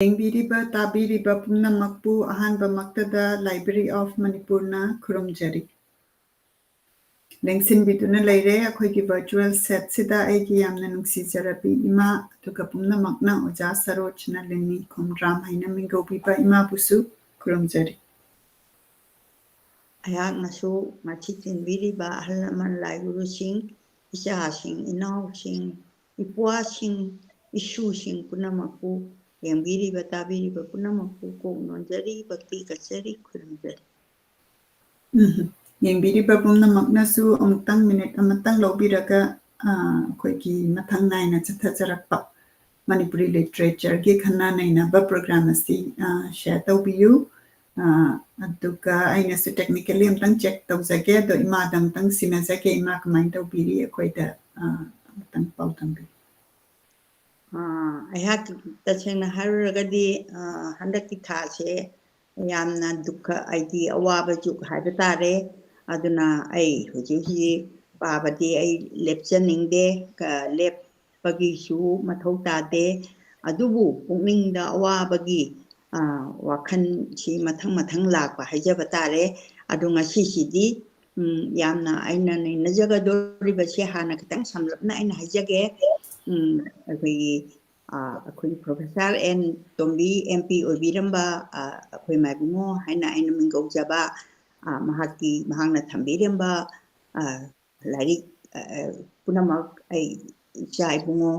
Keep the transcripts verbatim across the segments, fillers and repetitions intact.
ꯌꯦꯡꯕꯤꯔꯤꯕ, ꯇꯥꯕꯤꯔꯤꯕ ꯄꯨꯝꯅꯃꯛꯄꯨ ꯑꯍꯥꯟꯕꯃꯛꯇꯗ Library of ꯃꯅꯤꯄꯨꯔꯅ ꯈꯨꯔꯨꯝꯖꯔꯤ꯫ ꯂꯦꯡꯁꯤꯟꯕꯤꯗꯨꯅ ꯂꯩꯔꯦ ꯑꯩꯈꯣꯏꯒꯤ virtual setꯁꯤꯗ ꯑꯩꯒꯤ ꯌꯥꯝꯅ ꯅꯨꯡꯁꯤꯖꯔꯕꯤ ꯏꯃꯥ, ꯑꯗꯨꯒ ꯄꯨꯝꯅꯃꯛꯅ ꯑꯣꯖꯥ ꯁꯔꯣꯖ ꯅꯂꯤꯅꯤ ꯈꯣꯝꯗ꯭ꯔꯥꯝ ꯍꯥꯏꯅ ꯃꯤꯡꯒꯧꯕꯤꯕ ꯏꯃꯥꯕꯨꯁꯨ ꯈꯨꯔꯨꯝꯖꯔꯤ꯫ ꯑꯩꯍꯥꯛꯅꯁꯨ ꯃꯁꯤ ꯆꯦꯟꯕꯤꯔꯤꯕ ꯑꯍꯜ ꯂꯃꯟ, ꯂꯥꯏꯒꯨꯔꯨꯁꯤꯡ, ꯏꯆꯥꯁꯤꯡ, ꯏꯅꯥꯎꯁꯤꯡ, ꯏꯄ꯭ꯋꯥꯁꯤꯡ, ꯏꯁꯨꯁꯤꯡ ꯄꯨꯝꯅꯃꯛꯄꯨ, ꯌꯦꯡꯕꯤꯔꯤꯕ, ꯇꯥꯕꯤꯔꯤꯕ ꯄꯨꯝꯅꯃꯛꯄꯨ ꯀꯣꯛ ꯅꯣꯟꯖꯔꯤ, ꯚꯛꯇꯤ ꯀꯠꯆꯔꯤ, ꯈꯨꯔꯨꯝꯖꯔꯤ꯫ ꯎꯝ, ꯌꯦꯡꯕꯤꯔꯤꯕ ꯄꯨꯝꯅꯃꯛꯅꯁꯨ ꯑꯃꯨꯛꯇꯪ minute ꯑꯃꯇꯪ ꯂꯧꯕꯤꯔꯒ, ꯑ, ꯑꯩꯈꯣꯏꯒꯤ ꯃꯊꯪ ꯅꯥꯏꯅ ꯆꯠꯊꯖꯔꯛꯄ ꯃꯅꯤꯄꯨꯔꯤ literatureꯒꯤ ꯈꯟꯅ ꯅꯩꯅꯕ program ꯑꯁꯤ, ꯑ, share ꯇꯧꯕꯤꯌꯨ꯫ ꯑ, ꯑꯗꯨꯒ ꯑꯩꯅꯁꯨ technically ꯑꯃꯇꯪ check ꯇꯧꯖꯒꯦ, ꯑꯗꯣ ꯏꯃꯥꯗ ꯑꯃꯇꯪ ꯁꯤꯟꯅꯖꯒꯦ꯫ ꯏꯃꯥ ꯀꯃꯥꯏꯅ ꯇꯧꯕꯤꯔꯤ? ꯑꯩꯈꯣꯏꯗ, ꯑ, ꯑꯃꯇꯪ ꯄꯥꯎ ꯇꯝꯕꯤꯌꯨ꯫ ꯑ, ꯑꯩꯍꯥꯛ ꯇꯁꯦꯡꯅ ꯍꯥꯏꯔꯨꯔꯒꯗꯤ, ꯑ, ꯍꯟꯗꯛꯀꯤ ꯊꯥꯁꯦ ꯌꯥꯝꯅ ꯗꯨꯈ, ꯍꯥꯏꯗꯤ ꯑꯋꯥꯕ ꯖꯨꯒ ꯍꯥꯏꯕ ꯇꯥꯔꯦ꯫ ꯑꯗꯨꯅ ꯑꯩ ꯍꯧꯖꯤꯛ ꯍꯧꯖꯤꯛ ꯄꯥꯕꯗꯤ ꯑꯩ ꯂꯦꯞꯆꯅꯤꯡꯗꯦ, ꯀ-, ꯂꯦꯞꯄꯒꯤꯁꯨ ꯃꯊꯧ ꯇꯥꯗꯦ꯫ ꯑꯗꯨꯕꯨ ꯄꯨꯛꯅꯤꯡꯗ ꯑꯋꯥꯕꯒꯤ, ꯑ, ꯋꯥꯈꯜꯁꯤ ꯃꯊꯪ ꯃꯊꯪ ꯂꯥꯛꯄ ꯍꯥꯏꯖꯕ ꯇꯥꯔꯦ꯫ ꯑꯗꯨ ꯉꯁꯤꯁꯤꯗꯤ, ꯎꯝ, ꯌꯥꯝꯅ ꯑꯩꯅ ꯅꯩꯅꯖꯒꯗꯧꯔꯤꯕꯁꯦ ꯍꯥꯟꯅ ꯈꯤꯇꯪ ꯁꯝꯂꯞꯅ ꯑꯩꯅ ꯍꯥꯏꯖꯒꯦ꯫ ꯎꯝ, ꯑꯩꯈꯣꯏꯒꯤ, ꯑ, ꯑꯩꯈꯣꯏꯒꯤ Professor ꯑꯦꯟ ꯇꯣꯝꯕꯤ MP ꯑꯣꯏꯕꯤꯔꯝꯕ, ꯑ, ꯑꯩꯈꯣꯏ ꯃꯥꯏꯕꯨꯡꯉꯣ ꯍꯥꯏꯅ ꯑꯩꯅ ꯃꯤꯡꯒꯧꯖꯕ, ꯑ, ꯃꯍꯥꯛꯀꯤ, ꯃꯍꯥꯛꯅ ꯊꯝꯕꯤꯔꯝꯕ, ꯑ, ꯂꯥꯏꯔꯤꯛ, ꯑ, ꯑ, ꯄꯨꯝꯅꯃꯛ ꯑꯩ ꯏꯆꯥ ꯏꯕꯨꯡꯉꯣ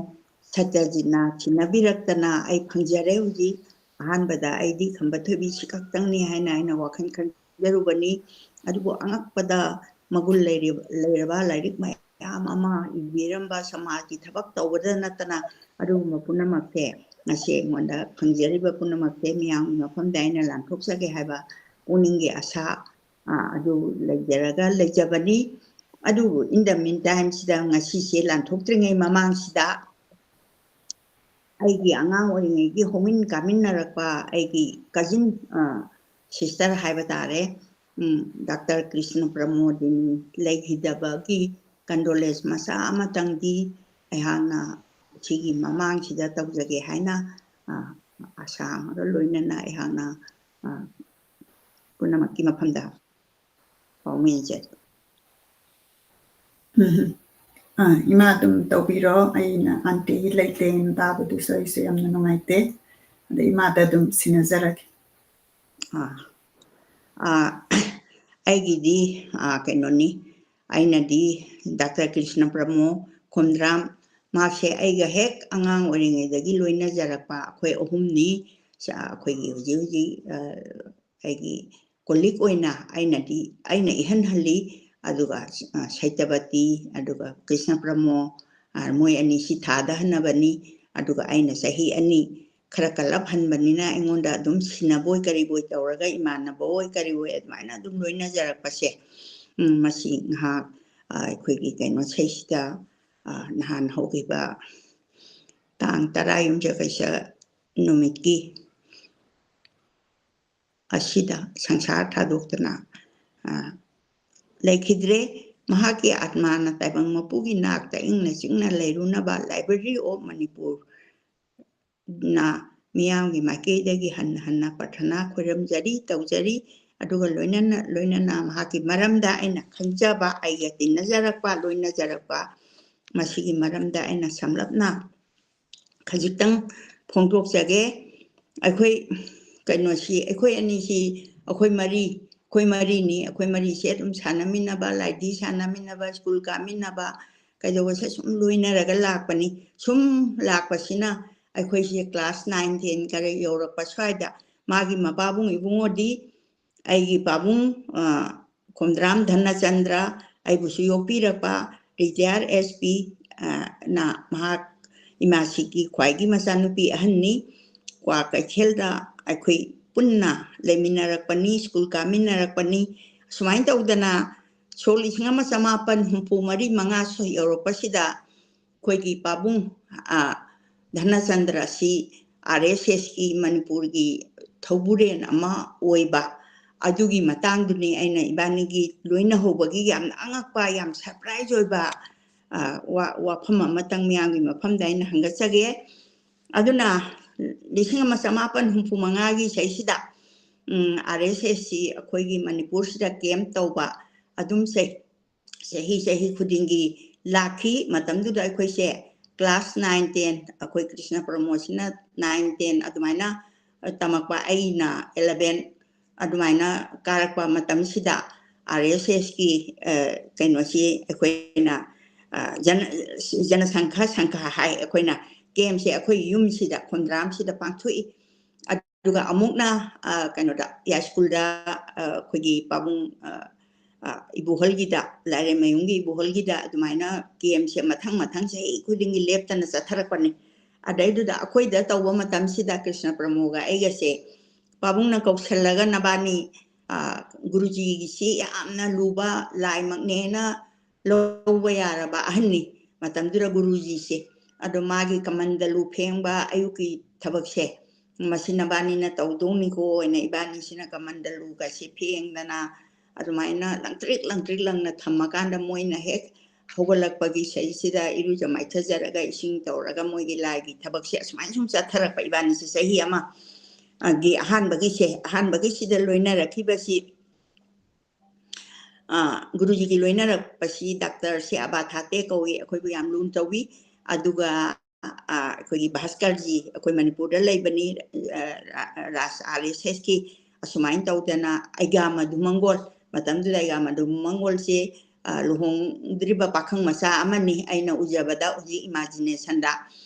ꯁꯠꯇ꯭ꯔꯖꯤꯠꯅ ꯁꯤꯟꯅꯕꯤꯔꯛꯇꯅ ꯑꯩ ꯐꯪꯖꯔꯦ ꯍꯧꯖꯤꯛ꯫ ꯑꯍꯥꯟꯕꯗ ꯑꯩꯗꯤ ꯈꯝꯕ ꯊꯣꯏꯕꯤ ꯁꯤ ꯈꯛꯇꯪꯅꯤ ꯍꯥꯏꯅ ꯑꯩꯅ ꯋꯥꯈꯜ ꯈꯟꯖꯔꯨꯕꯅꯤ꯫ ꯑꯗꯨꯕꯨ ꯑꯉꯛꯄꯗ ꯃꯒꯨꯟ ꯂꯩꯔꯤꯕ, ꯂꯩꯔꯕ ꯂꯥꯏꯔꯤꯛ ꯃꯌꯥꯝ ꯑꯃ ꯏꯕꯤꯔꯝꯕ, ꯁꯃꯥꯖꯀꯤ ꯊꯕꯛ ꯇꯧꯕꯗ ꯅꯠꯇꯅ ꯑꯗꯨꯒꯨꯝꯕ ꯄꯨꯝꯅꯃꯛꯁꯦ ꯉꯁꯤ ꯑꯩꯉꯣꯟꯗ ꯐꯪꯖꯔꯤꯕ ꯄꯨꯝꯅꯃꯛꯁꯦ ꯃꯤꯌꯥꯝꯒꯤ ꯃꯐꯝꯗ ꯑꯩꯅ ꯂꯥꯟꯊꯣꯛꯆꯒꯦ ꯍꯥꯏꯕ ꯄꯨꯛꯅꯤꯡꯒꯤ ꯑꯁꯥ, ꯑ, ꯑꯗꯨ ꯂꯩꯖꯔꯒ ꯂꯩꯖꯕꯅꯤ꯫ ꯑꯗꯨꯕꯨ in the meantime ꯁꯤꯗ ꯉꯁꯤꯁꯦ ꯂꯥꯟꯊꯣꯛꯇ꯭ꯔꯤꯉꯩ ꯃꯃꯥꯡꯁꯤꯗ ꯑꯩꯒꯤ ꯑꯉꯥꯡ ꯑꯣꯏꯔꯤꯉꯩꯒꯤ ꯍꯧꯃꯤꯟ ꯀꯥꯃꯤꯟꯅꯔꯛꯄ ꯑꯩꯒꯤ cousin, ꯑ, sister ꯍꯥꯏꯕ ꯇꯥꯔꯦ, ꯎꯝ, ꯗꯥꯛꯇꯔ ꯀ꯭ꯔꯤꯁꯅ ꯄ꯭ꯔꯃꯣꯗꯤꯅꯤ ꯂꯩꯈꯤꯗꯕꯒꯤ condolence ꯃꯆꯥ ꯑꯃꯇꯪꯗꯤ ꯑꯩꯍꯥꯛꯅ ꯁꯤꯒꯤ ꯃꯃꯥꯡꯁꯤꯗ ꯇꯧꯖꯒꯦ ꯍꯥꯏꯅ, ꯑ, ꯁꯥꯡꯉꯒ ꯂꯣꯏꯅꯅ ꯑꯩꯍꯥꯛꯅ, ꯑ, ꯄꯨꯝꯅꯃꯛꯀꯤ ꯃꯐꯝꯗ ꯄꯥꯎꯃꯤꯖꯔꯤ꯫ ꯎꯝ꯫ ꯑ, ꯏꯃꯥ ꯑꯗꯨꯝ ꯇꯧꯕꯤꯔꯣ꯫ ꯑꯩꯅ aunty ꯂꯩꯇꯦꯅ ꯇꯥꯕꯗꯨꯁꯨ ꯑꯩꯁꯨ ꯌꯥꯝꯅ ꯅꯨꯡꯉꯥꯏꯇꯦ꯫ ꯑꯗ ꯏꯃꯥꯗ ꯑꯗꯨꯝ ꯁꯤꯟꯅꯖꯔꯒꯦ꯫ ꯑ, ꯑ, ꯑꯩꯒꯤꯗꯤ, ꯑ, ꯀꯩꯅꯣꯅꯤ, ꯑꯩꯅꯗꯤ ꯗꯥꯛꯇꯔ ꯀ꯭ꯔꯤꯁꯅ ꯄ꯭ꯔꯃꯣ ꯈꯣꯝꯗ꯭ꯔꯥꯝ, ꯃꯍꯥꯛꯁꯦ ꯑꯩꯒ ꯍꯦꯛ ꯑꯉꯥꯡ ꯑꯣꯏꯔꯤꯉꯩꯗꯒꯤ ꯂꯣꯏꯅꯖꯔꯛꯄ ꯑꯩꯈꯣꯏ ꯑꯍꯨꯝꯅꯤ꯫ ꯁ-, ꯑꯩꯈꯣꯏꯒꯤ ꯍꯧꯖꯤꯛ ꯍꯧꯖꯤꯛ, ꯑ, ꯑꯩꯒꯤ colleague ꯑꯣꯏꯅ ꯑꯩꯅꯗꯤ, ꯑꯩꯅ ꯏꯍꯟꯍꯜꯂꯤ꯫ ꯑꯗꯨꯒ, ꯑ, ꯁꯩꯇꯕꯇꯤ, ꯑꯗꯨꯒ ꯀ꯭ꯔꯤꯁꯅ ꯄ꯭ꯔꯃꯣ, ꯑ, ꯃꯣꯏ ꯑꯅꯤꯁꯤ ꯊꯥꯗꯍꯟꯅꯕꯅꯤ꯫ ꯑꯗꯨꯒ ꯑꯩꯅ ꯆꯍꯤ ꯑꯅꯤ ꯈꯔ ꯀꯜꯂꯞ ꯍꯟꯕꯅꯤꯅ ꯑꯩꯉꯣꯟꯗ ꯑꯗꯨꯝ ꯁꯤꯟꯅꯕꯣꯏ ꯀꯔꯤꯕꯣꯏ ꯇꯧꯔꯒ ꯏꯃꯥꯟꯅꯕ ꯑꯣꯏ ꯀꯔꯤ ꯑꯣꯏ ꯑꯗꯨꯃꯥꯏꯅ ꯑꯗꯨꯝ ꯂꯣꯏꯅꯖꯔꯛꯄꯁꯦ, ꯎꯝ, ꯃꯁꯤ ꯉꯥꯏꯍꯥꯛ, ꯑ, ꯑꯩꯈꯣꯏꯒꯤ ꯀꯩꯅꯣ ꯁꯩꯁꯤꯗ, ꯑ, ꯅꯍꯥꯟ ꯍꯧꯈꯤꯕ ꯇꯥꯡ ꯇꯔꯥ ꯌꯨꯝꯁꯀꯩꯁ ꯅꯨꯃꯤꯠꯀꯤ ꯑꯁꯤꯗ ꯁꯪꯁꯥꯔ ꯊꯥꯗꯣꯛꯇꯨꯅ, ꯑ, ꯂꯩꯈꯤꯗ꯭ꯔꯦ꯫ ꯃꯍꯥꯛꯀꯤ ꯑꯥꯠꯃꯥꯅ ꯇꯥꯏꯕꯪ ꯃꯄꯨꯒꯤ ꯅꯥꯛꯇ ꯏꯪꯅ ꯆꯤꯛꯅ ꯂꯩꯔꯨꯅꯕ Library of Manipur ꯅ ꯃꯤꯌꯥꯝꯒꯤ ꯃꯥꯏꯀꯩꯗꯒꯤ ꯍꯟꯅ ꯍꯟꯅ ꯄ꯭ꯔꯊꯅꯥ ꯈꯣꯏꯔꯝꯖꯔꯤ, ꯇꯧꯖꯔꯤ꯫ ꯑꯗꯨꯒ ꯂꯣꯏꯅꯅ, ꯂꯣꯏꯅꯅ ꯃꯍꯥꯛꯀꯤ ꯃꯔꯝꯗ ꯑꯩꯅ ꯈꯪꯖꯕ, ꯑꯩꯒ ꯇꯤꯟꯅꯖꯔꯛꯄ, ꯂꯣꯏꯅꯖꯔꯛꯄ, ꯃꯁꯤꯒꯤ ꯃꯔꯝꯗ ꯑꯩꯅ ꯁꯝꯂꯞꯅ ꯈꯖꯤꯛꯇꯪ ꯐꯣꯡꯗꯣꯛꯆꯒꯦ꯫ ꯑꯩꯈꯣꯏ ꯀꯩꯅꯣꯁꯤ, ꯑꯩꯈꯣꯏ ꯑꯅꯤꯁꯤ, ꯑꯩꯈꯣꯏ ꯃꯔꯤ, ꯑꯩꯈꯣꯏ ꯃꯔꯤꯅꯤ꯫ ꯑꯩꯈꯣꯏ ꯃꯔꯤꯁꯦ ꯑꯗꯨꯝ ꯁꯥꯟꯅꯃꯤꯟꯅꯕ, ꯂꯥꯏꯗꯤ ꯁꯥꯟꯅꯃꯤꯟꯅꯕ, ꯁ꯭ꯀꯨꯜ ꯀꯥꯃꯤꯟꯅꯕ, ꯀꯩꯗꯧꯕꯁꯦ ꯁꯨꯝ ꯂꯣꯏꯅꯔꯒ ꯂꯥꯛꯄꯅꯤ꯫ ꯁꯨꯝ ꯂꯥꯛꯄꯁꯤꯅ ꯑꯩꯈꯣꯏꯁꯦ class nine, ten ꯈꯔ ꯌꯧꯔꯛꯄ ꯁ꯭ꯋꯥꯏꯗ ꯃꯥꯒꯤ ꯃꯄꯥꯕꯨꯡ ꯏꯕꯨꯡꯉꯣꯗꯤ ꯑꯩꯒꯤ ꯄꯥꯕꯨꯡ, ꯑ, ꯈꯣꯝꯗ꯭ꯔꯥꯝ ꯙꯅꯆꯟꯗ꯭ꯔ, ꯑꯩꯕꯨꯁꯨ ꯌꯣꯛꯄꯤꯔꯛꯄ retired S P, ꯑ, ꯅ ꯃꯍꯥꯛ ꯏꯃꯥꯁꯤꯒꯤ ꯈ꯭ꯋꯥꯏꯒꯤ ꯃꯆꯥꯅꯨꯄꯤ ꯑꯍꯟꯅꯤ꯫ ꯀ꯭ꯋꯥꯀꯩꯊꯦꯜꯗ ꯑꯩꯈꯣꯏ ꯄꯨꯟꯅ ꯂꯩꯃꯤꯟꯅꯔꯛꯄꯅꯤ, ꯁ꯭ꯀꯨꯜ ꯀꯥꯃꯤꯟꯅꯔꯛꯄꯅꯤ꯫ ꯁꯨꯃꯥꯏꯅ ꯇꯧꯗꯅ ꯁꯣꯛ ꯂꯤꯁꯤꯡ ꯑꯃ ꯆꯃꯥꯄꯟ ꯍꯨꯝꯐꯨ ꯃꯔꯤ ꯃꯉꯥ ꯁꯣꯏ ꯌꯧꯔꯛꯄꯁꯤꯗ ꯑꯩꯈꯣꯏꯒꯤ ꯄꯥꯕꯨꯡ, ꯑ, ꯙꯅꯆꯟꯗ꯭ꯔ ꯑꯁꯤ R S S ꯀꯤ ꯃꯅꯤꯄꯨꯔꯒꯤ ꯊꯧꯕꯨꯔꯦꯟ ꯑꯃ ꯑꯣꯏꯕ, ꯑꯗꯨꯒꯤ ꯃꯇꯥꯡꯗꯨꯅꯤ ꯑꯩꯅ ꯏꯕꯥꯅꯤꯒꯤ ꯂꯣꯏꯅꯍꯧꯕꯒꯤ ꯌꯥꯝꯅ ꯑꯉꯛꯄ, ꯌꯥꯝ surprise ꯑꯣꯏꯕ, ꯑ, ꯋꯥ-, ꯋꯥꯐꯝ ꯑꯃꯇꯪ ꯃꯌꯥꯝꯒꯤ ꯃꯐꯝꯗ ꯑꯩꯅ ꯍꯪꯒꯠꯆꯒꯦ꯫ ꯑꯗꯨꯅ ꯂꯤꯁꯤꯡ ꯑꯃ ꯆꯃꯥꯄꯟ ꯍꯨꯝꯐꯨ ꯃꯉꯥꯒꯤ ꯁꯩꯁꯤꯗ, ꯎꯝ, ꯑꯥꯔ ꯑꯦꯁ ꯑꯦꯁꯁꯤ ꯑꯩꯈꯣꯏꯒꯤ ꯃꯅꯤꯄꯨꯔꯁꯤꯗ ꯀꯦꯝ ꯇꯧꯕ ꯑꯗꯨꯝ ꯆꯩ-, ꯆꯍꯤ, ꯆꯍꯤ ꯈꯨꯗꯤꯡꯒꯤ ꯂꯥꯛꯈꯤ꯫ ꯃꯇꯝꯗꯨꯗ ꯑꯩꯈꯣꯏꯁꯦ class nine, ten, ꯑꯩꯈꯣꯏ ꯀ꯭ꯔꯤꯁꯅ ꯄ꯭ꯔꯃꯣꯁꯤꯅ nine, ten ꯑꯗꯨꯃꯥꯏꯅ ꯇꯝꯃꯛꯄ, ꯑꯩꯅ eleven ꯑꯗꯨꯃꯥꯏꯅ ꯀꯥꯔꯛꯄ ꯃꯇꯝꯁꯤꯗ ꯑꯥꯔ ꯑꯦꯁ ꯑꯦꯁꯀꯤ ꯀꯩꯅꯣꯁꯤ ꯑꯩꯈꯣꯏꯅ, ꯑ, ꯖꯅ-, ꯖꯅꯁꯪꯈ ꯁꯪꯈ ꯍꯥꯏ, ꯑꯩꯈꯣꯏꯅ ꯀꯦꯝꯁꯦ ꯑꯩꯈꯣꯏ ꯌꯨꯝꯁꯤꯗ, ꯈꯣꯝꯗ꯭ꯔꯥꯝꯁꯤꯗ ꯄꯥꯡꯊꯣꯛꯏ꯫ ꯑꯗꯨꯒ ꯑꯃꯨꯛꯅ, ꯑ, ꯀꯩꯅꯣꯗ, ꯌꯥꯏꯁ꯭ꯀꯨꯜꯗ, ꯑ, ꯑꯩꯈꯣꯏꯒꯤ ꯄꯥꯕꯨꯡ, ꯑ, ꯑ, ꯏꯕꯣꯍꯜꯒꯤꯗ, ꯂꯥꯏꯔꯦꯝꯃꯌꯨꯝꯒꯤ ꯏꯕꯣꯍꯜꯒꯤꯗ ꯑꯗꯨꯃꯥꯏꯅ ꯀꯦꯝꯁꯦ ꯃꯊꯪ ꯃꯊꯪ ꯆꯍꯤ ꯈꯨꯗꯤꯡꯒꯤ ꯂꯦꯞꯇꯅ ꯆꯠꯊꯔꯛꯄꯅꯤ꯫ ꯑꯗꯩꯗꯨꯗ ꯑꯩꯈꯣꯏꯗ ꯇꯧꯕ ꯃꯇꯝꯁꯤꯗ ꯀ꯭ꯔꯤꯁꯅ ꯄ꯭ꯔꯃꯣꯒ ꯑꯩꯒꯁꯦ ꯄꯥꯕꯨꯡꯅ ꯀꯧꯁꯜꯂꯒ, "ꯅꯕꯥꯅꯤ, ꯑ, ꯒꯨꯔꯨꯖꯤꯒꯤꯁꯤ ꯌꯥꯝꯅ ꯂꯨꯕ ꯂꯥꯏꯃꯛꯅꯦꯅ ꯂꯧꯕ ꯌꯥꯔꯕ ꯑꯍꯟꯅꯤ ꯃꯇꯝꯗꯨꯗ ꯒꯨꯔꯨꯖꯤꯁꯦ꯫ ꯑꯗꯣ ꯃꯥꯒꯤ ꯀꯃꯟꯗꯂꯨ ꯐꯦꯡꯕ ꯑꯌꯨꯛꯀꯤ ꯊꯕꯛꯁꯦ, ꯃꯁꯤ ꯅꯕꯥꯅꯤꯅ ꯇꯧꯗꯧꯅꯤꯀꯣ" ꯍꯥꯏꯅ ꯏꯕꯥꯅꯤꯁꯤꯅ ꯀꯃꯟꯗꯂꯨꯒꯁꯦ ꯐꯦꯡꯗꯅ ꯑꯗꯨꯃꯥꯏꯅ ꯂꯪꯇ꯭ꯔꯤꯛ ꯂꯪꯇ꯭ꯔꯤꯛ ꯂꯪꯅ ꯊꯝꯃꯀꯥꯟꯗ, ꯃꯣꯏꯅ ꯍꯦꯛ ꯍꯧꯒꯠꯂꯛꯄꯒꯤ ꯁꯤꯗꯩꯁꯤꯗ ꯏꯔꯨꯖ ꯃꯥꯏꯊꯖꯔꯒ ꯏꯁꯤꯡ ꯇꯧꯔꯒ ꯃꯣꯏꯒꯤ ꯂꯥꯏꯒꯤ ꯊꯕꯛꯁꯦ ꯑꯁꯨꯃꯥꯏꯅ ꯁꯨꯝ ꯆꯠꯊꯔꯛꯄ ꯏꯕꯥꯅꯤꯁꯦ ꯆꯍꯤ ꯑꯃ, ꯑ, ꯒꯤ ꯑꯍꯥꯟꯕꯒꯤꯁꯦ, ꯑꯍꯥꯟꯕꯒꯤꯁꯤꯗ ꯂꯣꯏꯅꯔꯛꯈꯤꯕꯁꯤ, ꯑ, ꯒꯨꯔꯨꯖꯤꯒꯤ ꯂꯣꯏꯅꯔꯛꯄꯁꯤ ꯗꯥꯛꯇꯔ ꯁꯤ ꯑꯕꯥ ꯊꯥꯇꯦ ꯀꯧꯏ, ꯑꯩꯈꯣꯏꯕꯨ ꯌꯥꯝ ꯂꯨꯅ ꯇꯧꯏ꯫ ꯑꯗꯨꯒ, ꯑ, ꯑꯩꯈꯣꯏꯒꯤ ꯚꯥꯁꯀꯔꯖꯤ, ꯑꯩꯈꯣꯏ ꯃꯅꯤꯄꯨꯔꯗ ꯂꯩꯕꯅꯤ, ꯑ, ꯔꯥ-, ꯔꯥꯁ ꯑꯥꯔ ꯑꯦꯁ ꯑꯦꯁꯀꯤ, ꯑꯁꯨꯃꯥꯏꯅ ꯇꯧꯗꯅ ꯑꯩꯒꯥ ꯃꯙꯨ ꯃꯪꯒꯣꯜ, ꯃꯇꯝꯗꯨꯗ ꯑꯩꯒꯥ ꯃꯙꯨ ꯃꯪꯒꯣꯜꯁꯦ, ꯑ, ꯂꯨꯍꯣꯡꯗ꯭ꯔꯤꯕ ꯄꯥꯈꯪ ꯃꯆꯥ ꯑꯃꯅꯤ ꯑꯩꯅ ꯎꯖꯕꯗ, ꯍꯧꯖꯤꯛ ꯏꯃꯥꯖꯤꯅꯦꯁꯟꯗ꯫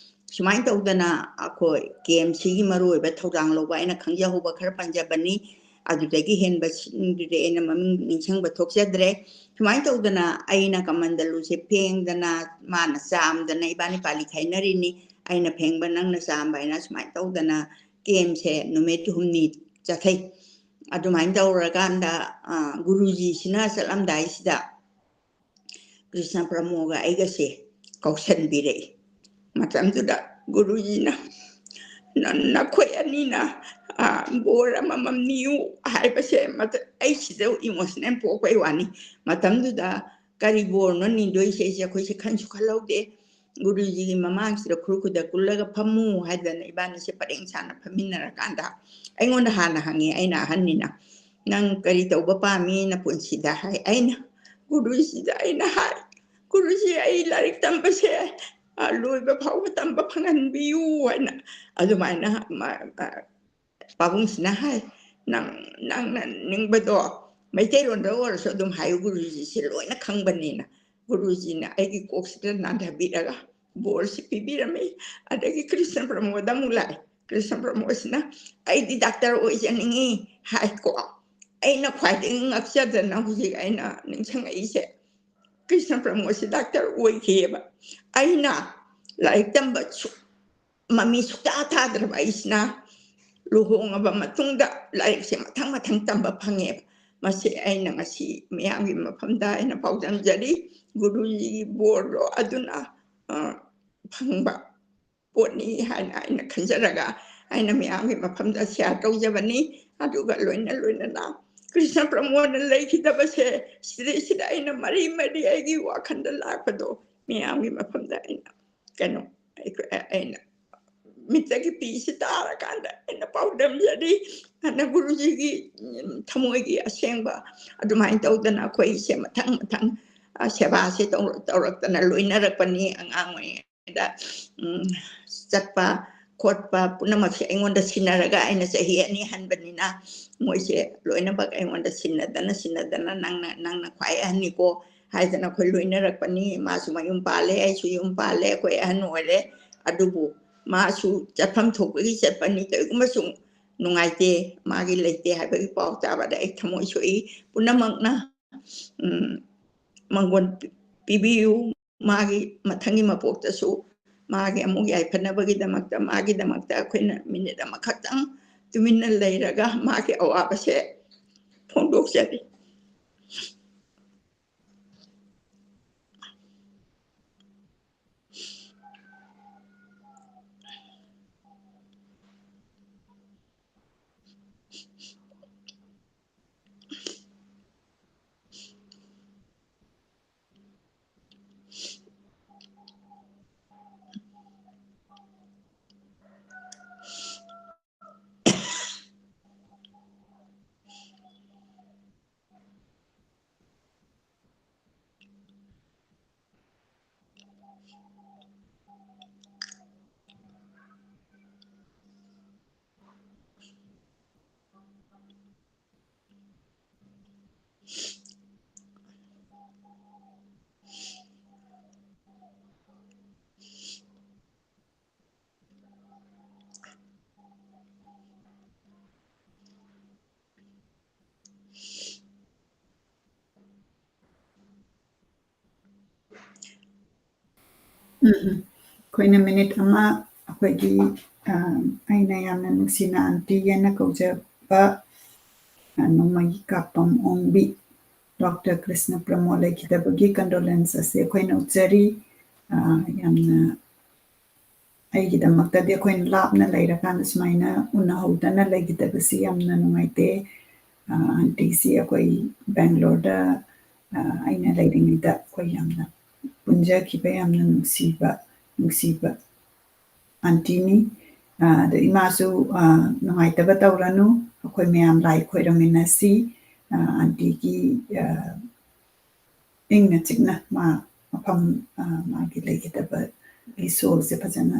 ꯁꯨꯃꯥꯏꯅ ꯇꯧꯗꯅ ꯑꯩꯈꯣꯏ ꯀꯦꯝꯁꯤꯒꯤ ꯃꯔꯨꯑꯣꯏꯕ ꯊꯧꯗꯥꯡ ꯂꯧꯕ ꯑꯩꯅ ꯈꯪꯖꯍꯧꯕ ꯈꯔ ꯄꯟꯖꯕꯅꯤ꯫ ꯑꯗꯨꯗꯒꯤ ꯍꯦꯟꯕꯁꯤꯡꯗꯨꯗꯤ ꯑꯩꯅ ꯃꯃꯤꯡ ꯅꯤꯡꯁꯤꯡꯕ ꯊꯣꯛꯆꯗ꯭ꯔꯦ꯫ ꯁꯨꯃꯥꯏꯅ ꯇꯧꯗꯅ ꯑꯩꯅ ꯀꯃꯟꯗꯂꯨꯁꯦ ꯐꯦꯡꯗꯅ, ꯃꯥꯅ ꯆꯥꯝꯗꯅ, ꯏꯕꯥꯅꯤ ꯄꯥꯂꯤ ꯈꯥꯏꯅꯔꯤꯅꯤ꯫ ꯑꯩꯅ ꯐꯦꯡꯕ, ꯅꯪꯅ ꯆꯥꯝꯕ ꯍꯥꯏꯅ ꯁꯨꯃꯥꯏꯅ ꯇꯧꯗꯅ ꯀꯦꯝꯁꯦ ꯅꯨꯃꯤꯠ ꯍꯨꯝꯅꯤ ꯆꯠꯊꯩ꯫ ꯑꯗꯨꯃꯥꯏꯅ ꯇꯧꯔꯀꯥꯟꯗ, ꯑ, ꯒꯨꯔꯨꯖꯤꯁꯤꯅ ꯆꯠꯂꯝꯗꯥꯏꯁꯤꯗ ꯀ꯭ꯔꯤꯁꯅ ꯄ꯭ꯔꯃꯣꯒ ꯑꯩꯒꯁꯦ ꯀꯧꯁꯟꯕꯤꯔꯛꯏ꯫ ꯃꯇꯝꯗꯨꯗ ꯒꯨꯔꯨꯖꯤꯅ, "ꯅ-, ꯅꯈꯣꯏ ꯑꯅꯤꯅ, ꯑ, ꯕꯣꯔ ꯑꯃꯃꯝ ꯅꯤꯌꯨ" ꯍꯥꯏꯕꯁꯦ, ꯃꯇ-, ꯑꯩ ꯁꯤꯗ ꯏꯃꯣꯁꯅꯦꯜ ꯄꯣꯛꯄꯩ ꯋꯥꯅꯤ꯫ ꯃꯇꯝꯗꯨꯗ ꯀꯔꯤ ꯕꯣꯔꯅꯣ ꯅꯤꯗꯣꯏꯁꯦ? ꯑꯩꯁꯦ, ꯑꯩꯈꯣꯏꯁꯦ ꯈꯟꯁꯨ ꯈꯜꯍꯧꯗꯦ꯫ ꯒꯨꯔꯨꯖꯤꯒꯤ ꯃꯃꯥꯡꯁꯤꯗ ꯈꯨꯔꯨ ꯈꯨꯗ ꯀꯨꯜꯂꯒ ꯐꯝꯃꯨ ꯍꯥꯏꯗꯅ ꯏꯕꯥꯅꯤꯁꯦ ꯄꯔꯦꯡ ꯁꯥꯅ ꯐꯝꯃꯤꯟꯅꯔꯀꯥꯟꯗ ꯑꯩꯉꯣꯟꯗ ꯍꯥꯟꯅ ꯍꯪꯉꯤ, ꯑꯩꯅ ꯑꯍꯟꯅꯤꯅ, "ꯅꯪ ꯀꯔꯤ ꯇꯧꯕ ꯄꯥꯝꯃꯤ ꯅꯄꯨꯟꯁꯤꯗ?" ꯍꯥꯏ꯫ ꯑꯩꯅ ꯒꯨꯔꯨꯖꯤꯗ ꯑꯩꯅ ꯍꯥꯏ, "ꯒꯨꯔꯨꯖꯤ, ꯑꯩ ꯂꯥꯏꯔꯤꯛ ꯇꯝꯕꯁꯦ, ꯑ, ꯂꯣꯏꯕ ꯐꯥꯎꯕ ꯇꯝꯕ ꯐꯪꯍꯟꯕꯤꯌꯨ" ꯍꯥꯏꯅ꯫ ꯑꯗꯨꯃꯥꯏꯅ ꯃ-, ꯑ, ꯄꯥꯕꯨꯡꯁꯤꯅ ꯍꯥꯏ, "ꯅꯪ, ꯅꯪꯅ ꯅꯤꯡꯕꯗꯣ ꯃꯩꯇꯩꯂꯣꯟꯗ ꯑꯣꯏꯔꯁꯨ ꯑꯗꯨꯝ ꯍꯥꯏꯌꯨ, ꯒꯨꯔꯨꯖꯤꯁꯦ ꯂꯣꯏꯅ ꯈꯪꯕꯅꯤꯅ"꯫ ꯒꯨꯔꯨꯖꯤꯅ ꯑꯩꯒꯤ ꯀꯣꯛꯁꯤꯗ ꯅꯥꯟꯊꯕꯤꯔꯒ ꯕꯣꯔꯁꯤ ꯄꯤꯕꯤꯔꯝꯃꯤ꯫ ꯑꯗꯒꯤ ꯀ꯭ꯔꯤꯁꯅ ꯄ꯭ꯔꯃꯣꯗ ꯑꯃꯨꯛ ꯂꯥꯛꯑꯦ꯫ ꯀ꯭ꯔꯤꯁꯅ ꯄ꯭ꯔꯃꯣꯗꯁꯤꯅ, "ꯑꯩꯗꯤ ꯗꯥꯛꯇꯔ ꯑꯣꯏꯖꯅꯤꯡꯉꯤ" ꯍꯥꯏꯀꯣ꯫ ꯑꯩꯅ ꯈ꯭ꯋꯥꯏꯗꯒꯤ ꯉꯛꯆꯗꯅ ꯍꯧꯖꯤꯛ ꯑꯩꯅ ꯅꯤꯡꯁꯤꯡꯉꯛꯏꯁꯦ, ꯀ꯭ꯔꯤꯁꯅ ꯄ꯭ꯔꯃꯣꯗꯁꯤ ꯗꯥꯛꯇꯔ ꯑꯣꯏꯈꯤꯑꯕ꯫ ꯑꯩꯅ ꯂꯥꯏꯔꯤꯛ ꯇꯝꯕ ꯁꯨ-, ꯃꯃꯤ ꯁꯨꯛꯇꯥ ꯊꯥꯗ꯭ꯔꯕ ꯑꯩꯁꯤꯅ ꯂꯨꯍꯣꯡꯉꯕ ꯃꯇꯨꯡꯗ ꯂꯥꯏꯔꯤꯛꯁꯦ ꯃꯊꯪ ꯃꯊꯪ ꯇꯝꯕ ꯐꯪꯉꯦꯕ꯫ ꯃꯁꯤ ꯑꯩꯅ ꯉꯁꯤ ꯃꯤꯌꯥꯝꯒꯤ ꯃꯐꯝꯗ ꯑꯩꯅ ꯄꯥꯎꯗꯝꯖꯔꯤ꯫ ꯒꯨꯔꯨꯖꯤꯒꯤ ꯕꯣꯔꯗꯣ ꯑꯗꯨꯅ, ꯑ, ꯐꯪꯕ ꯄꯣꯠꯅꯤ ꯍꯥꯏꯅ ꯑꯩꯅ ꯈꯟꯖꯔꯒ ꯑꯩꯅ ꯃꯤꯌꯥꯝꯒꯤ ꯃꯐꯝꯗ share ꯇꯧꯖꯕꯅꯤ꯫ ꯑꯗꯨꯒ ꯂꯣꯏꯅ ꯂꯣꯏꯅꯅ ꯀ꯭ꯔꯤꯁꯅ ꯄ꯭ꯔꯃꯣꯗꯅ ꯂꯩꯈꯤꯗꯕꯁꯦ, ꯁꯤꯗꯩꯁꯤꯗ ꯑꯩꯅ ꯃꯔꯤ ꯃꯔꯤ ꯑꯩꯒꯤ ꯋꯥꯈꯜꯗ ꯂꯥꯛꯄꯗꯣ ꯃꯤꯌꯥꯝꯒꯤ ꯃꯐꯝꯗ ꯑꯩꯅ ꯀꯩꯅꯣ, ꯑꯩꯈꯣꯏ, ꯑꯩꯅ ꯃꯤꯠꯇꯒꯤ ꯄꯤꯁꯤ ꯇꯥꯔꯀꯥꯟꯗ ꯑꯩꯅ ꯄꯥꯎꯗꯝꯖꯔꯤ꯫ ꯑꯗꯨꯅ ꯒꯨꯔꯨꯖꯤꯒꯤ, ꯎꯝ, ꯊꯃꯣꯏꯒꯤ ꯑꯁꯦꯡꯕ ꯑꯗꯨꯃꯥꯏꯅ ꯇꯧꯗꯅ ꯑꯩꯈꯣꯏꯁꯦ ꯃꯊꯪ ꯃꯊꯪ, ꯑ, ꯁꯦꯕꯥꯁꯦ ꯇꯧꯔ-, ꯇꯧꯔꯛꯇꯅ ꯂꯣꯏꯅꯔꯛꯄꯅꯤ꯫ ꯑꯉꯥꯡ ꯑꯣꯏꯔꯤꯉꯩꯗ, ꯎꯝ, ꯆꯠꯄ ꯈꯣꯠꯄ ꯄꯨꯝꯅꯃꯛꯁꯦ ꯑꯩꯉꯣꯟꯗ ꯁꯤꯟꯅꯔꯒ, ꯑꯩꯅ ꯆꯍꯤ ꯑꯅꯤ ꯍꯟꯕꯅꯤꯅ ꯃꯣꯏꯁꯦ ꯂꯣꯏꯅꯃꯛ ꯑꯩꯉꯣꯟꯗ ꯁꯤꯟꯅꯗꯅ, ꯁꯤꯟꯅꯗꯅ, "ꯅꯪꯅ, ꯅꯪꯅ ꯈ꯭ꯋꯥꯏ ꯑꯍꯟꯅꯤꯀꯣ" ꯍꯥꯏꯗꯅ ꯑꯩꯈꯣꯏ ꯂꯣꯏꯅꯔꯛꯄꯅꯤ꯫ ꯃꯥꯁꯨ ꯃꯌꯨꯝ ꯄꯥꯜꯂꯦ, ꯑꯩꯁꯨ ꯌꯨꯝ ꯄꯥꯜꯂꯦ, ꯑꯩꯈꯣꯏ ꯑꯍꯟ ꯑꯣꯏꯔꯦ꯫ ꯑꯗꯨꯕꯨ ꯃꯥꯁꯨ ꯆꯠꯐꯝ ꯊꯣꯛꯄꯒꯤ ꯆꯠꯄꯅꯤ꯫ ꯀꯔꯤꯒꯨꯝꯕ ꯁꯨꯝ ꯅꯨꯡꯉꯥꯏꯇꯦ, ꯃꯥꯒꯤ ꯂꯩꯇꯦ ꯍꯥꯏꯕꯒꯤ ꯄꯥꯎ ꯇꯥꯕꯗ ꯑꯩ ꯊꯃꯣꯏ ꯁꯣꯛꯏ꯫ ꯄꯨꯝꯅꯃꯛꯅ, ꯎꯝ, ꯃꯥꯡꯒꯣꯟ ꯄꯤ-, ꯄꯤꯕꯤꯌꯨ꯫ ꯃꯥꯒꯤ ꯃꯊꯪꯒꯤ ꯃꯄꯣꯛꯇꯁꯨ ꯃꯥꯒꯤ ꯑꯃꯨꯛ ꯌꯥꯏꯐꯅꯕꯒꯤꯗꯃꯛꯇ, ꯃꯥꯒꯤꯗꯃꯛꯇ ꯑꯩꯈꯣꯏꯅ ꯃꯤꯅꯤꯠ ꯑꯃꯈꯛꯇꯪ ꯇꯨꯃꯤꯟꯅ ꯂꯩꯔꯒ ꯃꯥꯒꯤ ꯑꯋꯥꯕꯁꯦ ꯐꯣꯡꯗꯣꯛꯆꯔꯤ꯫ ꯎꯝ, ꯎꯝ꯫ ꯑꯩꯈꯣꯏꯅ ꯃꯤꯅꯤꯠ ꯑꯃ ꯑꯩꯈꯣꯏꯒꯤ, ꯑ, ꯑꯩꯅ ꯌꯥꯝꯅ ꯅꯨꯡꯁꯤꯅ ꯑꯟꯇꯤ ꯍꯥꯏꯅ ꯀꯧꯖꯕ, ꯑ, ꯅꯣꯡꯃꯒꯤ ꯀꯥꯞꯄꯝ ꯑꯣꯡꯕꯤ ꯗꯣꯛꯇꯔ ꯀ꯭ꯔꯤꯁꯅ ꯄ꯭ꯔꯃꯣ ꯂꯩꯈꯤꯗꯕꯒꯤ ꯀꯟꯗꯣꯂꯦꯟꯁ ꯑꯁꯤ ꯑꯩꯈꯣꯏꯅ ꯎꯠꯆꯔꯤ꯫ ꯑ, ꯌꯥꯝꯅ ꯑꯩꯒꯤꯗꯃꯛꯇꯗꯤ ꯑꯩꯈꯣꯏꯅ ꯂꯥꯞꯅ ꯂꯩꯔꯀꯥꯟꯗ ꯁꯨꯃꯥꯏꯅ ꯎꯅꯍꯧꯗꯅ ꯂꯩꯈꯤꯗꯕꯁꯤ ꯌꯥꯝꯅ ꯅꯨꯡꯉꯥꯏꯇꯦ꯫ ꯑ, ꯑꯟꯇꯤꯁꯤ ꯑꯩꯈꯣꯏ ꯕꯦꯡꯒ꯭ꯂꯣꯔꯗ, ꯑ, ꯑꯩꯅ ꯂꯩꯔꯤꯉꯩꯗ ꯑꯩꯈꯣꯏ ꯌꯥꯝꯅ ꯄꯨꯟꯖꯈꯤꯕ ꯌꯥꯝꯅ ꯅꯨꯡꯁꯤꯕ, ꯅꯨꯡꯁꯤꯕ ꯑꯟꯇꯤꯅꯤ꯫ ꯑ, ꯑꯗꯣ ꯏꯃꯥꯁꯨ, ꯑ, ꯅꯨꯡꯉꯥꯏꯇꯕ ꯇꯧꯔꯅꯨ꯫ ꯑꯩꯈꯣꯏ ꯃꯌꯥꯝ ꯂꯥꯏ ꯈꯣꯏꯔꯝꯃꯤꯟꯅꯁꯤ꯫ ꯑ, ꯑꯟꯇꯤꯒꯤ, ꯑ, ꯏꯪꯅ ꯆꯤꯛꯅ ꯃꯥ ꯃꯐꯝ, ꯑ, ꯃꯥꯒꯤ ꯂꯩꯒꯗꯕꯒꯤ ꯁꯣꯜꯁꯦ ꯐꯖꯅ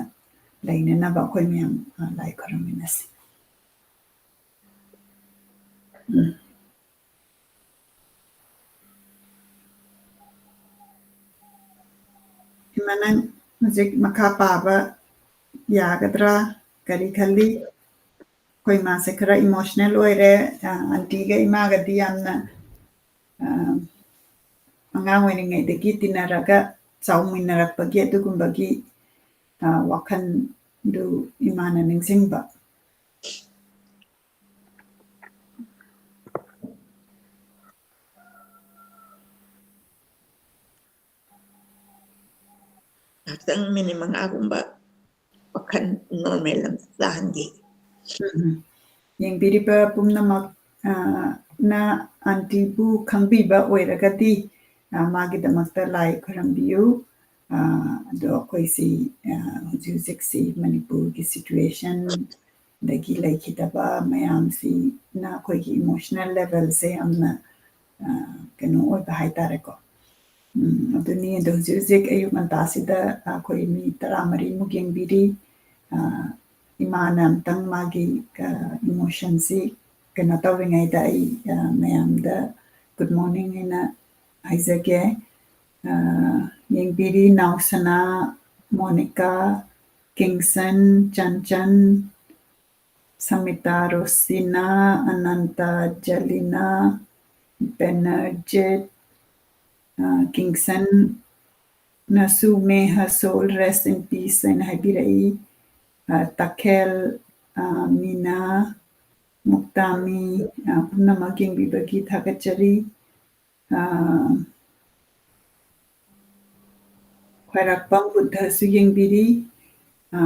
ꯂꯩꯅꯅꯕ ꯑꯩꯈꯣꯏ ꯃꯌꯥꯝ, ꯑ, ꯂꯥꯏ ꯈꯣꯏꯔꯝꯃꯤꯟꯅꯁꯤ꯫ ꯎꯝ꯫ ꯏꯃꯥ, ꯅꯪ ꯍꯧꯖꯤꯛ ꯃꯈꯥ ꯄꯥꯕ ꯌꯥꯒꯗ꯭ꯔꯥ? ꯀꯔꯤ ꯈꯜꯂꯤ? ꯑꯩꯈꯣꯏ ꯏꯃꯥꯁꯦ ꯈꯔ ꯏꯃꯣꯁꯅꯦꯜ ꯑꯣꯏꯔꯦ꯫ ꯑ, ꯑꯟꯇꯤꯒ ꯏꯃꯥꯒꯗꯤ ꯌꯥꯝꯅ, ꯑ, ꯑꯉꯥꯡ ꯑꯣꯏꯔꯤꯉꯩꯗꯒꯤ ꯇꯤꯟꯅꯔꯒ ꯆꯥꯎꯃꯤꯟꯅꯔꯛꯄꯒꯤ ꯑꯗꯨꯒꯨꯝꯕꯒꯤ, ꯑ, ꯋꯥꯈꯜꯗꯨ ꯏꯃꯥꯅ ꯅꯤꯡꯁꯤꯡꯕ꯫ ꯉꯥꯏꯍꯥꯛꯇꯪ ꯃꯤꯅꯤꯠ ꯃꯉꯥꯒꯨꯝꯕ ꯋꯥꯈꯜ ꯅꯣꯔꯃꯦꯜ ꯑꯃ ꯇꯥꯍꯟꯒꯦ꯫ ꯎꯝ, ꯎꯝ꯫ ꯌꯦꯡꯕꯤꯔꯤꯕ ꯄꯨꯝꯅꯃꯛ, ꯑ, ꯅ ꯑꯟꯇꯤꯕꯨ ꯈꯪꯕꯤꯕ ꯑꯣꯏꯔꯒꯗꯤ, ꯑ, ꯃꯥꯒꯤꯗꯃꯛꯇ ꯂꯥꯏ ꯈꯣꯏꯔꯝꯕꯤꯌꯨ꯫ ꯑ, ꯑꯗꯣ ꯑꯩꯈꯣꯏꯁꯤ, ꯑ, ꯍꯧꯖꯤꯛ ꯍꯧꯖꯤꯛꯁꯤ ꯃꯅꯤꯄꯨꯔꯒꯤ ꯁꯤꯆꯨꯋꯦꯁꯟ ꯑꯗꯒꯤ ꯂꯩꯈꯤꯗꯕ ꯃꯌꯥꯝꯁꯤꯅ ꯑꯩꯈꯣꯏꯒꯤ ꯏꯃꯣꯁꯅꯦꯜ ꯂꯦꯚꯦꯜꯁꯦ ꯌꯥꯝꯅ, ꯑ, ꯀꯩꯅꯣ ꯑꯣꯏꯕ ꯍꯥꯏꯇꯥꯔꯦꯀꯣ꯫ ꯎꯝ, ꯑꯗꯨꯅꯤ꯫ ꯑꯗꯣ ꯍꯧꯖꯤꯛ ꯍꯧꯖꯤꯛ ꯑꯌꯨꯛ ꯉꯟꯇꯥꯁꯤꯗ ꯑꯩꯈꯣꯏ ꯃꯤ ꯇꯔꯥꯃꯔꯤꯃꯨꯛ ꯌꯦꯡꯕꯤꯔꯤ꯫ ꯑ, ꯏꯃꯥꯅ ꯑꯝꯇꯪ ꯃꯥꯒꯤ, ꯑ, ꯏꯃꯣꯁꯟꯁꯤ ꯀꯩꯅꯣ ꯇꯧꯔꯤꯉꯩꯗ ꯑꯩ, ꯑ, ꯃꯌꯥꯝꯗ ꯒꯨꯗ ꯃꯣꯔꯅꯤꯡ ꯍꯥꯏꯅ ꯍꯥꯏꯖꯒꯦ꯫ ꯑ, ꯌꯦꯡꯕꯤꯔꯤ ꯅꯥꯎꯁꯅꯥ, ꯃꯣꯅꯤꯀꯥ, ꯀꯤꯡꯁꯟ, ꯆꯟꯆꯟ, ꯁꯃꯤꯇꯥ, ꯔꯣꯁꯤꯅꯥ, ꯑꯅꯟꯇ, ꯖꯦꯂꯤꯅꯥ, ꯕꯦꯅꯔꯖꯤꯠ, ꯑ, Kingson, Nasu, may her soul rest in peace ꯍꯥꯏꯅ ꯍꯥꯏꯕꯤꯔꯛꯏ꯫ ꯑ, ꯇꯈꯦꯜ, ꯑ, ꯃꯤꯅꯥ, ꯃꯨꯛꯇꯥꯃꯤ, ꯑ, ꯄꯨꯝꯅꯃꯛ ꯌꯦꯡꯕꯤꯕꯒꯤ ꯊꯥꯒꯠꯆꯔꯤ꯫ ꯑ, ꯈ꯭ꯋꯥꯏꯔꯥꯛꯄꯝ ꯕꯨꯙꯁꯨ ꯌꯦꯡꯕꯤꯔꯤ꯫ ꯑ,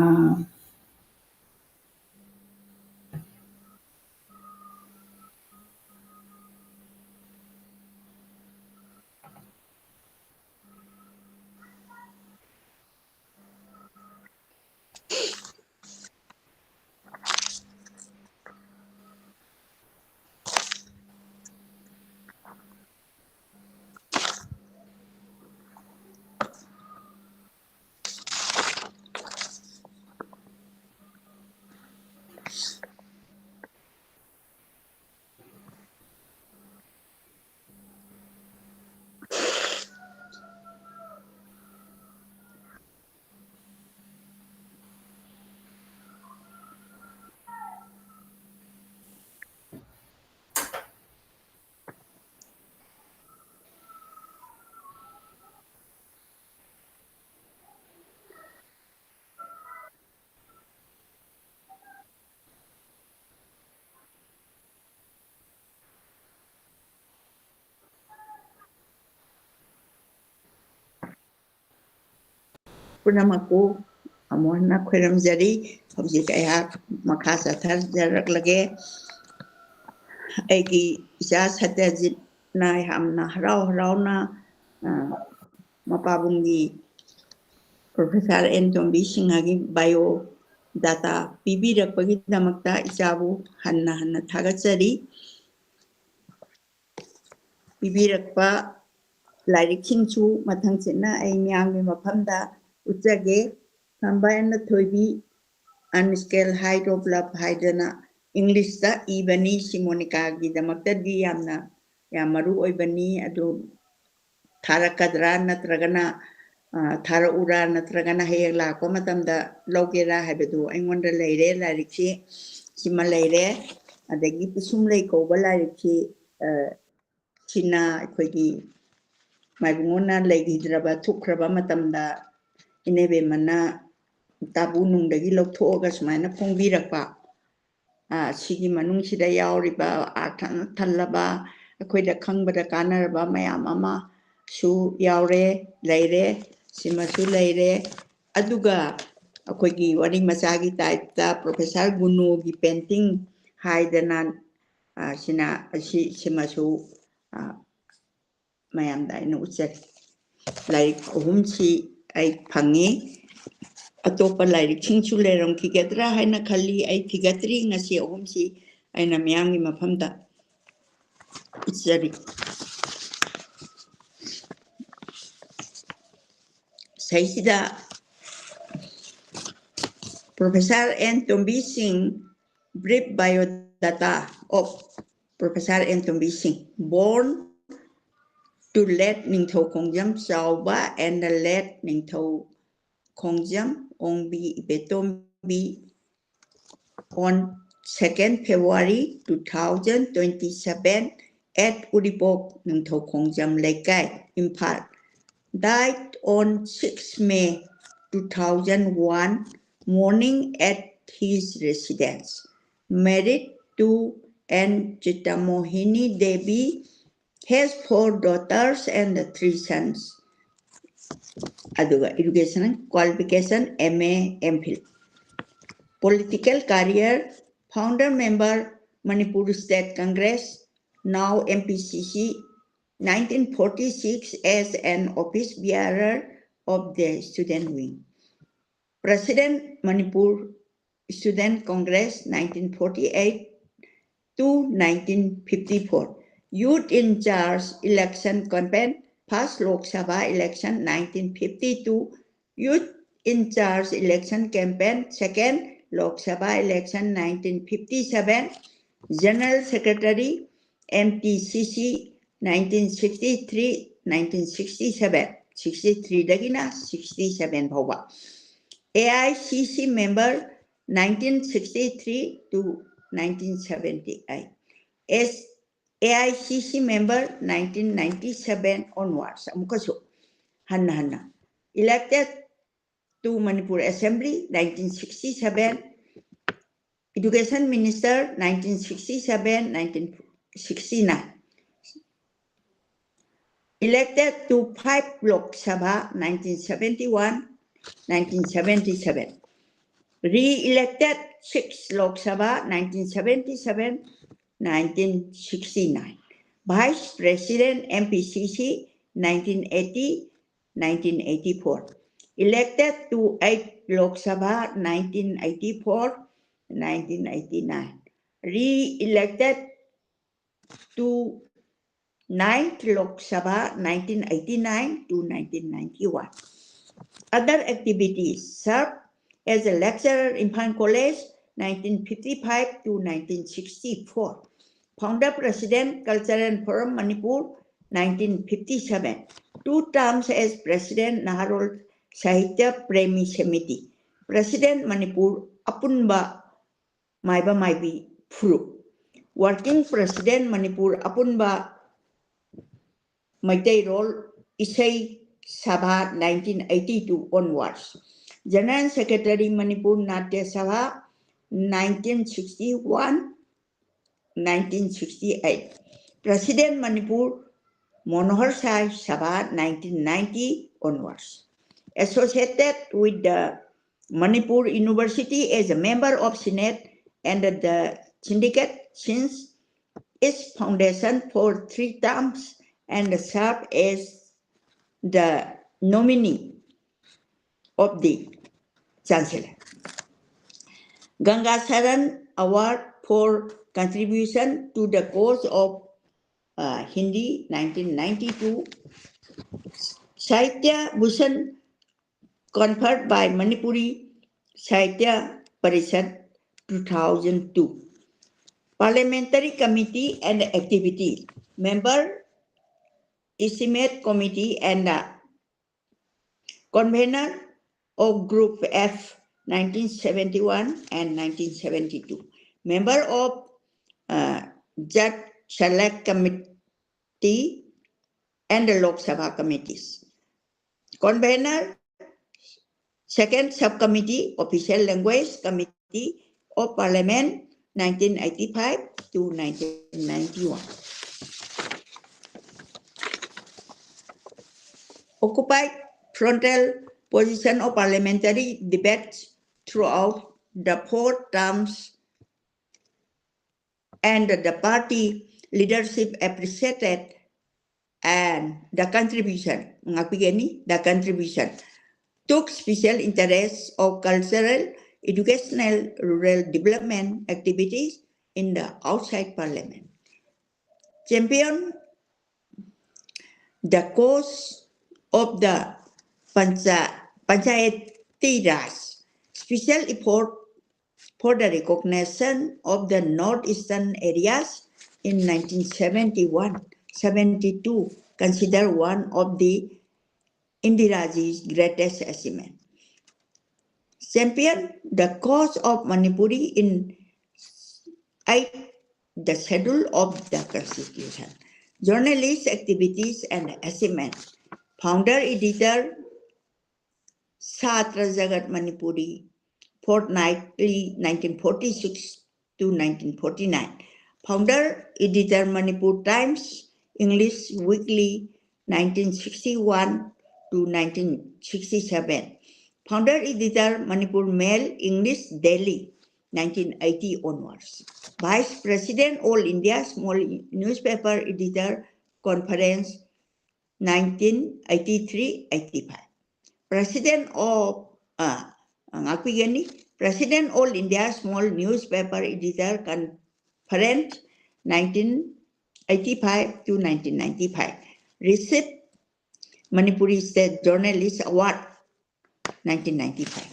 ꯄꯨꯝꯅꯃꯛꯄꯨ ꯑꯃꯨꯛ ꯍꯟꯅ ꯈꯣꯏꯔꯝꯖꯔꯤ꯫ ꯍꯧꯖꯤꯛ ꯑꯩꯍꯥꯛ ꯃꯈꯥ ꯆꯠꯊꯖꯔꯛꯂꯒꯦ꯫ ꯑꯩꯒꯤ ꯏꯆꯥ ꯁꯇ꯭ꯌꯖꯤꯠꯅ ꯌꯥꯝꯅ ꯍꯔꯥꯎ ꯍꯔꯥꯎꯅ, ꯑ, ꯃꯄꯥꯕꯨꯡꯒꯤ ꯄ꯭ꯔꯣꯐꯦꯁꯔ ꯑꯦꯟ ꯇꯣꯝꯕꯤ ꯁꯤꯡꯍꯒꯤ bio data ꯄꯤꯕꯤꯔꯛꯄꯒꯤꯗꯃꯛꯇ ꯏꯆꯥꯕꯨ ꯍꯟꯅ ꯍꯟꯅ ꯊꯥꯒꯠꯆꯔꯤ꯫ ꯄꯤꯕꯤꯔꯛꯄ ꯂꯥꯏꯔꯤꯛꯁꯤꯡꯁꯨ ꯃꯊꯪꯁꯤꯠꯅ ꯑꯩ ꯃꯤꯌꯥꯝꯒꯤ ꯃꯐꯝꯗ ꯎꯠꯆꯒꯦ꯫ ꯈꯝꯕ ꯑꯦꯟꯅ ꯊꯣꯏꯕꯤ, Unskilled Height of Love ꯍꯥꯏꯗꯅ English ꯇ ꯏꯕꯅꯤ꯫ ꯁꯤ ꯃꯣꯅꯤꯀꯥꯒꯤꯗꯃꯛꯇꯗꯤ ꯌꯥꯝꯅ, ꯌꯥꯝ ꯃꯔꯨ ꯑꯣꯏꯕꯅꯤ꯫ ꯑꯗꯨ ꯊꯥꯔꯛꯀꯗ꯭ꯔꯥ ꯅꯠꯇ꯭ꯔꯒꯅ, ꯑ, ꯊꯥꯔꯛꯎꯔꯥ ꯅꯠꯇ꯭ꯔꯒꯅ ꯍꯌꯦꯡ ꯂꯥꯛꯄ ꯃꯇꯝꯗ ꯂꯧꯒꯦꯔꯥ ꯍꯥꯏꯕꯗꯨ ꯑꯩꯉꯣꯟꯗ ꯂꯩꯔꯦ꯫ ꯂꯥꯏꯔꯤꯛꯁꯤ ꯁꯤꯃ ꯂꯩꯔꯦ꯫ ꯑꯗꯒꯤ ꯄꯤꯁꯨꯝ ꯂꯩ ꯀꯧꯕ ꯂꯥꯏꯔꯤꯛꯁꯤ, ꯑ, ꯁꯤꯅ ꯑꯩꯈꯣꯏꯒꯤ ꯃꯥꯏꯕꯨꯡꯉꯣꯟꯅ ꯂꯩꯈꯤꯗ꯭ꯔꯕ, ꯊꯣꯛꯈ꯭ꯔꯕ ꯃꯇꯝꯗ ꯏꯅꯦꯕꯦꯝꯃꯅ ꯇꯥꯕꯨ ꯅꯨꯡꯗꯒꯤ ꯂꯧꯊꯣꯛꯑꯒ ꯁꯨꯃꯥꯏꯅ ꯐꯣꯡꯕꯤꯔꯛꯄ꯫ ꯑ, ꯁꯤꯒꯤ ꯃꯅꯨꯡꯁꯤꯗ ꯌꯥꯎꯔꯤꯕ ꯑꯥꯔꯊꯅ ꯊꯜꯂꯕ, ꯑꯩꯈꯣꯏꯗ ꯈꯪꯕꯗ ꯀꯥꯟꯅꯔꯕ ꯃꯌꯥꯝ ꯑꯃꯁꯨ ꯌꯥꯎꯔꯦ, ꯂꯩꯔꯦ, ꯁꯤꯃꯁꯨ ꯂꯩꯔꯦ꯫ ꯑꯗꯨꯒ ꯑꯩꯈꯣꯏꯒꯤ ꯋꯥꯔꯤ ꯃꯆꯥꯒꯤ ꯇꯥꯏꯞꯇ ꯄ꯭ꯔꯣꯐꯦꯁꯔ ꯒꯨꯅꯣꯒꯤ ꯄꯦꯟꯇꯤꯡ ꯍꯥꯏꯗꯅ, ꯑ, ꯁꯤꯅ, ꯑꯁꯤ, ꯁꯤꯃꯁꯨ, ꯑ, ꯃꯌꯥꯝꯗ ꯑꯩꯅ ꯎꯠꯆꯔꯤ꯫ ꯂꯥꯏꯔꯤꯛ ꯑꯍꯨꯝꯁꯤ ꯑꯩ ꯐꯪꯉꯤ꯫ ꯑꯇꯣꯞꯄ ꯂꯥꯏꯔꯤꯛꯁꯤꯡꯁꯨ ꯂꯩꯔꯝꯈꯤꯒꯗ꯭ꯔꯥ ꯍꯥꯏꯅ ꯈꯜꯂꯤ꯫ ꯑꯩ ꯊꯤꯒꯠꯇ꯭ꯔꯤ꯫ ꯉꯁꯤ ꯑꯍꯨꯝꯁꯤ ꯑꯩꯅ ꯃꯤꯌꯥꯝꯒꯤ ꯃꯐꯝꯗ ꯎꯠꯆꯔꯤ꯫ ꯁꯤꯗꯩꯁꯤꯗ Professor N Tombi Singh, brief biodata of Professor N Tombi Singh, born to late Ningthou Khongjam Chaoba and the late Ningthou Khongjam Ongbi Ibetombi on second February two thousand twenty-seven at Uripok, Ningthou Khongjam Leikai, Imphal. Died on six May two thousand one morning at his residence. Married to N Chitamohini Devi, has four daughters and three sons. ꯑꯗꯨꯒ education qualification M A, M Phil. Political career, founder member Manipur State Congress, now M P C C, nineteen forty-six as an office bearer of the student wing. President Manipur Student Congress nineteen forty-eight to nineteen fifty-four. Youth in charge election campaign, first Lok Sabha election nineteen fifty-two. Youth in charge election campaign, second Lok Sabha election nineteen fifty-seven. General Secretary M T C C nineteen sixty-three, nineteen sixty-seven, sixty-three ꯗꯒꯤꯅ sixty-seven ꯐꯥꯎꯕ꯫ A I C C member nineteen sixty-three to nineteen seventy-eight. S A I C C member nineteen ninety-seven onwards. ꯑꯃꯨꯛꯀꯁꯨ ꯍꯟꯅ ꯍꯟꯅ elected to Manipur Assembly nineteen sixty-seven, Education Minister nineteen sixty-seven, nineteen sixty-nine. Elected to five Lok Sabha nineteen seventy-one, nineteen seventy-seven. Re-elected six Lok Sabha nineteen seventy-seven, nineteen sixty-nine. Vice President M P C C nineteen eighty, nineteen eighty-four. Elected to eight Lok Sabha nineteen eighty-four, nineteen eighty-nine. Re-elected to ninth Lok Sabha nineteen eighty-nine to nineteen ninety-one. Other activities: served as a lecturer in Imphal College nineteen fifty-five to nineteen sixty-four. Founder President Cultural Forum Manipur nineteen fifty-seven. Two terms as President Naharol Sahitya Premi Samiti. President Manipur Apunba Maiba Maibi Furu. Working President Manipur Apunba Maiteirol Isei Sabha nineteen eighty-two onwards. General Secretary Manipur Natya Sabha nineteen sixty-one, nineteen sixty-eight. President Manipur Manohar Sai Sabha nineteen ninety onwards. Associated with the Manipur University as a member of Senate and the Syndicate since its foundation for three terms and served as the nominee of the Chancellor. Ganga Saran Award for contribution to the cause of uh, Hindi nineteen ninety-two. Sahitya Bhushan conferred by Manipuri Sahitya Parishad two thousand two. Parliamentary Committee and Activity. Member, Estimate Committee and uh, Convener of Group F nineteen seventy-one and nineteen seventy-two. Member of uh, Jat Select Committee and the Lok Sabha committees. Convener, Second Subcommittee, Official Language Committee of Parliament, nineteen eighty-five to nineteen ninety-one. Occupied frontal position of parliamentary debates throughout the four terms, and the party leadership appreciated and the contribution, ꯉꯥꯛꯄꯤꯒꯅꯤ, the contribution, took special interest of cultural, educational, rural development activities in the outside parliament. Champion the cause of the Pancha-, Panchayati Raj, special effort for the recognition of the northeastern areas in nineteen seventy-one seventy-two, considered one of the Indiraji's greatest achievement. Champion the cause of Manipuri in eight, the schedule of the constitution. Journalist activities and achievement. Founder editor, Satra Jagat Manipuri, fortnightly, nineteen forty-six to nineteen forty-nine. Founder editor, Manipur Times, English Weekly, nineteen sixty-one to nineteen sixty-seven. Founder editor, Manipur Mail, English Daily, nineteen eighty onwards. Vice President, All India Small Newspaper Editor Conference, nineteen eighty-three eighty-five. President of, uh, ꯉꯥꯛꯄꯤꯒꯅꯤ, President, All India Small Newspaper Editor Conference, nineteen eighty-five to nineteen ninety-five. Received Manipuri State Journalist Award, nineteen ninety-five.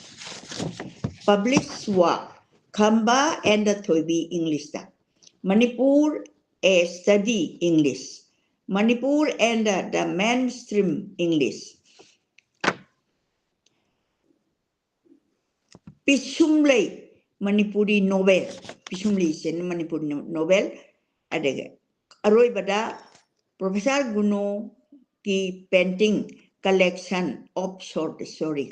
Published work, Khamba and the Thoibi, English ꯇ. Manipur, A Study, English. Manipur and the, the Mainstream, English. ꯄꯤꯁꯨꯝꯂꯩ, Manipuri novel. ꯄꯤꯁꯨꯝꯂꯩꯁꯦ Manipuri no-, novel. ꯑꯗꯒꯤ ꯑꯔꯣꯏꯕꯗ Professor ꯒꯨꯅꯣꯒꯤ painting Collection of Short Story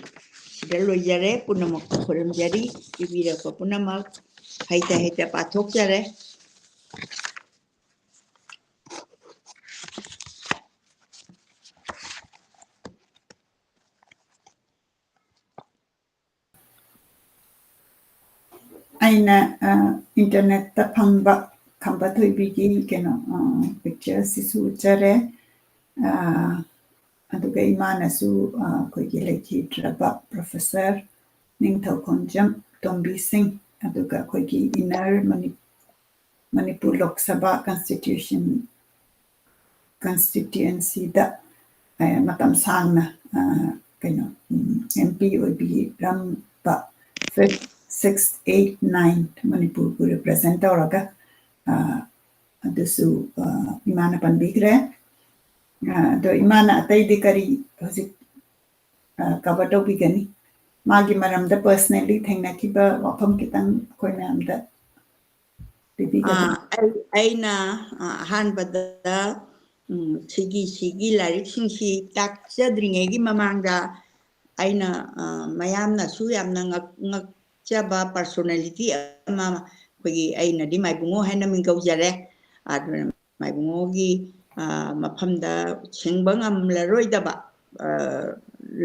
ꯁꯤꯗ ꯂꯣꯏꯖꯔꯦ꯫ ꯄꯨꯝꯅꯃꯛꯄꯨ ꯈꯨꯔꯨꯝꯖꯔꯤ꯫ ꯄꯤꯕꯤꯔꯛꯄ ꯄꯨꯝꯅꯃꯛ ꯍꯩꯇ ꯍꯩꯇ ꯄꯥꯊꯣꯛꯆꯔꯦ꯫ ꯑꯩꯅ internetꯇ ꯐꯪꯕ ꯈꯝꯕ ꯊꯣꯏꯕꯤꯒꯤ ꯀꯩꯅꯣ pictureꯁꯤꯁꯨ ꯎꯠꯆꯔꯦ꯫ ꯑꯗꯨꯒ ꯏꯃꯥꯅꯁꯨ ꯑꯩꯈꯣꯏꯒꯤ ꯂꯩꯈꯤꯗ꯭ꯔꯕ Professor ꯅꯤꯡꯊꯧꯈꯣꯡꯖꯝ ꯇꯣꯝꯕꯤ ꯁꯤꯡ, ꯑꯗꯨꯒ ꯑꯩꯈꯣꯏꯒꯤ inner ꯃꯅꯤꯄꯨꯔ ꯂꯣꯛ ꯁꯚꯥ constitution constituencyꯗ ꯃꯇꯝ ꯁꯥꯡꯅ ꯀꯩꯅꯣ MP ꯑꯣꯏꯕꯤꯔꯝꯕ fifth, sixth, eighth, ninth ꯃꯅꯤꯄꯨꯔꯕꯨ represent ꯇꯧꯔꯒ ꯑꯗꯨꯁꯨ ꯏꯃꯥꯅ ꯄꯟꯕꯤꯈ꯭ꯔꯦ꯫ ꯑꯗꯣ ꯏꯃꯥꯅ ꯑꯇꯩꯗꯤ ꯀꯔꯤ ꯍꯧꯖꯤꯛ cover ꯇꯧꯕꯤꯒꯅꯤ? ꯃꯥꯒꯤ ꯃꯔꯝꯗ personally ꯊꯦꯡꯅꯈꯤꯕ ꯋꯥꯐꯝ ꯈꯤꯇꯪ ꯑꯩꯈꯣꯏ ꯃꯌꯥꯝꯗ ꯄꯤꯕꯤꯒꯗ꯭ꯔꯥ? ꯑꯩꯅ ꯑꯍꯥꯟꯕꯗ ꯁꯤꯒꯤ ꯁꯤꯒꯤ ꯂꯥꯏꯔꯤꯛꯁꯤꯡꯁꯤ ꯇꯥꯛꯆꯗ꯭ꯔꯤꯉꯩꯒꯤ ꯃꯃꯥꯡꯗ ꯑꯩꯅ ꯃꯌꯥꯝꯅꯁꯨ ꯌꯥꯝꯅ ꯉꯛꯆꯕ personality ꯑꯃ, ꯑꯩꯈꯣꯏꯒꯤ, ꯑꯩꯅꯗꯤ ꯃꯥꯏꯕꯨꯡꯉꯣ ꯍꯥꯏꯅ ꯃꯤꯡ ꯀꯧꯖꯔꯦ꯫ ꯑꯗꯨꯅ ꯃꯥꯏꯕꯨꯡꯉꯣꯒꯤ ꯃꯐꯝꯗ ꯁꯤꯡꯕ ꯉꯝꯂꯔꯣꯏꯗꯕ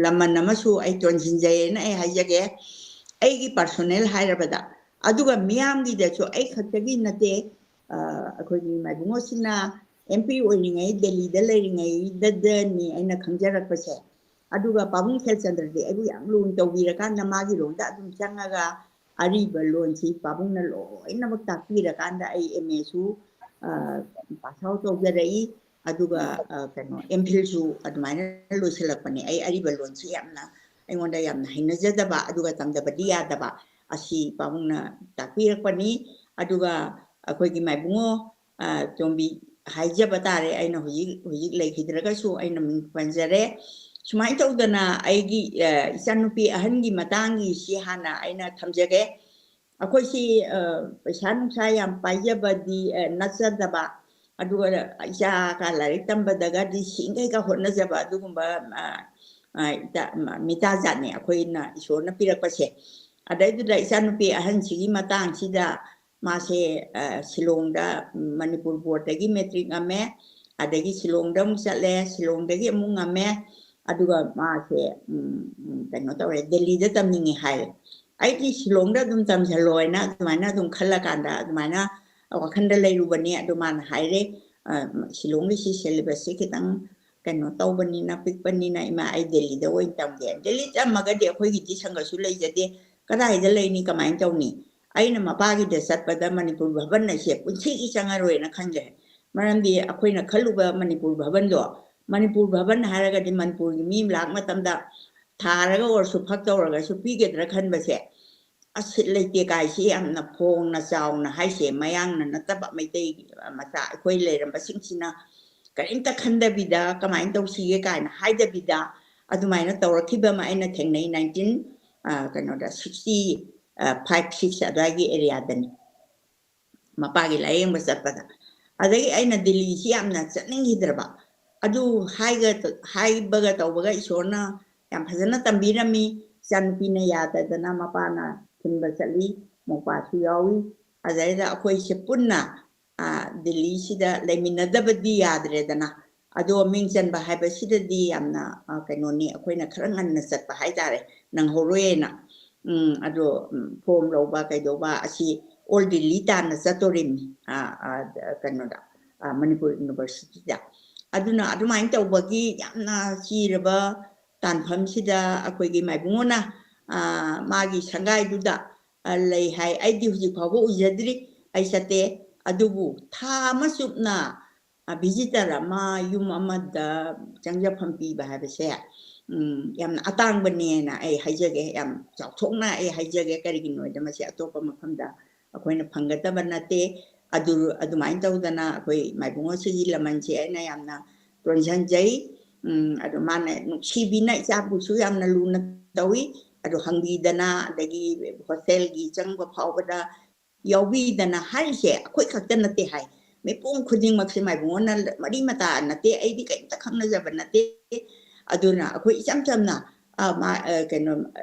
ꯂꯃꯟ ꯑꯃꯁꯨ ꯑꯩ ꯇꯣꯟꯁꯤꯟꯖꯩꯅ ꯑꯩ ꯍꯥꯏꯖꯒꯦ꯫ ꯑꯩꯒꯤ personal ꯍꯥꯏꯔꯕꯗ, ꯑꯗꯨꯒ ꯃꯤꯌꯥꯝꯒꯤꯗꯁꯨ ꯑꯩ ꯈꯛꯇꯒꯤ ꯅꯠꯇꯦ, ꯑꯩꯈꯣꯏꯒꯤ ꯃꯥꯏꯕꯨꯡꯉꯣꯁꯤꯅ MP ꯑꯣꯏꯔꯤꯉꯩ, ꯗꯦꯜꯂꯤꯗ ꯂꯩꯔꯤꯉꯩꯗꯗꯅꯤ ꯑꯩꯅ ꯈꯪꯖꯔꯛꯄꯁꯦ꯫ ꯑꯗꯨꯒ ꯄꯥꯕꯨꯡ ꯈꯦꯜꯆꯟꯗ꯭ꯔꯗꯤ ꯑꯩꯕꯨ ꯌꯥꯝ ꯂꯨꯅ ꯇꯧꯕꯤꯔꯀꯥꯟꯗ ꯃꯥꯒꯤ ꯔꯣꯝꯗ ꯑꯗꯨꯝ ꯆꯪꯉꯒ ꯑꯔꯤꯕ ꯂꯣꯟꯁꯤ ꯄꯥꯕꯨꯡꯅ ꯂꯣꯏꯅꯃꯛ ꯇꯥꯛꯄꯤꯔꯀꯥꯟꯗ ꯑꯩ MAꯁꯨ pass out ꯇꯧꯖꯔꯛꯏ꯫ ꯑꯗꯨꯒ ꯀꯩꯅꯣ, MPhilꯁꯨ ꯑꯗꯨꯃꯥꯏꯅ ꯂꯣꯏꯁꯤꯜꯂꯛꯄꯅꯦ꯫ ꯑꯩ ꯑꯔꯤꯕ ꯂꯣꯟꯁꯤ ꯌꯥꯝꯅ, ꯑꯩꯉꯣꯟꯗ ꯌꯥꯝꯅ ꯍꯩꯅꯖꯗꯕ, ꯑꯗꯨꯒ ꯇꯝꯗꯕꯗꯤ ꯌꯥꯗꯕ, ꯑꯁꯤ ꯄꯥꯕꯨꯡꯅ ꯇꯥꯛꯄꯤꯔꯛꯄꯅꯤ꯫ ꯑꯗꯨꯒ ꯑꯩꯈꯣꯏꯒꯤ ꯃꯥꯏꯕꯨꯡꯉꯣ ꯇꯣꯝꯕꯤ ꯍꯥꯏꯖꯕ ꯇꯥꯔꯦ, ꯑꯩꯅ ꯍꯧꯖꯤꯛ ꯍꯧꯖꯤꯛ ꯂꯩꯈꯤꯗ꯭ꯔꯒꯁꯨ ꯑꯩꯅ ꯃꯤꯡ ꯄꯟꯖꯔꯦ꯫ ꯁꯨꯃꯥꯏꯅ ꯇꯧꯗꯅ ꯑꯩꯒꯤ ꯏꯆꯟꯅꯨꯄꯤ ꯑꯍꯟꯒꯤ ꯃꯇꯥꯡꯒꯤꯁꯤ ꯍꯥꯟꯅ ꯑꯩꯅ ꯊꯝꯖꯒꯦ꯫ ꯑꯩꯈꯣꯏꯁꯤ ꯄꯩꯁꯥ ꯅꯨꯡꯁꯥ ꯌꯥꯝ ꯄꯥꯏꯖꯕꯗꯤ ꯅꯠꯆꯗꯕ, ꯑꯗꯨꯒ ꯏꯆꯥꯒ ꯂꯥꯏꯔꯤꯛ ꯇꯝꯕꯗꯒꯗꯤ ꯁꯤꯡꯈꯩꯒ ꯍꯣꯠꯅꯖꯕ ꯑꯗꯨꯒꯨꯝꯕ, ꯑ, ꯑ, ꯏꯆꯥ-, ꯃ-, ꯃꯤꯇꯥ ꯖꯥꯠꯅꯤ ꯑꯩꯈꯣꯏꯅ ꯏꯁꯣꯔꯅ ꯄꯤꯔꯛꯄꯁꯦ꯫ ꯑꯗꯩꯗꯨꯗ ꯏꯆꯥꯅꯨꯄꯤ ꯑꯍꯟꯁꯤꯒꯤ ꯃꯇꯥꯡꯁꯤꯗ ꯃꯥꯁꯦ, ꯑ, ꯁꯤꯂꯣꯡꯗ, ꯎꯝ, ꯃꯅꯤꯄꯨꯔ ꯕꯣꯔꯗꯇꯒꯤ ꯃꯦꯇ꯭ꯔꯤꯛ ꯉꯝꯃꯦ, ꯑꯗꯒꯤ ꯁꯤꯂꯣꯡꯗ ꯑꯃꯨꯛ ꯆꯠꯂꯦ, ꯁꯤꯂꯣꯡꯗꯒꯤ ꯑꯃꯨꯛ ꯉꯝꯃꯦ, ꯑꯗꯨꯒ ꯃꯥꯁꯦ, ꯎꯝ, ꯎꯝ, ꯀꯩꯅꯣ ꯇꯧꯔꯦ, ꯗꯦꯜꯂꯤꯗ ꯇꯝꯅꯤꯡꯉꯦ ꯍꯥꯏꯔꯦ꯫ ꯑꯩꯗꯤ ꯁꯤꯂꯣꯡꯗ ꯑꯗꯨꯝ ꯇꯝꯁꯤꯜꯂꯣ ꯍꯥꯏꯅ ꯑꯗꯨꯃꯥꯏꯅ ꯑꯗꯨꯝ ꯈꯜꯂꯀꯥꯟꯗ ꯑꯗꯨꯃꯥꯏꯅ ꯋꯥꯈꯜꯗ ꯂꯩꯔꯨꯕꯅꯦ꯫ ꯑꯗꯨ ꯃꯥꯅ ꯍꯥꯏꯔꯦ, "ꯑ, ꯁꯤꯂꯣꯡꯒꯤꯁꯤ syllabus-ꯁꯤ ꯈꯤꯇꯪ ꯀꯩꯅꯣ ꯇꯧꯕꯅꯤꯅ, ꯄꯤꯛꯄꯅꯤꯅ, ꯏꯃꯥ, ꯑꯩ ꯗꯦꯜꯂꯤꯗ ꯑꯣꯏꯅ ꯇꯝꯒꯦ꯫ ꯗꯦꯜꯂꯤ ꯇꯝꯃꯒꯗꯤ ꯑꯩꯈꯣꯏꯒꯤꯗꯤ ꯁꯪꯒꯁꯨ ꯂꯩꯖꯗꯦ, ꯀꯗꯥꯏꯗ ꯂꯩꯅꯤ, ꯀꯃꯥꯏꯅ ꯇꯧꯅꯤ?" ꯑꯩꯅ ꯃꯄꯥꯒꯤꯗ ꯆꯠꯄꯗ ꯃꯅꯤꯄꯨꯔ ꯚꯕꯟ ꯑꯁꯦ ꯄꯨꯟꯁꯤꯒꯤ ꯆꯪꯉꯔꯣꯏꯅ ꯈꯟꯈ꯭ꯔꯦ꯫ ꯃꯔꯝꯗꯤ ꯑꯩꯈꯣꯏꯅ ꯈꯜꯂꯨꯕ ꯃꯅꯤꯄꯨꯔ ꯚꯕꯟꯗꯣ, ꯃꯅꯤꯄꯨꯔ ꯚꯕꯟ ꯍꯥꯏꯔꯒꯗꯤ ꯃꯅꯤꯄꯨꯔꯒꯤ ꯃꯤ ꯂꯥꯛ ꯃꯇꯝꯗ ꯊꯥꯔꯒ ꯑꯣꯏꯔꯁꯨ ꯐꯛ ꯇꯧꯔꯒꯁꯨ ꯄꯤꯒꯗ꯭ꯔꯥ ꯈꯟꯕꯁꯦ, ꯑꯁꯤꯠ ꯂꯩꯇꯦ ꯀꯥꯏꯁꯤ ꯌꯥꯝꯅ ꯐꯣꯡꯅ ꯆꯥꯎꯅ ꯍꯥꯏꯁꯦ, ꯃꯌꯥꯡꯅ ꯅꯠꯇꯕ ꯃꯩꯇꯩ ꯃꯆꯥ ꯑꯩꯈꯣꯏ ꯂꯩꯔꯝꯕꯁꯤꯡꯁꯤꯅ ꯀꯔꯤꯝꯇ ꯈꯟꯗꯕꯤꯗ ꯀꯃꯥꯏꯅ ꯇꯧꯁꯤꯒꯦ ꯀꯥꯏꯅ ꯍꯥꯏꯗꯕꯤꯗ ꯑꯗꯨꯃꯥꯏꯅ ꯇꯧꯔꯛꯈꯤꯕ ꯑꯃ ꯑꯩꯅ ꯊꯦꯡꯅꯩ, ꯅꯥꯏꯟꯇꯤꯟ, ꯑ, ꯀꯩꯅꯣꯗ, ꯁꯤꯛꯁꯇꯤ ꯐꯥꯏꯚ, ꯁꯤꯛꯁ ꯑꯗꯨꯋꯥꯏꯒꯤ ꯑꯦꯔꯤꯌꯥꯗꯅꯤ꯫ ꯃꯄꯥꯒꯤ ꯂꯥꯏꯌꯦꯡꯕ ꯆꯠꯄꯗ꯫ ꯑꯗꯒꯤ ꯑꯩꯅ ꯗꯤꯜꯂꯤꯁꯤ ꯌꯥꯝꯅ ꯆꯠꯅꯤꯡꯈꯤꯗ꯭ꯔꯕ꯫ ꯑꯗꯨ ꯍꯥꯏꯒ-, ꯍꯥꯏꯕꯒ ꯇꯧꯕꯒ ꯏꯁꯣꯔꯅ ꯌꯥꯝ ꯐꯖꯅ ꯇꯝꯕꯤꯔꯝꯃꯤ꯫ ꯏꯆꯥꯅꯨꯄꯤꯅ ꯌꯥꯗꯗꯅ ꯃꯄꯥꯅ ꯊꯤꯟꯕ ꯆꯠꯂꯤ, ꯃꯧꯄꯥꯁꯨ ꯌꯥꯎꯏ꯫ ꯑꯗꯩꯗ ꯑꯩꯈꯣꯏꯁꯦ ꯄꯨꯟꯅ, ꯑ, ꯗꯤꯜꯂꯤꯁꯤꯗ ꯂꯩꯃꯤꯟꯅꯗꯕꯗꯤ ꯌꯥꯗ꯭ꯔꯦꯗꯅ꯫ ꯑꯗꯣ ꯃꯤꯡ ꯆꯟꯕ ꯍꯥꯏꯕꯁꯤꯗꯗꯤ ꯌꯥꯝꯅ, ꯑ, ꯀꯩꯅꯣꯅꯤ, ꯑꯩꯈꯣꯏꯅ ꯈꯔ ꯉꯟꯅ ꯆꯠꯄ ꯍꯥꯏꯇꯥꯔꯦ, ꯅꯪꯍꯧꯔꯣꯏꯅ꯫ ꯎꯝ, ꯑꯗꯣ, ꯎꯝ, form ꯂꯧꯕ ꯀꯩꯗꯧꯕ ꯑꯁꯤ all Delhi ꯇꯥꯟꯅ ꯆꯠꯇꯣꯔꯤꯕꯅꯤ, ꯑ, ꯑ, ꯀꯩꯅꯣꯗ, ꯑ, ꯃꯅꯤꯄꯨꯔ University-ꯗ꯫ ꯑꯗꯨꯅ ꯑꯗꯨꯃꯥꯏꯅ ꯇꯧꯕꯒꯤ ꯌꯥꯝꯅ ꯆꯤꯔꯕ ꯇꯥꯟꯐꯝꯁꯤꯗ ꯑꯩꯈꯣꯏꯒꯤ ꯃꯥꯏꯕꯨꯡꯉꯣꯅ, ꯑ, ꯃꯥꯒꯤ ꯁꯪꯒꯥꯏꯗꯨꯗ, ꯑ, ꯂꯩ ꯍꯥꯏ꯫ ꯑꯩꯗꯤ ꯍꯧꯖꯤꯛ ꯐꯥꯎꯕ ꯎꯖꯗ꯭ꯔꯤ, ꯑꯩ ꯆꯠꯇꯦ꯫ ꯑꯗꯨꯕꯨ ꯊꯥ ꯑꯃ ꯆꯨꯞꯅ, ꯑ, visitor ꯑꯃ ꯌꯨꯝ ꯑꯃꯗ ꯆꯪꯖꯐꯝ ꯄꯤꯕ ꯍꯥꯏꯕꯁꯦ, ꯎꯝ, ꯌꯥꯝꯅ ꯑꯇꯥꯡꯕꯅꯦꯅ ꯑꯩ ꯍꯥꯏꯖꯒꯦ, ꯌꯥꯝ ꯆꯥꯎꯊꯣꯛꯅ ꯑꯩ ꯍꯥꯏꯖꯒꯦ꯫ ꯀꯔꯤꯒꯤꯅꯣ ꯍꯥꯏꯗ ꯃꯁꯤ ꯑꯇꯣꯞꯄ ꯃꯐꯝꯗ ꯑꯩꯈꯣꯏꯅ ꯐꯪꯒꯗꯕ ꯅꯠꯇꯦ꯫ ꯑꯗꯨ, ꯑꯗꯨꯃꯥꯏꯅ ꯇꯧꯗꯅ ꯑꯩꯈꯣꯏ ꯃꯥꯏꯕꯨꯡꯉꯣꯁꯤꯒꯤ ꯂꯃꯟꯁꯦ ꯑꯩꯅ ꯌꯥꯝꯅ ꯇꯣꯟꯖꯟꯖꯩ꯫ ꯎꯝ, ꯑꯗꯨ ꯃꯥꯅ ꯅꯨꯡꯁꯤꯕꯤꯅ ꯏꯆꯥꯕꯨꯁꯨ ꯌꯥꯝꯅ ꯂꯨꯅ ꯇꯧꯏ꯫ ꯑꯗꯨ ꯍꯪꯕꯤꯗꯅ, ꯑꯗꯒꯤ hostel-ꯒꯤ ꯆꯪꯕ ꯐꯥꯎꯕꯗ ꯌꯥꯎꯕꯤꯗꯅ ꯍꯥꯏꯔꯤꯁꯦ ꯑꯩꯈꯣꯏ ꯈꯛꯇ ꯅꯠꯇꯦ ꯍꯥꯏ, ꯃꯤꯄꯨꯝ ꯈꯨꯗꯤꯡꯃꯛꯁꯦ ꯃꯥꯏꯕꯨꯡꯉꯣꯟꯅ ꯃꯔꯤ ꯃꯇꯥ ꯅꯠꯇꯦ, ꯑꯩꯗꯤ ꯀꯔꯤꯝꯇ ꯈꯪꯅꯖꯕ ꯅꯠꯇꯦ꯫ ꯑꯗꯨꯅ ꯑꯩꯈꯣꯏ ꯏꯆꯝ ꯆꯝꯅ, ꯑ, ꯃꯥ, ꯑ, ꯀꯩꯅꯣ,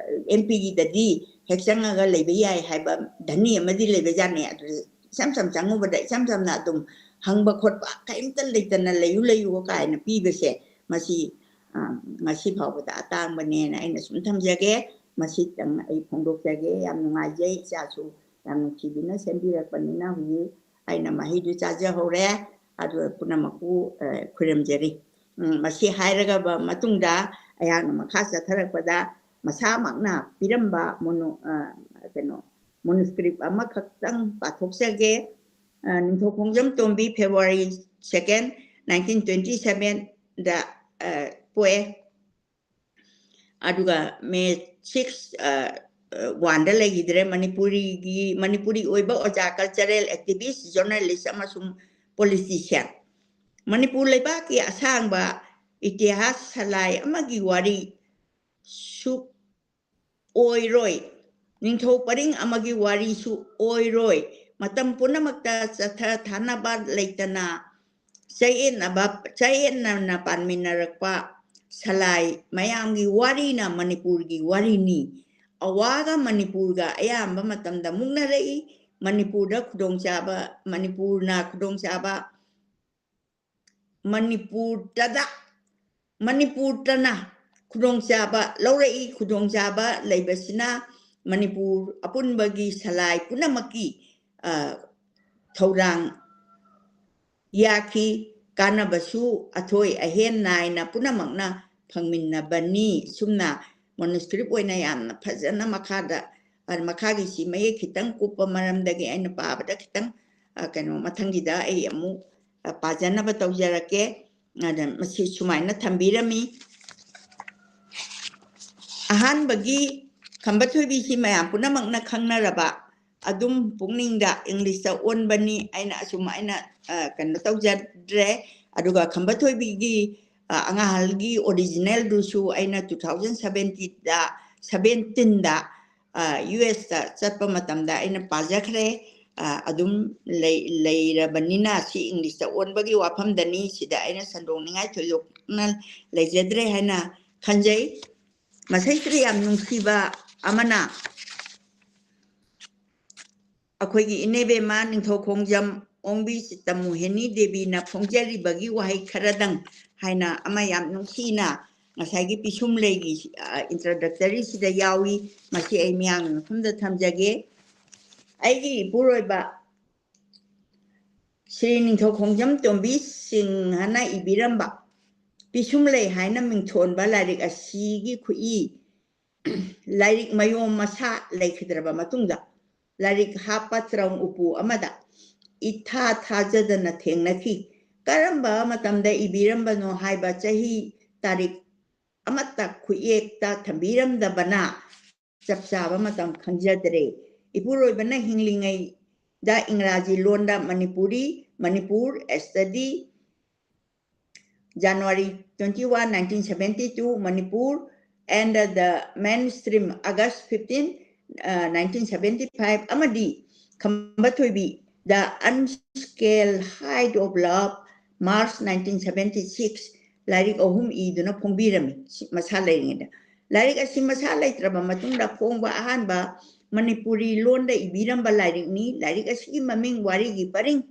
ꯑꯦꯝ ꯄꯤꯒꯤꯗꯗꯤ ꯍꯦꯛ ꯆꯪꯉꯒ ꯂꯩꯕ ꯌꯥꯏ ꯍꯥꯏꯕ ꯙꯅꯤ ꯑꯃꯗꯤ ꯂꯩꯕꯖꯥꯠꯅꯤ꯫ ꯑꯗꯨ ꯏꯆꯝ ꯆꯝ ꯆꯪꯉꯨꯕꯗ ꯏꯆꯝ ꯆꯝꯅ ꯑꯗꯨꯝ ꯍꯪꯕ ꯈꯣꯠꯄ ꯀꯔꯤꯝꯇ ꯂꯩꯇꯅ ꯂꯩꯌꯨ ꯂꯩꯌꯨ ꯀꯥꯏꯅ ꯄꯤꯕꯁꯦ, ꯃꯁꯤ, ꯑ, ꯉꯁꯤ ꯐꯥꯎꯕꯗ ꯑꯇꯥꯡꯕꯅꯦꯅ ꯑꯩꯅ ꯁꯨꯝ ꯊꯝꯖꯒꯦ꯫ ꯃꯁꯤꯇꯪ ꯑꯩ ꯐꯣꯡꯗꯣꯛꯆꯒꯦ꯫ ꯌꯥꯝ ꯅꯨꯡꯉꯥꯏꯖꯩ, ꯏꯆꯥꯁꯨ ꯌꯥꯝ ꯅꯨꯡꯁꯤꯕꯤꯅ ꯁꯦꯝꯕꯤꯔꯛꯄꯅꯤꯅ ꯍꯧꯖꯤꯛ ꯑꯩꯅ ꯃꯍꯩꯗꯨ ꯆꯥꯖꯍꯧꯔꯦ꯫ ꯑꯗꯨ ꯄꯨꯝꯅꯃꯛꯄꯨ, ꯑ, ꯈꯨꯔꯨꯝꯖꯔꯤ꯫ ꯎꯝ, ꯃꯁꯤ ꯍꯥꯏꯔꯒꯕ ꯃꯇꯨꯡꯗ ꯑꯩꯍꯥꯛꯅ ꯃꯈꯥ ꯆꯠꯊꯔꯛꯄꯗ ꯃꯁꯥꯃꯛꯅ ꯄꯤꯔꯝꯕ ꯃꯣꯅꯨ-, ꯑ, ꯀꯩꯅꯣ, ꯃꯣꯅꯨꯁꯀ꯭ꯔꯤꯞ ꯑꯃꯈꯛꯇꯪ ꯄꯥꯊꯣꯛꯆꯒꯦ꯫ ꯑ, ꯅꯤꯡꯊꯧ ꯈꯣꯡꯖꯝ ꯇꯣꯝꯕꯤ, February second, nineteen twenty seven ꯗ, ꯑ, ꯄꯣꯛꯑꯦ꯫ ꯑꯗꯨꯒ May six, ꯑ, ꯑ, one ꯗ ꯂꯩꯈꯤꯗ꯭ꯔꯦ꯫ ꯃꯅꯤꯄꯨꯔꯤꯒꯤ, ꯃꯅꯤꯄꯨꯔꯤ ꯑꯣꯏꯕ ꯑꯣꯖꯥ, cultural activist, journalist ꯑꯃꯁꯨꯡ politician꯫ ꯃꯅꯤꯄꯨꯔ ꯂꯩꯕꯥꯛꯀꯤ ꯑꯁꯥꯡꯕ ꯏꯇꯤꯍꯥꯁ ꯁꯂꯥꯏ ꯑꯃꯒꯤ ꯋꯥꯔꯤ ꯁꯨꯛ ꯑꯣꯏꯔꯣꯏ꯫ ꯅꯤꯡꯊꯧ ꯄꯔꯤꯡ ꯑꯃꯒꯤ ꯋꯥꯔꯤꯁꯨ ꯑꯣꯏꯔꯣꯏ꯫ ꯃꯇꯝ ꯄꯨꯝꯅꯃꯛꯇ ꯆꯠꯊ ꯊꯥꯅꯕ ꯂꯩꯇꯅ ꯆꯌꯦꯠꯅꯕ, ꯆꯌꯦꯠꯅꯅ ꯄꯥꯟꯃꯤꯟꯅꯔꯛꯄ ꯁꯂꯥꯏ ꯃꯌꯥꯝꯒꯤ ꯋꯥꯔꯤꯅ ꯃꯅꯤꯄꯨꯔꯒꯤ ꯋꯥꯔꯤꯅꯤ꯫ ꯑꯋꯥꯒ ꯃꯅꯤꯄꯨꯔꯒ ꯑꯌꯥꯝꯕ ꯃꯇꯝꯗ ꯃꯨꯛꯅꯔꯛꯏ꯫ ꯃꯅꯤꯄꯨꯔꯗ ꯈꯨꯗꯣꯡꯆꯥꯕ, ꯃꯅꯤꯄꯨꯔꯅ ꯈꯨꯗꯣꯡꯆꯥꯕ, ꯃꯅꯤꯄꯨꯔꯗ, ꯃꯅꯤꯄꯨꯔꯗꯅ ꯈꯨꯗꯣꯡꯆꯥꯕ ꯂꯧꯔꯛꯏ꯫ ꯈꯨꯗꯣꯡꯆꯥꯕ ꯂꯩꯕꯁꯤꯅ ꯃꯅꯤꯄꯨꯔ ꯑꯄꯨꯟꯕꯒꯤ ꯁꯂꯥꯏ ꯄꯨꯝꯅꯃꯛꯀꯤ, ꯑ, ꯊꯧꯗꯥꯡ ꯌꯥꯈꯤ꯫ ꯀꯥꯟꯅꯕꯁꯨ ꯑꯊꯣꯏ ꯑꯍꯦꯟ ꯅꯥꯏꯅ ꯄꯨꯝꯅꯃꯛꯅ ꯐꯪꯃꯤꯟꯅꯕꯅꯤ꯫ ꯁꯨꯝꯅ ꯃꯣꯅꯨꯁꯀ꯭ꯔꯤꯞ ꯑꯣꯏꯅ ꯌꯥꯝꯅ ꯐꯖꯅ ꯃꯈꯥꯗ, ꯑ, ꯃꯈꯥꯒꯤꯁꯤ ꯃꯌꯦꯛ ꯈꯤꯇꯪ ꯀꯨꯞꯄ ꯃꯔꯝꯗꯒꯤ ꯑꯩꯅ ꯄꯥꯕꯗ ꯈꯤꯇꯪ, ꯑ, ꯀꯩꯅꯣ, ꯃꯊꯪꯒꯤꯗ ꯑꯩ ꯑꯃꯨꯛ, ꯑ, ꯄꯥꯖꯅꯕ ꯇꯧꯖꯔꯛꯀꯦ꯫ ꯑꯗ ꯃꯁꯤ ꯁꯨꯃꯥꯏꯅ ꯊꯝꯕꯤꯔꯝꯃꯤ꯫ ꯑꯍꯥꯟꯕꯒꯤ ꯈꯝꯕ ꯊꯣꯏꯕꯤꯁꯤ ꯃꯌꯥꯝ ꯄꯨꯝꯅꯃꯛꯅ ꯈꯪꯅꯔꯕ ꯑꯗꯨꯝ ꯄꯨꯛꯅꯤꯡꯗ ꯏꯪꯂꯤꯁꯇ ꯑꯣꯟꯕꯅꯤ꯫ ꯑꯩꯅ ꯑꯁꯨꯝ ꯑꯩꯅ, ꯑ, ꯀꯩꯅꯣ ꯇꯧꯖꯗ꯭ꯔꯦ꯫ ꯑꯗꯨꯒ ꯈꯝꯕ ꯊꯣꯏꯕꯤꯒꯤ, ꯑ, ꯑꯉꯥꯡꯍꯜꯒꯤ original ꯗꯨꯁꯨ ꯑꯩꯅ two thousand seventeen ꯗ, seventeen ꯗ, ꯑ, ꯌꯨ ꯑꯦꯁꯇ ꯆꯠꯄ ꯃꯇꯝꯗ ꯑꯩꯅ ꯄꯥꯖꯈ꯭ꯔꯦ꯫ ꯑ, ꯑꯗꯨꯝ ꯂꯩ-, ꯂꯩꯔꯕꯅꯤꯅ, ꯁꯤ ꯏꯪꯂꯤꯁꯇ ꯑꯣꯟꯕꯒꯤ ꯋꯥꯐꯝꯗꯅꯤ꯫ ꯁꯤꯗ ꯑꯩꯅ ꯁꯟꯗꯣꯛꯅꯤꯡꯉꯥꯏ ꯊꯣꯏꯗꯣꯛꯅ ꯂꯩꯖꯗ꯭ꯔꯦ ꯍꯥꯏꯅ ꯈꯟꯖꯩ꯫ ꯃꯁꯤꯁꯤꯗ ꯌꯥꯝ ꯅꯨꯡꯁꯤꯕ ꯑꯃꯅ, ꯑꯩꯈꯣꯏꯒꯤ ꯏꯅꯦꯕꯦꯝꯃ ꯅꯤꯡꯊꯧ ꯈꯣꯡꯖꯝ ꯑꯣꯡꯕꯤ ꯆꯤꯠꯇꯃꯣꯍꯤꯅꯤ ꯗꯦꯕꯤꯅ ꯐꯣꯡꯖꯔꯤꯕꯒꯤ ꯋꯥꯍꯩ ꯈꯔꯗꯪ ꯍꯥꯏꯅ ꯑꯃ ꯌꯥꯝ ꯅꯨꯡꯁꯤꯅ ꯉꯁꯥꯏꯒꯤ ꯄꯤꯁꯨꯝ ꯂꯩꯒꯤ, ꯑ, introductory ꯁꯤꯗ ꯌꯥꯎꯏ꯫ ꯃꯁꯤ ꯑꯩ ꯃꯤꯌꯥꯝꯒꯤ ꯃꯐꯝꯗ ꯊꯝꯖꯒꯦ꯫ ꯑꯩꯒꯤ ꯏꯄꯨꯔꯣꯏꯕ ꯁ꯭ꯔꯤ ꯅꯤꯡꯊꯧ ꯈꯣꯡꯖꯝ ꯇꯣꯝꯕꯤ ꯁꯤꯡꯍꯅ ꯏꯕꯤꯔꯝꯕ ꯄꯤꯁꯨꯝ ꯂꯩ ꯍꯥꯏꯅ ꯃꯤꯡꯊꯣꯟꯕ ꯂꯥꯏꯔꯤꯛ ꯑꯁꯤꯒꯤ ꯈꯨꯏ, ꯂꯥꯏꯔꯤꯛ ꯃꯌꯣꯝ ꯃꯁꯥ ꯂꯩꯈꯤꯗ꯭ꯔꯕ ꯃꯇꯨꯡꯗ, ꯂꯥꯏꯔꯤꯛ ꯍꯥꯞꯄ ꯇ꯭ꯔꯪ ꯎꯄꯨ ꯑꯃꯗ ꯏꯊꯥ ꯊꯥꯖꯗꯅ ꯊꯦꯡꯅꯈꯤ꯫ ꯀꯔꯝꯕ ꯃꯇꯝꯗ ꯏꯕꯤꯔꯝꯕꯅꯣ ꯍꯥꯏꯕ ꯆꯍꯤ ꯇꯥꯔꯤꯛ ꯑꯃꯠꯇ ꯈꯨꯌꯦꯛꯇ ꯊꯝꯕꯤꯔꯝꯗꯕꯅ ꯆꯞ ꯆꯥꯕ ꯃꯇꯝ ꯈꯪꯖꯗ꯭ꯔꯦ꯫ ꯏꯄꯨꯔꯣꯏꯕꯅ ꯍꯤꯡꯂꯤꯉꯩꯗ ꯏꯪꯒ꯭ꯔꯥꯖꯤ ꯂꯣꯟꯗ Manipuri, Manipur, A Study, January twenty-one, nineteen seventy-two, Manipur, and the Mainstream, August fifteen, uh, nineteen seventy-five, ꯑꯃꯗꯤ ꯈꯝꯕ ꯊꯣꯏꯕꯤ, The Unscaled Height of Love, March nineteen seventy-six, ꯂꯥꯏꯔꯤꯛ ꯑꯍꯨꯝ ꯏꯗꯨꯅ ꯐꯣꯡꯕꯤꯔꯝꯃꯤ꯫ ꯁꯤ ꯃꯁꯥ ꯂꯩꯔꯤꯉꯩꯗ, ꯂꯥꯏꯔꯤꯛ ꯑꯁꯤ ꯃꯁꯥ ꯂꯩꯇ꯭ꯔꯕ ꯃꯇꯨꯡꯗ ꯐꯣꯡꯕ ꯑꯍꯥꯟꯕ ꯃꯅꯤꯄꯨꯔꯤ ꯂꯣꯟꯗ ꯏꯕꯤꯔꯝꯕ ꯂꯥꯏꯔꯤꯛꯅꯤ꯫ ꯂꯥꯏꯔꯤꯛ ꯑꯁꯤꯒꯤ ꯃꯃꯤꯡ ꯋꯥꯔꯤꯒꯤ ꯄꯔꯤꯡ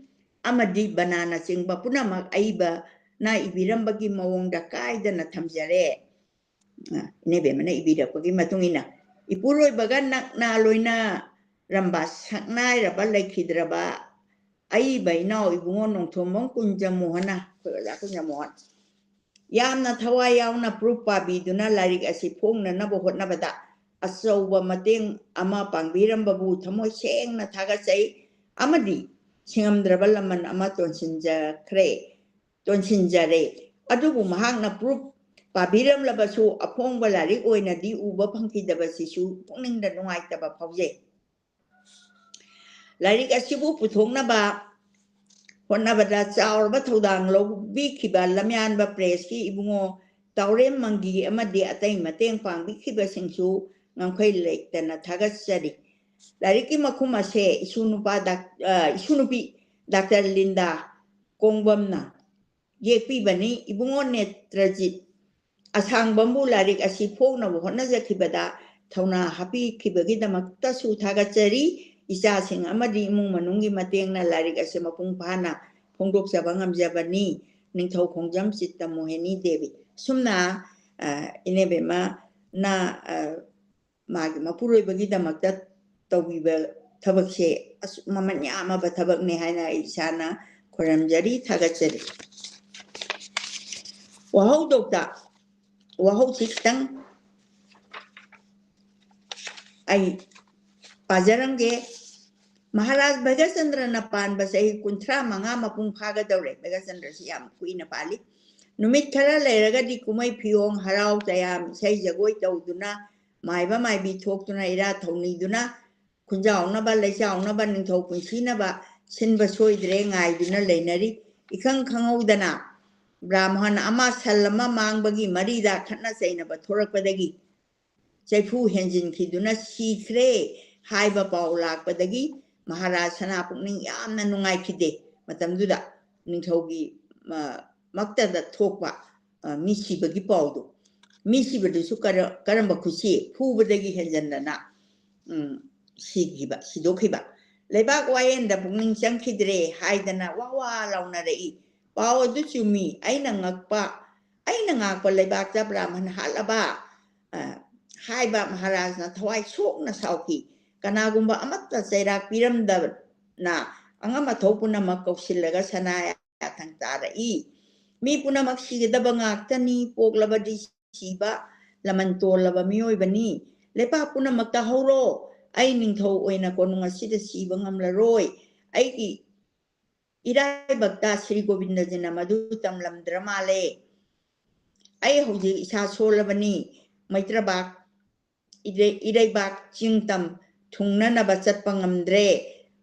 ꯑꯃꯗꯤ ꯕꯅꯥꯅꯆꯤꯡꯕ ꯄꯨꯝꯅꯃꯛ ꯑꯏꯕꯅ ꯏꯕꯤꯔꯝꯕꯒꯤ ꯃꯑꯣꯡꯗ ꯀꯥꯏꯗꯅ ꯊꯝꯖꯔꯦ꯫ ꯑ, ꯏꯅꯦꯕꯦꯝꯃꯅ ꯏꯕꯤꯔꯛꯄꯒꯤ ꯃꯇꯨꯡ ꯏꯟꯅ, ꯏꯄꯨꯔꯣꯏꯕꯒ ꯅꯛꯅ ꯂꯣꯏꯅꯔꯝꯕ ꯁꯛꯅꯥꯏꯔꯕ ꯂꯩꯈꯤꯗ꯭ꯔꯕ ꯑꯏꯕ ꯏꯅꯥꯎ ꯏꯕꯨꯡꯉꯣ ꯅꯣꯡꯊꯣꯝꯕꯝ ꯀꯨꯟꯖꯃꯣꯍꯟꯅ, ꯑꯩꯈꯣꯏ ꯑꯣꯖꯥ ꯀꯨꯟꯖꯃꯣꯍꯟ, ꯌꯥꯝꯅ ꯊꯋꯥꯏ ꯌꯥꯎꯅ proof ꯄꯥꯕꯤꯗꯨꯅ ꯂꯥꯏꯔꯤꯛ ꯑꯁꯤ ꯐꯣꯡꯅꯅꯕ ꯍꯣꯠꯅꯕꯗ ꯑꯆꯧꯕ ꯃꯇꯦꯡ ꯑꯃ ꯄꯥꯡꯕꯤꯔꯝꯕꯕꯨ ꯊꯃꯣꯏ ꯁꯦꯡꯅ ꯊꯥꯒꯠꯆꯩ ꯑꯃꯗꯤ ꯁꯤꯡꯉꯝꯗ꯭ꯔꯕ ꯂꯃꯟ ꯑꯃ ꯇꯣꯟꯁꯤꯟꯖꯈ꯭ꯔꯦ, ꯇꯣꯟꯁꯤꯟꯖꯔꯦ꯫ ꯑꯗꯨꯕꯨ ꯃꯍꯥꯛꯅ proof ꯄꯥꯕꯤꯔꯝꯂꯕꯁꯨ ꯑꯐꯣꯡꯕ ꯂꯥꯏꯔꯤꯛ ꯑꯣꯏꯅꯗꯤ ꯎꯕ ꯐꯪꯈꯤꯗꯕꯁꯤꯁꯨ ꯄꯨꯛꯅꯤꯡꯗ ꯅꯨꯡꯉꯥꯏꯇꯕ ꯐꯥꯎꯖꯩ꯫ ꯂꯥꯏꯔꯤꯛ ꯑꯁꯤꯕꯨ ꯄꯨꯊꯣꯛꯅꯕ ꯍꯣꯠꯅꯕꯗ ꯆꯥꯎꯔꯕ ꯊꯧꯗꯥꯡ ꯂꯧꯕꯤꯈꯤꯕ ꯂꯝꯌꯥꯟꯕ press ꯀꯤ ꯏꯕꯨꯡꯉꯣ ꯇꯥꯎꯔꯦꯝ ꯃꯪꯒꯤ ꯑꯃꯗꯤ ꯑꯇꯩ ꯃꯇꯦꯡ ꯄꯥꯡꯕꯤꯈꯤꯕꯁꯤꯡꯁꯨ ꯉꯝꯈꯩ ꯂꯩꯇꯅ ꯊꯥꯒꯠꯆꯔꯤ꯫ ꯂꯥꯏꯔꯤꯛꯀꯤ ꯃꯈꯨꯝ ꯑꯁꯦ ꯏꯁꯨ ꯅꯨꯄꯥ ꯗꯥꯛ-, ꯑ, ꯏꯁꯨ ꯅꯨꯄꯤ ꯗꯥꯛꯇꯔ ꯂꯤꯟꯗꯥ ꯀꯣꯡꯕꯝꯅ ꯌꯦꯛꯄꯤꯕꯅꯤ꯫ ꯏꯕꯨꯡꯉꯣ ꯅꯦꯇ꯭ꯔꯖꯤꯠ ꯑꯁꯥꯡꯕꯝꯕꯨ ꯂꯥꯏꯔꯤꯛ ꯑꯁꯤ ꯐꯣꯡꯅꯕ ꯍꯣꯠꯅꯖꯈꯤꯕꯗ ꯊꯧꯅꯥ ꯍꯥꯞꯄꯤꯈꯤꯕꯒꯤꯗꯃꯛꯇꯁꯨ ꯊꯥꯒꯠꯆꯔꯤ꯫ ꯏꯆꯥꯁꯤꯡ ꯑꯃꯗꯤ ꯏꯃꯨꯡ ꯃꯅꯨꯡꯒꯤ ꯃꯇꯦꯡꯅ ꯂꯥꯏꯔꯤꯛ ꯑꯁꯤ ꯃꯄꯨꯡ ꯐꯥꯅ ꯐꯣꯡꯗꯣꯛꯆꯕ ꯉꯝꯖꯕꯅꯤ꯫ ꯅꯤꯡꯊꯧ ꯈꯣꯡꯖꯝ ꯆꯤꯠꯇ ꯃꯣꯍꯤꯅꯤ ꯗꯦꯕꯤ꯫ ꯁꯨꯝꯅ, ꯑ, ꯏꯅꯦꯕꯦꯝꯃꯅ, ꯑ, ꯃꯥꯒꯤ ꯃꯄꯨꯔꯣꯏꯕꯒꯤꯗꯃꯛꯇ ꯇꯧꯕꯤꯕ ꯊꯕꯛꯁꯦ ꯑꯁꯨꯛ ꯃꯃꯜ ꯌꯥꯝꯃꯕ ꯊꯕꯛꯅꯦ ꯍꯥꯏꯅ ꯑꯩ ꯏꯁꯥꯅ ꯈꯣꯏꯔꯝꯖꯔꯤ, ꯊꯥꯒꯠꯆꯔꯤ꯫ ꯋꯥꯍꯧꯗꯣꯛꯇ, ꯋꯥꯍꯧꯁꯤ ꯈꯤꯇꯪ ꯑꯩ ꯄꯥꯖꯔꯝꯒꯦ꯫ ꯃꯍꯥꯔꯥꯖ ꯚꯒꯆꯟꯗ꯭ꯔꯅ ꯄꯥꯟꯕ ꯆꯍꯤ ꯀꯨꯟꯊ꯭ꯔꯥ ꯃꯉꯥ ꯃꯄꯨꯡ ꯐꯥꯒꯗꯧꯔꯦ꯫ ꯚꯒꯆꯟꯗ꯭ꯔꯁꯤ ꯌꯥꯝ ꯀꯨꯏꯅ ꯄꯥꯜꯂꯤ꯫ ꯅꯨꯃꯤꯠ ꯈꯔ ꯂꯩꯔꯒꯗꯤ ꯀꯨꯝꯍꯩ ꯐꯤꯌꯣꯡ, ꯍꯔꯥꯎ ꯇꯌꯥꯝ, ꯏꯁꯩ ꯖꯒꯣꯏ ꯇꯧꯗꯨꯅ, ꯃꯥꯏꯕ ꯃꯥꯏꯕꯤ ꯊꯣꯛꯇꯨꯅ, ꯏꯔꯥꯠ ꯊꯧꯅꯤꯗꯨꯅ, ꯈꯨꯟꯖꯥꯎꯅꯕ, ꯂꯩꯆꯥꯎꯅꯕ, ꯅꯤꯡꯊꯧ ꯄꯨꯟꯁꯤꯅꯕ ꯁꯤꯟꯕ ꯁꯣꯏꯗ꯭ꯔꯦ ꯉꯥꯏꯗꯨꯅ ꯂꯩꯅꯔꯤ꯫ ꯏꯈꯪ ꯈꯪꯍꯧꯗꯅ ꯕ꯭ꯔꯥꯍꯃꯟ ꯑꯃ ꯁꯟ ꯑꯃ ꯃꯥꯡꯕꯒꯤ ꯃꯔꯤꯗ ꯈꯠꯅ ꯆꯩꯅꯕ ꯊꯣꯔꯛꯄꯗꯒꯤ ꯆꯩꯐꯨ ꯍꯦꯟꯖꯤꯟꯈꯤꯗꯨꯅ ꯁꯤꯈ꯭ꯔꯦ ꯍꯥꯏꯕ ꯄꯥꯎ ꯂꯥꯛꯄꯗꯒꯤ ꯃꯍꯥꯔꯥꯖ ꯁꯅꯥ ꯄꯨꯛꯅꯤꯡ ꯌꯥꯝꯅ ꯅꯨꯡꯉꯥꯏꯈꯤꯗꯦ꯫ ꯃꯇꯝꯗꯨꯗ ꯅꯤꯡꯊꯧꯒꯤ, ꯑ, ꯃꯛꯇꯗ ꯊꯣꯛꯄ, ꯑ, ꯃꯤ ꯁꯤꯕꯒꯤ ꯄꯥꯎꯗꯣ, ꯃꯤ ꯁꯤꯕꯗꯨꯁꯨ ꯀꯔ-, ꯀꯔꯝꯕ ꯈꯨꯁꯤ? ꯐꯨꯕꯗꯒꯤ ꯍꯦꯟꯖꯟꯗꯅ, ꯎꯝ, ꯁꯤꯈꯤꯕ, ꯁꯤꯗꯣꯛꯈꯤꯕ꯫ ꯂꯩꯕꯥꯛ ꯋꯥꯌꯦꯟꯗ ꯄꯨꯛꯅꯤꯡ ꯆꯪꯈꯤꯗ꯭ꯔꯦ ꯍꯥꯏꯗꯅ ꯋꯥ ꯋꯥ ꯂꯥꯎꯅꯔꯛꯏ꯫ ꯄꯥꯎ ꯑꯗꯨ ꯆꯨꯝꯃꯤ꯫ ꯑꯩꯅ ꯉꯛꯄ, ꯑꯩꯅ ꯉꯥꯛꯄ ꯂꯩꯕꯥꯛꯇ ꯕ꯭ꯔꯥꯍꯃꯟ ꯍꯥꯠꯂꯕ, ꯑ, ꯍꯥꯏꯕ ꯃꯍꯥꯔꯥꯖꯅ ꯊꯋꯥꯏ ꯁꯣꯛꯅ ꯁꯥꯎꯈꯤ꯫ ꯀꯅꯥꯒꯨꯝꯕ ꯑꯃꯠꯇ ꯆꯩꯔꯥꯛ ꯄꯤꯔꯝꯗꯅ ꯑꯉꯝ ꯑꯊꯧ ꯄꯨꯝꯅꯃꯛ ꯀꯧꯁꯤꯜꯂꯒ ꯁꯅꯥ ꯌꯥꯊꯪ ꯆꯥꯔꯛꯏ꯫ ꯃꯤ ꯄꯨꯝꯅꯃꯛ ꯁꯤꯒꯗꯕ ꯉꯥꯛꯇꯅꯤ, ꯄꯣꯛꯂꯕꯗꯤ ꯁꯤꯕ, ꯂꯃꯟ ꯇꯣꯜꯂꯕ ꯃꯤꯑꯣꯏꯕꯅꯤ꯫ ꯂꯩꯄꯥꯛ ꯄꯨꯝꯅꯃꯛꯇ ꯍꯧꯔꯣ, ꯑꯩ ꯅꯤꯡꯊꯧ ꯑꯣꯏꯅ ꯀꯣꯅꯨꯡ ꯑꯁꯤꯗ ꯁꯤꯕ ꯉꯝꯂꯔꯣꯏ꯫ ꯑꯩꯒꯤ ꯏꯔꯥꯏꯕꯛꯇ ꯁ꯭ꯔꯤ ꯒꯣꯕꯤꯟꯗꯖꯤꯅ ꯃꯗꯨ ꯇꯝꯂꯝꯗ꯭ꯔ ꯃꯥꯜꯂꯦ꯫ ꯑꯩ ꯍꯧꯖꯤꯛ ꯏꯁꯥ ꯁꯣꯜꯂꯕꯅꯤ꯫ ꯃꯩꯇ꯭ꯔꯕꯥꯛ ꯏꯔꯩ-, ꯏꯔꯩꯕꯥꯛ ꯆꯤꯡ ꯇꯝ ꯊꯨꯡꯅꯅꯕ ꯆꯠꯄ ꯉꯝꯗ꯭ꯔꯦ꯫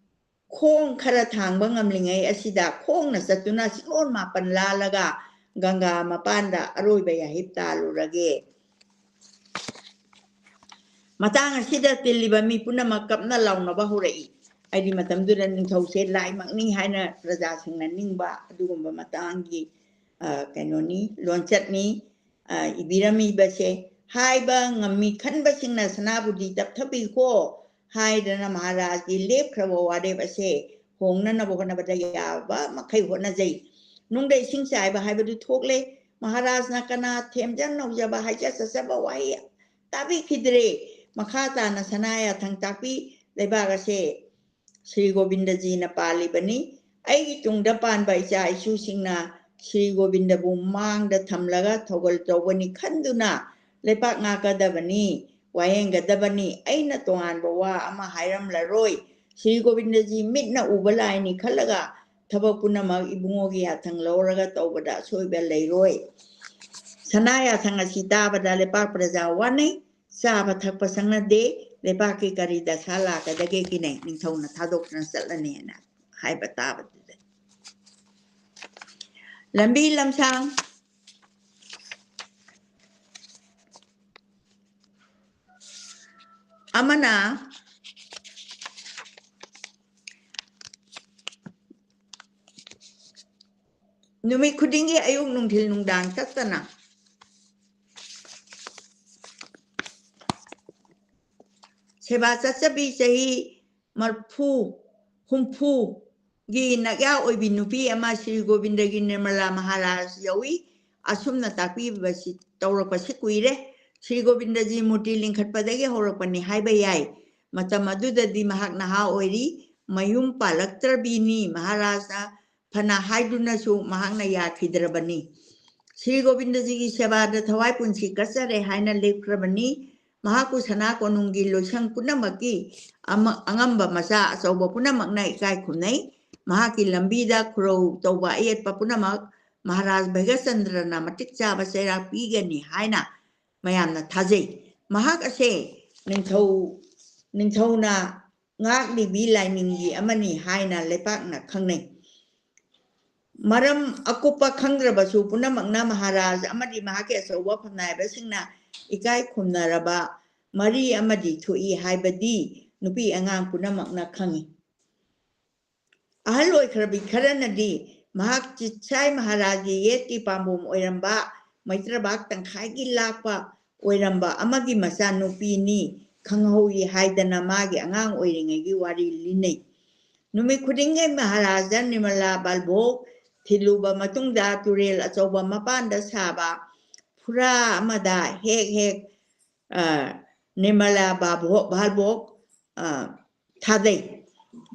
ꯈꯣꯡ ꯈꯔ ꯊꯥꯡꯕ ꯉꯝꯂꯤꯉꯩ ꯑꯁꯤꯗ ꯈꯣꯡꯅ ꯆꯠꯇꯨꯅ ꯆꯤꯡꯂꯣꯟ ꯃꯥꯄꯟ ꯂꯥꯜꯂꯒ ꯒꯪꯒꯥ ꯃꯄꯥꯟꯗ ꯑꯔꯣꯏꯕ ꯌꯥꯍꯤꯞ ꯇꯥꯜꯂꯨꯔꯒꯦ꯫ ꯃꯇꯥꯡ ꯑꯁꯤꯗ ꯇꯤꯜꯂꯤꯕ ꯃꯤ ꯄꯨꯝꯅꯃꯛ ꯀꯞꯅ ꯂꯥꯎꯅꯕ ꯍꯧꯔꯛꯏ꯫ ꯍꯥꯏꯗꯤ ꯃꯇꯝꯗꯨꯗ ꯅꯤꯡꯊꯧꯁꯦ ꯂꯥꯏꯃꯛꯅꯤ ꯍꯥꯏꯅ ꯄ꯭ꯔꯖꯥꯁꯤꯡꯅ ꯅꯤꯡꯕ ꯑꯗꯨꯒꯨꯝꯕ ꯃꯇꯥꯡꯒꯤ, ꯑ, ꯀꯩꯅꯣꯅꯤ, ꯂꯣꯟꯆꯠꯅꯤ, ꯑ, ꯏꯕꯤꯔꯝꯃꯤꯕꯁꯦ꯫ ꯍꯥꯏꯕ ꯉꯝꯃꯤ ꯈꯟꯕꯁꯤꯡꯅ ꯁꯅꯥꯕꯨꯗꯤ ꯇꯞꯊꯕꯤꯈꯣ ꯍꯥꯏꯗꯅ ꯃꯍꯥꯔꯥꯖꯒꯤ ꯂꯦꯞꯈ꯭ꯔꯕ ꯋꯥꯔꯦꯞ ꯑꯁꯦ ꯍꯣꯡꯅꯅꯕ ꯍꯣꯠꯅꯕꯗ ꯌꯥꯕ ꯃꯈꯩ ꯍꯣꯠꯅꯖꯩ꯫ ꯅꯨꯡꯗ ꯏꯁꯤꯡ ꯆꯥꯏꯕ ꯍꯥꯏꯕꯗꯨ ꯊꯣꯛꯂꯦ꯫ ꯃꯍꯥꯔꯥꯖꯅ ꯀꯅꯥ ꯊꯦꯝꯖ ꯅꯧꯖꯕ, ꯍꯥꯏꯖ ꯆꯠꯆꯕ ꯋꯥꯍꯩ ꯇꯥꯕꯤꯈꯤꯗ꯭ꯔꯦ꯫ ꯃꯈꯥ ꯇꯥꯅ ꯁꯅꯥ ꯌꯥꯊꯪ ꯇꯥꯛꯄꯤ ꯂꯩꯕꯥꯛ ꯑꯁꯦ ꯁ꯭ꯔꯤ ꯒꯣꯕꯤꯟꯗꯖꯤꯅ ꯄꯥꯜꯂꯤꯕꯅꯤ꯫ ꯑꯩꯒꯤ ꯇꯨꯡꯗ ꯄꯥꯟꯕ ꯏꯆꯥ ꯏꯁꯨꯁꯤꯡꯅ ꯁ꯭ꯔꯤ ꯒꯣꯕꯤꯟꯗꯕꯨ ꯃꯥꯡꯗ ꯊꯝꯂꯒ ꯊꯧꯒꯜ ꯇꯧꯕꯅꯤ ꯈꯟꯗꯨꯅ ꯂꯩꯄꯥꯛ ꯉꯥꯛꯀꯗꯕꯅꯤ, ꯋꯥꯌꯦꯡꯒꯗꯕꯅꯤ꯫ ꯑꯩꯅ ꯇꯣꯉꯥꯟꯕ ꯋꯥ ꯑꯃ ꯍꯥꯏꯔꯝꯂꯔꯣꯏ꯫ ꯁ꯭ꯔꯤ ꯒꯣꯕꯤꯟꯗꯖꯤ ꯃꯤꯠꯅ ꯎꯕ ꯂꯥꯏꯅꯤ ꯈꯜꯂꯒ ꯊꯕꯛ ꯄꯨꯝꯅꯃꯛ ꯏꯕꯨꯡꯉꯣꯒꯤ ꯌꯥꯊꯪ ꯂꯧꯔꯒ ꯇꯧꯕꯗ ꯑꯁꯣꯏꯕ ꯂꯩꯔꯣꯏ꯫ ꯁꯅꯥ ꯌꯥꯊꯪ ꯑꯁꯤ ꯇꯥꯕꯗ ꯂꯩꯄꯥꯛ ꯄ꯭ꯔꯖꯥ ꯋꯥꯅꯩ꯫ ꯆꯥꯕ ꯊꯛꯄ ꯆꯪꯅꯗꯦ꯫ ꯂꯩꯄꯥꯛꯀꯤ ꯀꯔꯤ ꯗꯁꯥ ꯂꯥꯛꯀꯗꯒꯦ ꯀꯤꯅꯩ꯫ ꯅꯤꯡꯊꯧꯅ ꯊꯥꯗꯣꯛꯇꯨꯅ ꯆꯠꯂꯅꯤꯅ ꯍꯥꯏꯕ ꯇꯥꯕꯗꯨꯗ꯫ ꯂꯝꯕꯤ ꯂꯝꯁꯥꯡ ꯑꯃꯅ ꯅꯨꯃꯤꯠ ꯈꯨꯗꯤꯡꯒꯤ ꯑꯌꯨꯛ ꯅꯨꯡꯊꯤꯜ ꯅꯨꯡꯗꯥꯡ ꯆꯠꯇꯅ ꯁꯦꯕꯥ ꯆꯠꯆꯕꯤ ꯆꯍꯤ ꯃꯔꯐꯨ, ꯍꯨꯝꯐꯨꯒꯤ ꯅꯛꯌꯥ ꯑꯣꯏꯕꯤ ꯅꯨꯄꯤ ꯑꯃ ꯁ꯭ꯔꯤ ꯒꯣꯕꯤꯟꯗꯒꯤ ꯅꯤꯔꯃꯂꯥ ꯃꯍꯥꯔꯥꯖ ꯌꯧꯏ꯫ ꯑꯁꯨꯝꯅ ꯇꯥꯛꯄꯤꯕꯁꯤ, ꯇꯧꯔꯛꯄꯁꯤ ꯀꯨꯏꯔꯦ꯫ ꯁ꯭ꯔꯤ ꯒꯣꯕꯤꯟꯗꯖꯤ ꯃꯨꯔꯇꯤ ꯂꯤꯡꯈꯠꯄꯗꯒꯤ ꯍꯧꯔꯛꯄꯅꯤ ꯍꯥꯏꯕ ꯌꯥꯏ꯫ ꯃꯇꯝ ꯑꯗꯨꯗꯗꯤ ꯃꯍꯥꯛ ꯅꯍꯥ ꯑꯣꯏꯔꯤ, ꯃꯌꯨꯝ ꯄꯥꯜꯂꯛꯇ꯭ꯔꯕꯤꯅꯤ꯫ ꯃꯍꯥꯔꯥꯖꯅ ꯐꯅ ꯍꯥꯏꯗꯨꯅꯁꯨ ꯃꯍꯥꯛꯅ ꯌꯥꯈꯤꯗ꯭ꯔꯕꯅꯤ꯫ ꯁ꯭ꯔꯤ ꯒꯣꯕꯤꯟꯗꯖꯤꯒꯤ ꯁꯦꯕꯥꯗ ꯊꯋꯥꯏ ꯄꯨꯟꯁꯤ ꯀꯠꯆꯔꯦ ꯍꯥꯏꯅ ꯂꯦꯞꯈ꯭ꯔꯕꯅꯤ꯫ ꯃꯍꯥꯛꯄꯨ ꯁꯅꯥ ꯀꯣꯅꯨꯡꯒꯤ ꯂꯣꯏꯁꯪ ꯄꯨꯝꯅꯃꯛꯀꯤ ꯑꯃ-, ꯑꯉꯝꯕ ꯃꯆꯥ ꯑꯆꯧꯕ ꯄꯨꯝꯅꯃꯛꯅ ꯏꯀꯥꯏ ꯈꯨꯝꯅꯩ꯫ ꯃꯍꯥꯛꯀꯤ ꯂꯝꯕꯤꯗ ꯈꯨꯔꯧ ꯇꯧꯕ ꯑꯌꯦꯠꯄ ꯄꯨꯝꯅꯃꯛ ꯃꯍꯥꯔꯥꯖ ꯚꯩꯒ꯭ꯌꯆꯟꯗ꯭ꯔꯅ ꯃꯇꯤꯛ ꯆꯥꯕ ꯆꯩꯔꯥꯛ ꯄꯤꯒꯅꯤ ꯍꯥꯏꯅ ꯃꯌꯥꯝꯅ ꯊꯥꯖꯩ꯫ ꯃꯍꯥꯛ ꯑꯁꯦ ꯅꯤꯡꯊꯧ, ꯅꯤꯡꯊꯧꯅ ꯉꯥꯛꯂꯤꯕꯤ ꯂꯥꯏꯅꯤꯡꯕꯤ ꯑꯃꯅꯤ ꯍꯥꯏꯅ ꯂꯩꯄꯥꯛꯅ ꯈꯪꯅꯩ꯫ ꯃꯔꯝ ꯑꯀꯨꯞꯄ ꯈꯪꯗ꯭ꯔꯕꯁꯨ ꯄꯨꯝꯅꯃꯛꯅ ꯃꯍꯥꯔꯥꯖ ꯑꯃꯗꯤ ꯃꯍꯥꯛꯀꯤ ꯑꯆꯧꯕ ꯐꯝꯅꯥꯏꯕꯁꯤꯡꯅ ꯏꯀꯥꯏ ꯈꯨꯝꯅꯔꯕ ꯃꯔꯤ ꯑꯃꯗꯤ ꯊꯣꯛꯏ ꯍꯥꯏꯕꯗꯤ ꯅꯨꯄꯤ ꯑꯉꯥꯡ ꯄꯨꯝꯅꯃꯛꯅ ꯈꯪꯏ꯫ ꯑꯍꯜ ꯑꯣꯏꯈ꯭ꯔꯕꯤ ꯈꯔꯅꯗꯤ ꯃꯍꯥꯛ ꯆꯤꯠꯁꯥꯏ ꯃꯍꯥꯔꯥꯖꯒꯤ ꯌꯦꯠꯀꯤ ꯄꯥꯝꯕꯣꯝ ꯑꯣꯏꯔꯝꯕ ꯃꯩꯇ꯭ꯔꯕꯥꯛ ꯇꯪꯈꯥꯏꯒꯤ ꯂꯥꯛꯄ ꯑꯣꯏꯔꯝꯕ ꯑꯃꯒꯤ ꯃꯆꯥꯅꯨꯄꯤꯅꯤ ꯈꯪꯍꯧꯏ ꯍꯥꯏꯗꯅ ꯃꯥꯒꯤ ꯑꯉꯥꯡ ꯑꯣꯏꯔꯤꯉꯩꯒꯤ ꯋꯥꯔꯤ ꯂꯤꯅꯩ꯫ ꯅꯨꯃꯤꯠ ꯈꯨꯗꯤꯡꯒꯤ ꯃꯍꯥꯔꯥꯖ ꯅꯤꯔꯃꯂꯥ ꯕꯥꯜꯕꯣꯛ ꯊꯤꯜꯂꯨꯕ ꯃꯇꯨꯡꯗ ꯇꯨꯔꯦꯜ ꯑꯆꯧꯕ ꯃꯄꯥꯟꯗ ꯁꯥꯕ ꯐꯨꯔꯥ ꯑꯃꯗ ꯍꯦꯛ ꯍꯦꯛ, ꯑ, ꯅꯤꯔꯃꯂꯥ ꯕꯥꯕꯣꯛ, ꯕꯥꯜꯕꯣꯛ, ꯑ, ꯊꯥꯗꯩ꯫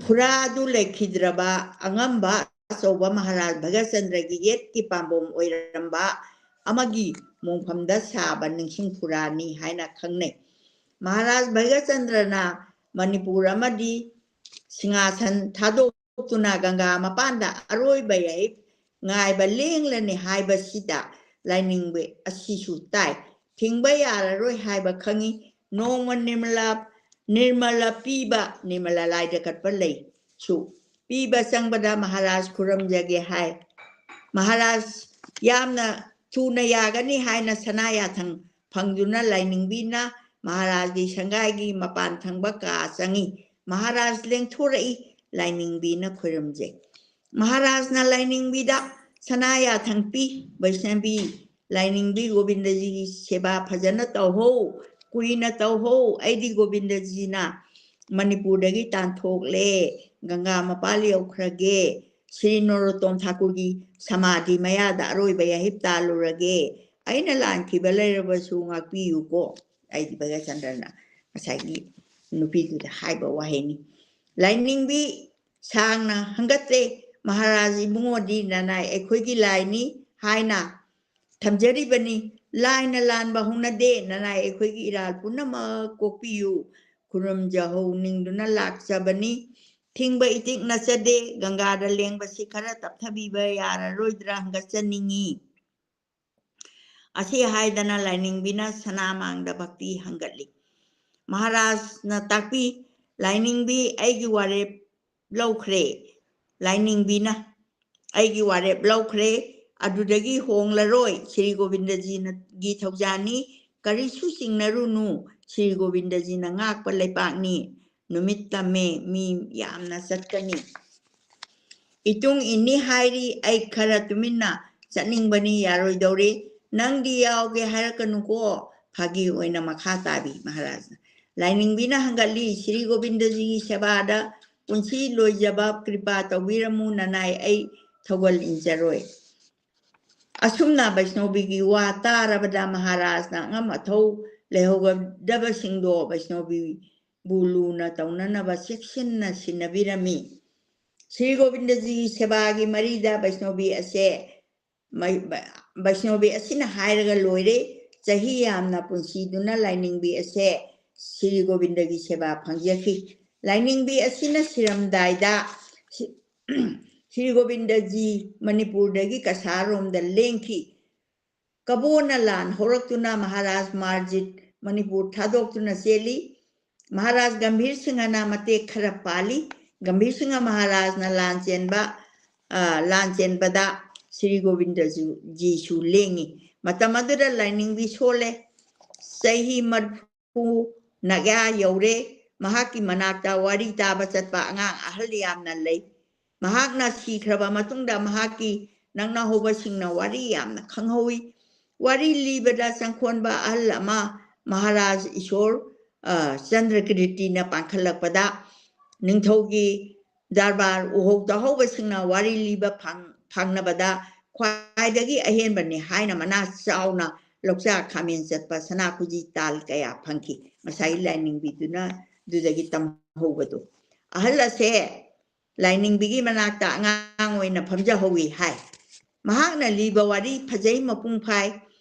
ꯐꯨꯔꯥ ꯑꯗꯨ ꯂꯩꯈꯤꯗ꯭ꯔꯕ ꯑꯉꯝꯕ ꯑꯆꯧꯕ ꯃꯍꯥꯔꯥꯖ ꯚꯒꯆꯟꯗ꯭ꯔꯒꯤ ꯌꯦꯠꯀꯤ ꯄꯥꯝꯕꯣꯝ ꯑꯣꯏꯔꯝꯕ ꯑꯃꯒꯤ ꯃꯣꯡꯐꯝꯗ ꯁꯥꯕ ꯅꯤꯡꯁꯤꯡ ꯐꯨꯔꯥꯅꯤ ꯍꯥꯏꯅ ꯈꯪꯅꯩ꯫ ꯃꯍꯥꯔꯥꯖ ꯚꯒꯆꯟꯗ꯭ꯔꯅ ꯃꯅꯤꯄꯨꯔ ꯑꯃꯗꯤ ꯁꯤꯡꯍꯥꯁꯟ ꯊꯥꯗꯣꯛꯇꯨꯅ ꯒꯪꯒꯥ ꯃꯄꯥꯟꯗ ꯑꯔꯣꯏꯕ ꯌꯥꯏꯞ ꯉꯥꯏꯕ ꯂꯦꯡꯂꯅꯤ ꯍꯥꯏꯕꯁꯤꯗ ꯂꯥꯏꯅꯤꯡꯕ ꯑꯁꯤꯁꯨ ꯇꯥꯏ꯫ ꯊꯤꯡꯕ ꯌꯥꯔꯔꯣꯏ ꯍꯥꯏꯕ ꯈꯪꯏ꯫ ꯅꯣꯡꯃ ꯅꯤꯔꯃꯂꯥ, ꯅꯤꯔꯃꯂꯥ ꯄꯤꯕ, ꯅꯤꯔꯃꯂꯥ ꯂꯥꯏꯗ ꯀꯠꯄ ꯂꯩꯁꯨ ꯄꯤꯕ ꯆꯪꯕꯗ ꯃꯍꯥꯔꯥꯖ ꯈꯨꯔꯨꯝꯖꯒꯦ ꯍꯥꯏ꯫ ꯃꯍꯥꯔꯥꯖ ꯌꯥꯝꯅ ꯊꯨꯅ ꯌꯥꯒꯅꯤ ꯍꯥꯏꯅ ꯁꯅꯥ ꯌꯥꯊꯪ ꯐꯪꯗꯨꯅ ꯂꯥꯏꯅꯤꯡꯕꯤꯅ ꯃꯍꯥꯔꯥꯖꯒꯤ ꯁꯪꯒꯥꯏꯒꯤ ꯃꯄꯥꯟ ꯊꯪꯕ ꯀꯥ ꯆꯪꯏ꯫ ꯃꯍꯥꯔꯥꯖ ꯂꯦꯡꯊꯣꯔꯛꯏ꯫ ꯂꯥꯏꯅꯤꯡꯕꯤꯅ ꯈꯨꯔꯨꯝꯖꯩ꯫ ꯃꯍꯥꯔꯥꯖꯅ ꯂꯥꯏꯅꯤꯡꯕꯤꯗ ꯁꯅꯥ ꯌꯥꯊꯪ ꯄꯤ꯫ ꯕꯩꯁꯅꯕꯤ, ꯂꯥꯏꯅꯤꯡꯕꯤ ꯒꯣꯕꯤꯟꯗꯖꯤꯒꯤ ꯁꯦꯕꯥ ꯐꯖꯅ ꯇꯧꯍꯧ, ꯀꯨꯏꯅ ꯇꯧꯍꯧ꯫ ꯑꯩꯗꯤ ꯒꯣꯕꯤꯟꯗꯖꯤꯅ ꯃꯅꯤꯄꯨꯔꯗꯒꯤ ꯇꯥꯟꯊꯣꯛꯂꯦ, ꯒꯪꯒꯥ ꯃꯄꯥꯜ ꯌꯧꯈ꯭ꯔꯒꯦ, ꯁ꯭ꯔꯤ ꯅꯔꯣꯠꯇꯣꯝ ꯊꯥꯀꯨꯔꯒꯤ ꯁꯃꯥꯙꯤ ꯃꯌꯥꯗ ꯑꯔꯣꯏꯕ ꯌꯥꯍꯤꯞ ꯇꯥꯜꯂꯨꯔꯒꯦ꯫ ꯑꯩꯅ ꯂꯥꯟꯈꯤꯕ ꯂꯩꯔꯕꯁꯨ ꯉꯥꯛꯄꯤꯌꯨꯀꯣ꯫ ꯑꯩꯗꯤ ꯚꯒꯆꯟꯗ꯭ꯔꯅ ꯉꯁꯥꯏꯒꯤ ꯅꯨꯄꯤꯗꯨꯗ ꯍꯥꯏꯕ ꯋꯥꯍꯩꯅꯤ꯫ ꯂꯥꯏꯅꯤꯡꯕꯤ ꯁꯥꯡꯅ ꯍꯪꯒꯠꯇ꯭ꯔꯦ꯫ ꯃꯍꯥꯔꯥꯖ ꯏꯕꯨꯡꯉꯣꯗꯤ ꯅꯅꯥꯏ ꯑꯩꯈꯣꯏꯒꯤ ꯂꯥꯏꯅꯤ ꯍꯥꯏꯅ ꯊꯝꯖꯔꯤꯕꯅꯤ꯫ ꯂꯥꯏꯅ ꯂꯥꯟꯕ ꯍꯧꯅꯗꯦ꯫ ꯅꯅꯥꯏ ꯑꯩꯈꯣꯏꯒꯤ ꯏꯔꯥꯜ ꯄꯨꯝꯅꯃꯛ ꯀꯣꯛꯄꯤꯌꯨ꯫ ꯈꯨꯔꯨꯝꯖꯍꯧꯅꯤꯡꯗꯨꯅ ꯂꯥꯛꯆꯕꯅꯤ꯫ ꯊꯤꯡꯕ ꯏꯇꯤꯛ ꯅꯠꯆꯗꯦ꯫ ꯒꯪꯒꯥꯗ ꯂꯦꯡꯕꯁꯤ ꯈꯔ ꯇꯞꯊꯕꯤꯕ ꯌꯥꯔꯔꯣꯏꯗ꯭ꯔꯥ ꯍꯪꯒꯠꯆꯅꯤꯡꯏ꯫ ꯑꯁꯤ ꯍꯥꯏꯗꯅ ꯂꯥꯏꯅꯤꯡꯕꯤꯅ ꯁꯅꯥ ꯃꯥꯡꯗ ꯚꯛꯇꯤ ꯍꯪꯒꯠꯂꯤ꯫ ꯃꯍꯥꯔꯥꯖꯅ ꯇꯥꯛꯄꯤ, ꯂꯥꯏꯅꯤꯡꯕꯤ ꯑꯩꯒꯤ ꯋꯥꯔꯦꯞ ꯂꯧꯈ꯭ꯔꯦ꯫ ꯂꯥꯏꯅꯤꯡꯕꯤꯅ ꯑꯩꯒꯤ ꯋꯥꯔꯦꯞ ꯂꯧꯈ꯭ꯔꯦ꯫ ꯑꯗꯨꯗꯒꯤ ꯍꯣꯡꯂꯔꯣꯏ꯫ ꯁ꯭ꯔꯤ ꯒꯣꯕꯤꯟꯗꯖꯤꯅꯒꯤ ꯊꯧꯖꯥꯜꯅꯤ꯫ ꯀꯔꯤꯁꯨ ꯆꯤꯡꯅꯔꯨꯅꯨ꯫ ꯁ꯭ꯔꯤ ꯒꯣꯕꯤꯟꯗꯖꯤꯅ ꯉꯥꯛꯄ ꯂꯩꯄꯥꯛꯅꯤ꯫ ꯅꯨꯃꯤꯠ ꯇꯝꯃꯦ, ꯃꯤ ꯌꯥꯝꯅ ꯆꯠꯀꯅꯤ꯫ ꯏꯇꯨꯡ ꯏꯅꯤ ꯍꯥꯏꯔꯤ, ꯑꯩ ꯈꯔ ꯇꯨꯃꯤꯟꯅ ꯆꯠꯅꯤꯡꯕꯅꯤ, ꯌꯥꯔꯣꯏꯗꯧꯔꯤ꯫ ꯅꯪꯗꯤ ꯌꯥꯎꯒꯦ ꯍꯥꯏꯔꯛꯀꯅꯨꯀꯣ, ꯐꯥꯒꯤ ꯑꯣꯏꯅ ꯃꯈꯥ ꯇꯥꯕꯤ ꯃꯍꯥꯔꯥꯖꯅ꯫ ꯂꯥꯏꯅꯤꯡꯕꯤꯅ ꯍꯪꯒꯠꯂꯤ, ꯁ꯭ꯔꯤ ꯒꯣꯕꯤꯟꯗꯖꯤꯒꯤ ꯁꯦꯕꯥꯗ ꯄꯨꯟꯁꯤ ꯂꯣꯏꯖꯕ ꯀ꯭ꯔꯤꯄꯥ ꯇꯧꯕꯤꯔꯝꯃꯨ, ꯅꯅꯥꯏ ꯑꯩ ꯊꯧꯒꯜ ꯏꯟꯖꯔꯣꯏ꯫ ꯑꯁꯨꯝꯅ ꯕꯩꯁꯅꯣꯕꯤꯒꯤ ꯋꯥ ꯇꯥꯔꯕꯗ ꯃꯍꯥꯔꯥꯖꯅ ꯑꯉꯝ ꯑꯊꯧ ꯂꯩꯍꯧꯒꯗꯕꯁꯤꯡꯗꯣ ꯕꯩꯁꯅꯣꯕꯤꯕꯨ ꯂꯨꯅ ꯇꯧꯅꯅꯕ ꯆꯦꯛꯁꯤꯟꯅ ꯁꯤꯟꯅꯕꯤꯔꯝꯃꯤ꯫ ꯁ꯭ꯔꯤ ꯒꯣꯕꯤꯟꯗꯖꯤꯒꯤ ꯁꯦꯕꯥꯒꯤ ꯃꯔꯤꯗ ꯕꯩꯁꯅꯣꯕꯤ ꯑꯁꯦ ꯃꯩ-, ꯕ-, ꯕꯩꯁꯅꯣꯕꯤ ꯑꯁꯤꯅ ꯍꯥꯏꯔꯒ ꯂꯣꯏꯔꯦ꯫ ꯆꯍꯤ ꯌꯥꯝꯅ ꯄꯨꯟꯁꯤꯗꯨꯅ ꯂꯥꯏꯅꯤꯡꯕꯤ ꯑꯁꯦ ꯁ꯭ꯔꯤ ꯒꯣꯕꯤꯟꯗꯒꯤ ꯁꯦꯕꯥ ꯐꯪꯖꯈꯤ꯫ ꯂꯥꯏꯅꯤꯡꯕꯤ ꯑꯁꯤꯅ ꯁꯤꯔꯝꯗꯥꯏꯗ ꯁꯤ-, ꯁ꯭ꯔꯤ ꯒꯣꯕꯤꯟꯗꯖꯤ ꯃꯅꯤꯄꯨꯔꯗꯒꯤ ꯀꯁꯥꯔꯔꯣꯝꯗ ꯂꯦꯡꯈꯤ꯫ ꯀꯕꯣꯅ ꯂꯥꯟ ꯍꯧꯔꯛꯇꯨꯅ ꯃꯍꯥꯔꯥꯖ ꯃꯥꯔꯖꯤꯠ ꯃꯅꯤꯄꯨꯔ ꯊꯥꯗꯣꯛꯇꯨꯅ ꯆꯦꯜꯂꯤ꯫ ꯃꯍꯥꯔꯥꯖ ꯒꯝꯚꯤꯔ ꯁꯤꯡꯍꯅ ꯃꯇꯦꯛ ꯈꯔ ꯄꯥꯜꯂꯤ꯫ ꯒꯝꯚꯤꯔ ꯁꯤꯡꯍ ꯃꯍꯥꯔꯥꯖꯅ ꯂꯥꯟ ꯆꯦꯟꯕ, ꯑ, ꯂꯥꯟ ꯆꯦꯟꯕꯗ ꯁ꯭ꯔꯤ ꯒꯣꯕꯤꯟꯗꯖꯤꯁꯨ ꯂꯦꯡꯉꯤ꯫ ꯃꯇꯝ ꯑꯗꯨꯗ ꯂꯥꯏꯅꯤꯡꯕꯤ ꯁꯣꯜꯂꯦ꯫ ꯆꯍꯤ ꯃꯔꯐꯨ ꯅꯥꯌꯥ ꯌꯧꯔꯦ꯫ ꯃꯍꯥꯛꯀꯤ ꯃꯅꯥꯛꯇ ꯋꯥꯔꯤ ꯇꯥꯕ ꯆꯠꯄ ꯑꯉꯥꯡ ꯑꯍꯜ ꯌꯥꯝꯅ ꯂꯩ꯫ ꯃꯍꯥꯛꯅ ꯁꯤꯈ꯭ꯔꯕ ꯃꯇꯨꯡꯗ ꯃꯍꯥꯛꯀꯤ ꯅꯛꯅꯍꯧꯕꯁꯤꯡꯅ ꯋꯥꯔꯤ ꯌꯥꯝꯅ ꯈꯪꯍꯧꯏ꯫ ꯋꯥꯔꯤ ꯂꯤꯕꯗ ꯆꯪꯈꯣꯟꯕ ꯑꯍꯜ ꯑꯃ ꯃꯍꯥꯔꯥꯖ ꯏꯁꯣꯔ, ꯑ, ꯆꯟꯗ꯭ꯔꯀꯤꯔꯇꯤꯅ ꯄꯥꯡꯈꯠꯂꯛꯄꯗ ꯅꯤꯡꯊꯧꯒꯤ ꯗꯔꯕꯥꯔ ꯎꯍꯧ ꯇꯥꯍꯧꯕꯁꯤꯡꯅ ꯋꯥꯔꯤ ꯂꯤꯕ ꯐꯪ-, ꯐꯪꯅꯕꯗ ꯈ꯭ꯋꯥꯏꯗꯒꯤ ꯑꯍꯦꯟꯕꯅꯤ ꯍꯥꯏꯅ ꯃꯅꯥ ꯆꯥꯎꯅ ꯂꯧꯆꯥ ꯈꯥꯃꯦꯟ ꯆꯠꯄ ꯁꯅꯥ ꯈꯨꯖꯤ ꯇꯥꯜ ꯀꯌꯥ ꯐꯪꯈꯤ꯫ ꯉꯁꯥꯏ ꯂꯥꯏꯅꯤꯡꯕꯤꯗꯨꯅ ꯑꯗꯨꯗꯒꯤ ꯇꯝꯍꯧꯕꯗꯣ꯫ ꯑꯍꯜ ꯑꯁꯦ ꯂꯥꯏꯅꯤꯡꯕꯤꯒꯤ ꯃꯅꯥꯛꯇ ꯑꯉꯥꯡ ꯑꯣꯏꯅ ꯐꯝꯖꯍꯧꯋꯤ ꯍꯥꯏ꯫ ꯃꯍꯥꯛꯅ ꯂꯤꯕ ꯋꯥꯔꯤ ꯐꯖꯩ, ꯃꯄꯨꯡ ꯐꯥꯏ꯫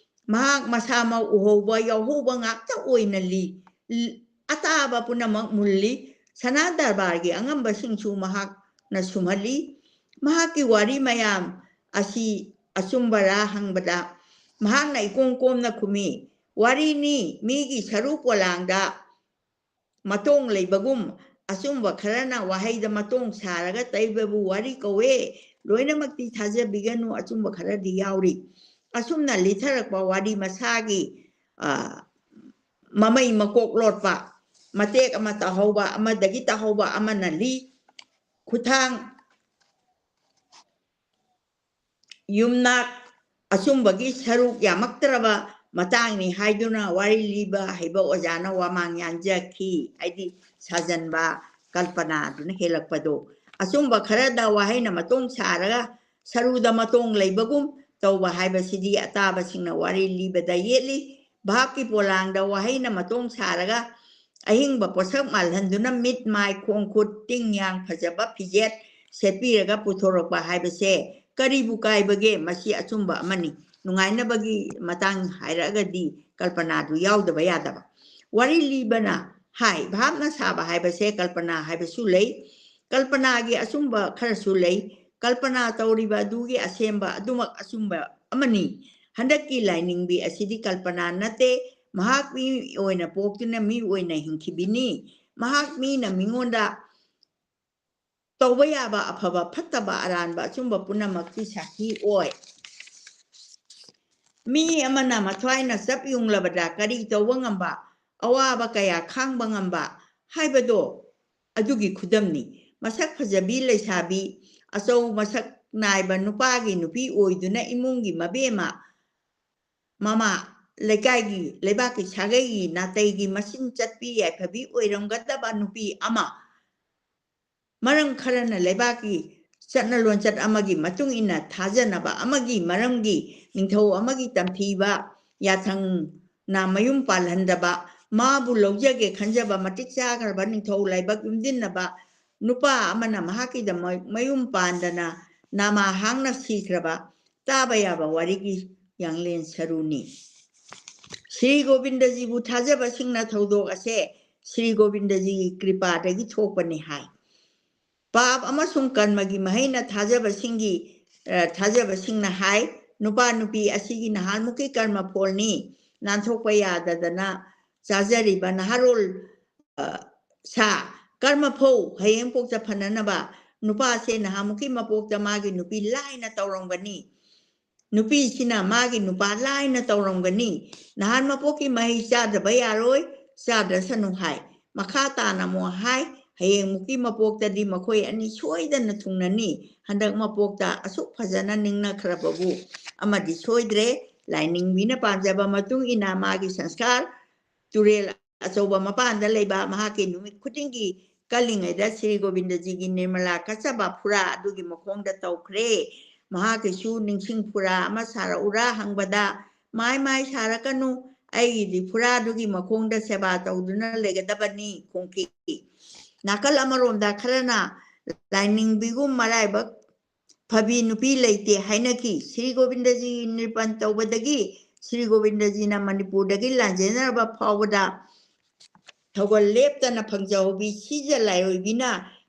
ꯃꯍꯥꯛ ꯃꯁꯥꯃꯛ ꯎꯍꯧꯕ, ꯌꯥꯎꯍꯧꯕ ꯉꯥꯛꯇ ꯑꯣꯏꯅ ꯂꯤ꯫ ꯂ-, ꯑꯇꯥꯕ ꯄꯨꯝꯅꯃꯛ ꯃꯨꯜꯂꯤ꯫ ꯁꯅꯥ ꯗꯔꯕꯥꯔꯒꯤ ꯑꯉꯝꯕꯁꯤꯡꯁꯨ ꯃꯍꯥꯛꯅ ꯁꯨꯝꯍꯜꯂꯤ꯫ ꯃꯍꯥꯛꯀꯤ ꯋꯥꯔꯤ ꯃꯌꯥꯝ ꯑꯁꯤ ꯑꯆꯨꯝꯕꯔꯥ ꯍꯪꯕꯗ ꯃꯍꯥꯛꯅ ꯏꯀꯣꯝ ꯀꯣꯝꯅ ꯈꯨꯝꯃꯤ, "ꯋꯥꯔꯤꯅꯤ, ꯃꯤꯒꯤ ꯁꯔꯨ ꯄꯣꯂꯥꯡꯗ ꯃꯇꯣꯡ ꯂꯩꯕꯒꯨꯝ, ꯑꯆꯨꯝꯕ ꯈꯔꯅ ꯋꯥꯍꯩꯗ ꯃꯇꯣꯡ ꯁꯥꯔꯒ ꯇꯩꯕꯕꯨ ꯋꯥꯔꯤ ꯀꯧꯋꯦ꯫ ꯂꯣꯏꯅꯃꯛꯇꯤ ꯊꯥꯖꯕꯤꯒꯅꯨ, ꯑꯆꯨꯝꯕ ꯈꯔꯗꯤ ꯌꯥꯎꯔꯤ꯫" ꯑꯁꯨꯝꯅ ꯂꯤꯊꯔꯛꯄ ꯋꯥꯔꯤ ꯃꯁꯥꯒꯤ, ꯑ, ꯃꯃꯩ ꯃꯀꯣꯛ ꯂꯣꯠꯄ, ꯃꯇꯦꯛ ꯑꯃ ꯇꯥꯍꯧꯕ, ꯑꯃꯗꯒꯤ ꯇꯥꯍꯧꯕ ꯑꯃꯅ ꯂꯤ, ꯈꯨꯊꯥꯡ, ꯌꯨꯝꯅꯥꯛ, ꯑꯆꯨꯝꯕꯒꯤ ꯁꯔꯨꯛ ꯌꯥꯝꯃꯛꯇ꯭ꯔꯕ ꯃꯇꯥꯡꯅꯤ ꯍꯥꯏꯗꯨꯅ ꯋꯥꯔꯤ ꯂꯤꯕ ꯍꯩꯕ ꯑꯣꯖꯥꯅ ꯋꯥꯃꯥꯡ ꯌꯥꯟꯖꯈꯤ꯫ ꯍꯥꯏꯗꯤ ꯁꯥꯖꯟꯕ, ꯀꯜꯄꯅꯥꯗꯨꯅ ꯍꯦꯜꯂꯛꯄꯗꯣ꯫ ꯑꯆꯨꯝꯕ ꯈꯔꯗ ꯋꯥꯍꯩꯅ ꯃꯇꯣꯡ ꯁꯥꯔꯒ ꯁꯔꯨꯗ ꯃꯇꯣꯡ ꯂꯩꯕꯒꯨꯝ ꯇꯧꯕ ꯍꯥꯏꯕꯁꯤꯗꯤ ꯑꯇꯥꯕꯁꯤꯡꯅ ꯋꯥꯔꯤ ꯂꯤꯕꯗ ꯌꯦꯠꯂꯤ꯫ ꯚꯥꯞꯀꯤ ꯄꯣꯂꯥꯡꯗ ꯋꯥꯍꯩꯅ ꯃꯇꯣꯡ ꯁꯥꯔꯒ ꯑꯍꯤꯡꯕ ꯄꯣꯠꯁꯛ ꯃꯥꯜꯍꯟꯗꯨꯅ ꯃꯤꯠ, ꯃꯥꯏ, ꯈꯣꯡ, ꯈꯨꯠ, ꯇꯤꯡ, ꯌꯥꯡ ꯐꯖꯕ ꯐꯤꯖꯦꯠ ꯁꯦꯠꯄꯤꯔꯒ ꯄꯨꯊꯣꯔꯛꯄ ꯍꯥꯏꯕꯁꯦ ꯀꯔꯤꯕꯨ ꯀꯥꯏꯕꯒꯦ? ꯃꯁꯤ ꯑꯆꯨꯝꯕ ꯑꯃꯅꯤ꯫ ꯅꯨꯡꯉꯥꯏꯅꯕꯒꯤ ꯃꯇꯥꯡ ꯍꯥꯏꯔꯛꯑꯒꯗꯤ ꯀꯜꯄꯅꯥꯗꯨ ꯌꯥꯎꯗꯕ ꯌꯥꯗꯕ꯫ ꯋꯥꯔꯤ ꯂꯤꯕꯅ ꯍꯥꯏ, ꯚꯥꯞꯅ ꯁꯥꯕ ꯍꯥꯏꯕꯁꯦ ꯀꯜꯄꯅꯥ ꯍꯥꯏꯕꯁꯨ ꯂꯩ꯫ ꯀꯜꯄꯅꯥꯒꯤ ꯑꯆꯨꯝꯕ ꯈꯔꯁꯨ ꯂꯩ꯫ ꯀꯜꯄꯅꯥ ꯇꯧꯔꯤꯕ ꯑꯗꯨꯒꯤ ꯑꯁꯦꯝꯕ ꯑꯗꯨꯃꯛ ꯑꯆꯨꯝꯕ ꯑꯃꯅꯤ꯫ ꯍꯟꯗꯛꯀꯤ ꯂꯥꯏꯅꯤꯡꯕꯤ ꯑꯁꯤꯗꯤ ꯀꯜꯄꯅꯥ ꯅꯠꯇꯦ, ꯃꯍꯥꯛ ꯃꯤ ꯑꯣꯏꯅ ꯄꯣꯛꯇꯨꯅ ꯃꯤ ꯑꯣꯏꯅ ꯍꯤꯡꯈꯤꯕꯤꯅꯤ꯫ ꯃꯍꯥꯛ ꯃꯤꯅ ꯃꯤꯉꯣꯟꯗ ꯇꯧꯕ ꯌꯥꯕ ꯑꯐꯕ, ꯐꯠꯇꯕ, ꯑꯔꯥꯟꯕ, ꯑꯆꯨꯝꯕ ꯄꯨꯝꯅꯃꯛꯀꯤ ꯁꯥꯈꯤ ꯑꯣꯏ꯫ ꯃꯤ ꯑꯃꯅ ꯃꯊ꯭ꯋꯥꯏꯅ ꯆꯞ ꯌꯨꯡꯂꯕꯗ ꯀꯔꯤ ꯇꯧꯕ ꯉꯝꯕ, ꯑꯋꯥꯕ ꯀꯌꯥ ꯈꯥꯡꯕ ꯉꯝꯕ ꯍꯥꯏꯕꯗꯣ ꯑꯗꯨꯒꯤ ꯈꯨꯗꯝꯅꯤ꯫ ꯃꯁꯛ ꯐꯖꯕꯤ ꯂꯩꯁꯥꯕꯤ, ꯑꯆꯧ ꯃꯁꯛ ꯅꯥꯏꯕ ꯅꯨꯄꯥꯒꯤ ꯅꯨꯄꯤ ꯑꯣꯏꯗꯨꯅ ꯏꯃꯨꯡꯒꯤ ꯃꯕꯦꯝꯃ, ꯃꯃꯥ, ꯂꯩꯀꯥꯏꯒꯤ, ꯂꯩꯕꯥꯛꯀꯤ ꯁꯥꯒꯩꯒꯤ ꯅꯥꯇꯩꯒꯤ ꯃꯆꯤꯟ ꯆꯠꯄꯤ ꯌꯥꯏꯐꯕꯤ ꯑꯣꯏꯔꯝꯒꯗꯕ ꯅꯨꯄꯤ ꯑꯃ, ꯃꯔꯝ ꯈꯔꯅ ꯂꯩꯕꯥꯛꯀꯤ ꯆꯠꯅ ꯂꯣꯟꯆꯠ ꯑꯃꯒꯤ ꯃꯇꯨꯡ ꯏꯟꯅ ꯊꯥꯖꯅꯕ ꯑꯃꯒꯤ ꯃꯔꯝꯒꯤ ꯅꯤꯡꯊꯧ ꯑꯃꯒꯤ ꯇꯝꯊꯤꯕ ꯌꯥꯊꯪꯅ ꯃꯌꯨꯝ ꯄꯥꯜꯍꯟꯗꯕ, ꯃꯥꯕꯨ ꯂꯧꯖꯒꯦ ꯈꯟꯖꯕ ꯃꯇꯤꯛ ꯆꯥꯈ꯭ꯔꯕ ꯅꯤꯡꯊꯧ ꯂꯥꯏꯕꯛ ꯌꯨꯝꯗꯤꯟꯅꯕ ꯅꯨꯄꯥ ꯑꯃꯅ ꯃꯍꯥꯛꯀꯤꯗꯃꯛ ꯃꯌꯨꯝ ꯄꯥꯟꯗꯅ ꯅꯥꯃꯥ ꯍꯥꯡꯅ ꯁꯤꯈ꯭ꯔꯕ ꯇꯥꯕ ꯌꯥꯕ ꯋꯥꯔꯤꯒꯤ ꯌꯥꯡꯂꯦꯟ ꯁꯔꯨꯅꯤ꯫ ꯁ꯭ꯔꯤ ꯒꯣꯕꯤꯟꯗꯖꯤꯕꯨ ꯊꯥꯖꯕꯁꯤꯡꯅ ꯊꯧꯗꯣꯛ ꯑꯁꯦ ꯁ꯭ꯔꯤ ꯒꯣꯕꯤꯟꯗꯖꯤꯒꯤ ꯀ꯭ꯔꯤꯄꯥꯗꯒꯤ ꯊꯣꯛꯄꯅꯤ ꯍꯥꯏ꯫ ꯄꯥꯞ ꯑꯃꯁꯨꯡ ꯀꯔꯃꯒꯤ ꯃꯍꯩꯅ ꯊꯥꯖꯕꯁꯤꯡꯒꯤ, ꯑ, ꯊꯥꯖꯕꯁꯤꯡꯅ ꯍꯥꯏ, ꯅꯨꯄꯥ ꯅꯨꯄꯤ ꯑꯁꯤꯒꯤ ꯅꯍꯥꯟꯃꯨꯛꯀꯤ ꯀꯔꯃ ꯐꯣꯜꯅꯤ꯫ ꯅꯥꯟꯊꯣꯛꯄ ꯌꯥꯗꯗꯅ ꯆꯥꯖꯔꯤꯕ ꯅꯍꯥꯔꯣꯜ, ꯑ, ꯁꯥ, ꯀꯔꯃ ꯐꯧ, ꯍꯌꯦꯡꯄꯣꯛꯇ ꯐꯅꯅꯕ꯫ ꯅꯨꯄꯥꯁꯦ ꯅꯍꯥꯟꯃꯨꯛꯀꯤ ꯃꯄꯣꯛꯇ ꯃꯥꯒꯤ ꯅꯨꯄꯤ ꯂꯥꯏꯅ ꯇꯧꯔꯝꯒꯅꯤ꯫ ꯅꯨꯄꯤꯁꯤꯅ ꯃꯥꯒꯤ ꯅꯨꯄꯥ ꯂꯥꯏꯅ ꯇꯧꯔꯝꯒꯅꯤ꯫ "ꯅꯍꯥꯟ ꯃꯄꯣꯛꯀꯤ ꯃꯍꯩ ꯆꯥꯗꯕ ꯌꯥꯔꯣꯏ, ꯆꯥꯗ꯭ꯔꯁꯅꯨ" ꯍꯥꯏ꯫ ꯃꯈꯥ ꯇꯥꯅ ꯑꯃꯨꯛ ꯍꯥꯏ, "ꯍꯌꯦꯡꯃꯨꯛꯀꯤ ꯃꯄꯣꯛꯇꯗꯤ ꯃꯈꯣꯏ ꯑꯅꯤ ꯁꯣꯏꯗꯅ ꯊꯨꯡꯅꯅꯤ꯫ ꯍꯟꯗꯛ ꯃꯄꯣꯛꯇ ꯑꯁꯨꯛ ꯐꯖꯅ ꯅꯤꯡꯅꯈ꯭ꯔꯕꯕꯨ ꯑꯃꯗꯤ ꯁꯣꯏꯗ꯭ꯔꯦ꯫" ꯂꯥꯏꯅꯤꯡꯕꯤꯅ ꯄꯥꯝꯖꯕ ꯃꯇꯨꯡ ꯏꯟꯅ ꯃꯥꯒꯤ ꯁꯪꯁꯀꯥꯔ ꯇꯨꯔꯦꯜ ꯑꯆꯧꯕ ꯃꯄꯥꯟꯗ ꯂꯩꯕ ꯃꯍꯥꯛꯀꯤ ꯅꯨꯃꯤꯠ ꯈꯨꯗꯤꯡꯒꯤ ꯀꯜꯂꯤꯉꯩꯗ ꯁ꯭ꯔꯤ ꯒꯣꯕꯤꯟꯗꯖꯤꯒꯤ ꯅꯤꯔꯃꯂꯥ ꯀꯠꯆꯕ ꯐꯨꯔꯥ ꯑꯗꯨꯒꯤ ꯃꯈꯣꯡꯗ ꯇꯧꯈ꯭ꯔꯦ꯫ ꯃꯍꯥꯛꯀꯤꯁꯨ ꯅꯤꯡꯁꯤꯡ ꯐꯨꯔꯥ ꯑꯃ ꯁꯥꯔꯛꯎꯔꯥ ꯍꯪꯕꯗ, "ꯃꯥꯏ ꯃꯥꯏ ꯁꯥꯔꯛꯀꯅꯨ, ꯑꯩꯒꯤꯗꯤ ꯐꯨꯔꯥꯗꯨꯒꯤ ꯃꯈꯣꯡꯗ ꯁꯦꯕꯥ ꯇꯧꯗꯨꯅ ꯂꯩꯒꯗꯕꯅꯤ" ꯈꯣꯡꯀꯤ꯫ ꯅꯥꯀꯜ ꯑꯃꯔꯣꯝꯗ ꯈꯔꯅ ꯂꯥꯏꯅꯤꯡꯕꯤꯒꯨꯝ ꯃꯔꯥꯏꯕꯛ ꯐꯕꯤ ꯅꯨꯄꯤ ꯂꯩꯇꯦ ꯍꯥꯏꯅꯈꯤ꯫ ꯁ꯭ꯔꯤ ꯒꯣꯕꯤꯟꯗꯖꯤ ꯅꯤꯔꯄꯟ ꯇꯧꯕꯗꯒꯤ ꯁ꯭ꯔꯤ ꯒꯣꯕꯤꯟꯗꯖꯤꯅ ꯃꯅꯤꯄꯨꯔꯗꯒꯤ ꯂꯥꯟꯖꯦꯟꯅꯔꯕ ꯐꯥꯎꯕꯗ ꯊꯧꯒꯜ ꯂꯦꯞꯇꯅ ꯐꯪꯖꯍꯧꯕꯤ ꯁꯤꯖ ꯂꯥꯏꯑꯣꯏꯕꯤꯅ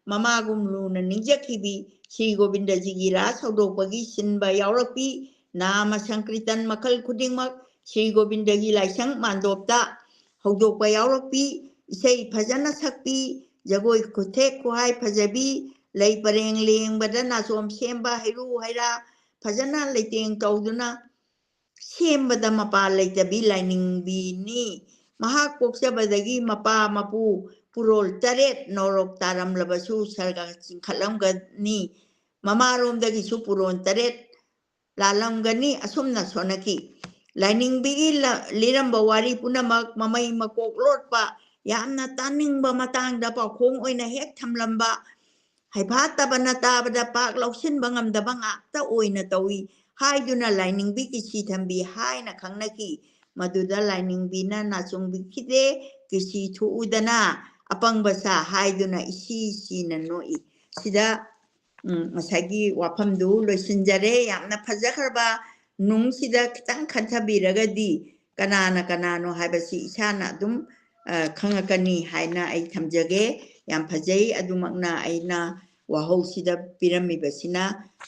ꯃꯃꯥꯒꯨꯝ ꯂꯨꯅ ꯅꯤꯡꯖꯈꯤꯕꯤ ꯁ꯭ꯔꯤ ꯒꯣꯕꯤꯟꯗꯖꯤꯒꯤ ꯔꯥꯁ ꯍꯧꯗꯣꯛꯄꯒꯤ ꯁꯤꯟꯕ ꯌꯥꯎꯔꯛꯄꯤ꯫ ꯅꯥꯃ ꯁꯪꯀ꯭ꯔꯤꯇꯟ ꯃꯈꯜ ꯈꯨꯗꯤꯡꯃꯛ ꯁ꯭ꯔꯤ ꯒꯣꯕꯤꯟꯗꯒꯤ ꯂꯥꯏꯁꯪ ꯃꯥꯟꯗꯣꯞꯇ ꯍꯧꯗꯣꯛꯄ ꯌꯥꯎꯔꯛꯄꯤ꯫ ꯏꯁꯩ ꯐꯖꯅ ꯁꯛꯄꯤ, ꯖꯒꯣꯏ ꯈꯨꯊꯦꯛ ꯈꯨꯍꯥꯏ ꯐꯖꯕꯤ, ꯂꯩ ꯄꯔꯦꯡ ꯂꯦꯡꯕꯗ ꯅꯥꯆꯣꯝ ꯁꯦꯝꯕ, ꯍꯩꯔꯨ ꯍꯩꯔꯥ ꯐꯖꯅ ꯂꯩꯇꯦꯡ ꯇꯧꯗꯨꯅ ꯁꯦꯝꯕꯗ ꯃꯄꯥ ꯂꯩꯇꯕꯤ ꯂꯥꯏꯅꯤꯡꯕꯤꯅꯤ꯫ ꯃꯍꯥꯛ ꯄꯣꯛꯆꯕꯗꯒꯤ ꯃꯄꯥ ꯃꯄꯨ ꯄꯨꯔꯣꯜ ꯇꯔꯦꯠ ꯅꯣꯔꯣꯛ ꯇꯥꯔꯝꯂꯕꯁꯨ ꯁꯔꯒ ꯆꯤꯡꯈꯠꯂꯝꯒꯅꯤ꯫ ꯃꯃꯥꯔꯣꯝꯗꯒꯤꯁꯨ ꯄꯨꯔꯣꯜ ꯇꯔꯦꯠ ꯂꯥꯜꯂꯝꯒꯅꯤ꯫ ꯑꯁꯨꯝꯅ ꯁꯣꯟꯅꯈꯤ꯫ ꯂꯥꯏꯅꯤꯡꯕꯤꯒꯤ ꯂ-, ꯂꯤꯔꯝꯕ ꯋꯥꯔꯤ ꯄꯨꯝꯅꯃꯛ ꯃꯃꯩ ꯃꯀꯣꯛ ꯂꯣꯠꯄ, ꯌꯥꯝꯅ ꯇꯥꯅꯤꯡꯕ ꯃꯇꯥꯡꯗ ꯄꯥꯎꯈꯣꯡ ꯑꯣꯏꯅ ꯍꯦꯛ ꯊꯝꯂꯝꯕ, ꯍꯩꯐꯥꯠꯇꯕꯅ ꯇꯥꯕꯗ ꯄꯥꯛ ꯂꯧꯁꯤꯟꯕ ꯉꯝꯗꯕ ꯉꯥꯛꯇ ꯑꯣꯏꯅ ꯇꯧꯏ ꯍꯥꯏꯗꯨꯅ ꯂꯥꯏꯅꯤꯡꯕꯤ ꯀꯤꯁꯤ ꯊꯝꯕꯤ ꯍꯥꯏꯅ ꯈꯪꯅꯈꯤ꯫ ꯃꯗꯨꯗ ꯂꯥꯏꯅꯤꯡꯕꯤꯅ ꯅꯥꯆꯣꯡꯕꯤꯈꯤꯗꯦ, ꯀꯤꯁꯤ ꯊꯣꯛꯎꯗꯅ ꯑꯄꯪꯕ ꯁꯥ ꯍꯥꯏꯗꯨꯅ ꯏꯁꯤ ꯁꯤꯅ ꯅꯣꯛꯏ꯫ ꯁꯤꯗ, ꯎꯝ, ꯉꯁꯥꯏꯒꯤ ꯋꯥꯐꯝꯗꯨ ꯂꯣꯏꯁꯤꯟꯖꯔꯦ꯫ ꯌꯥꯝꯅ ꯐꯖꯈ꯭ꯔꯕ ꯅꯨꯡꯁꯤꯗ ꯈꯤꯇꯪ ꯈꯟꯊꯕꯤꯔꯒꯗꯤ ꯀꯅꯥꯅ ꯀꯅꯥꯅꯣ ꯍꯥꯏꯕꯁꯤ ꯏꯁꯥꯅ ꯑꯗꯨꯝ, ꯑ, ꯈꯪꯉꯛꯀꯅꯤ ꯍꯥꯏꯅ ꯑꯩ ꯊꯝꯖꯒꯦ꯫ ꯌꯥꯝ ꯐꯖꯩ꯫ ꯑꯗꯨꯃꯛꯅ ꯑꯩꯅ ꯋꯥꯍꯧꯁꯤꯗ ꯄꯤꯔꯝꯃꯤꯕꯁꯤꯅ,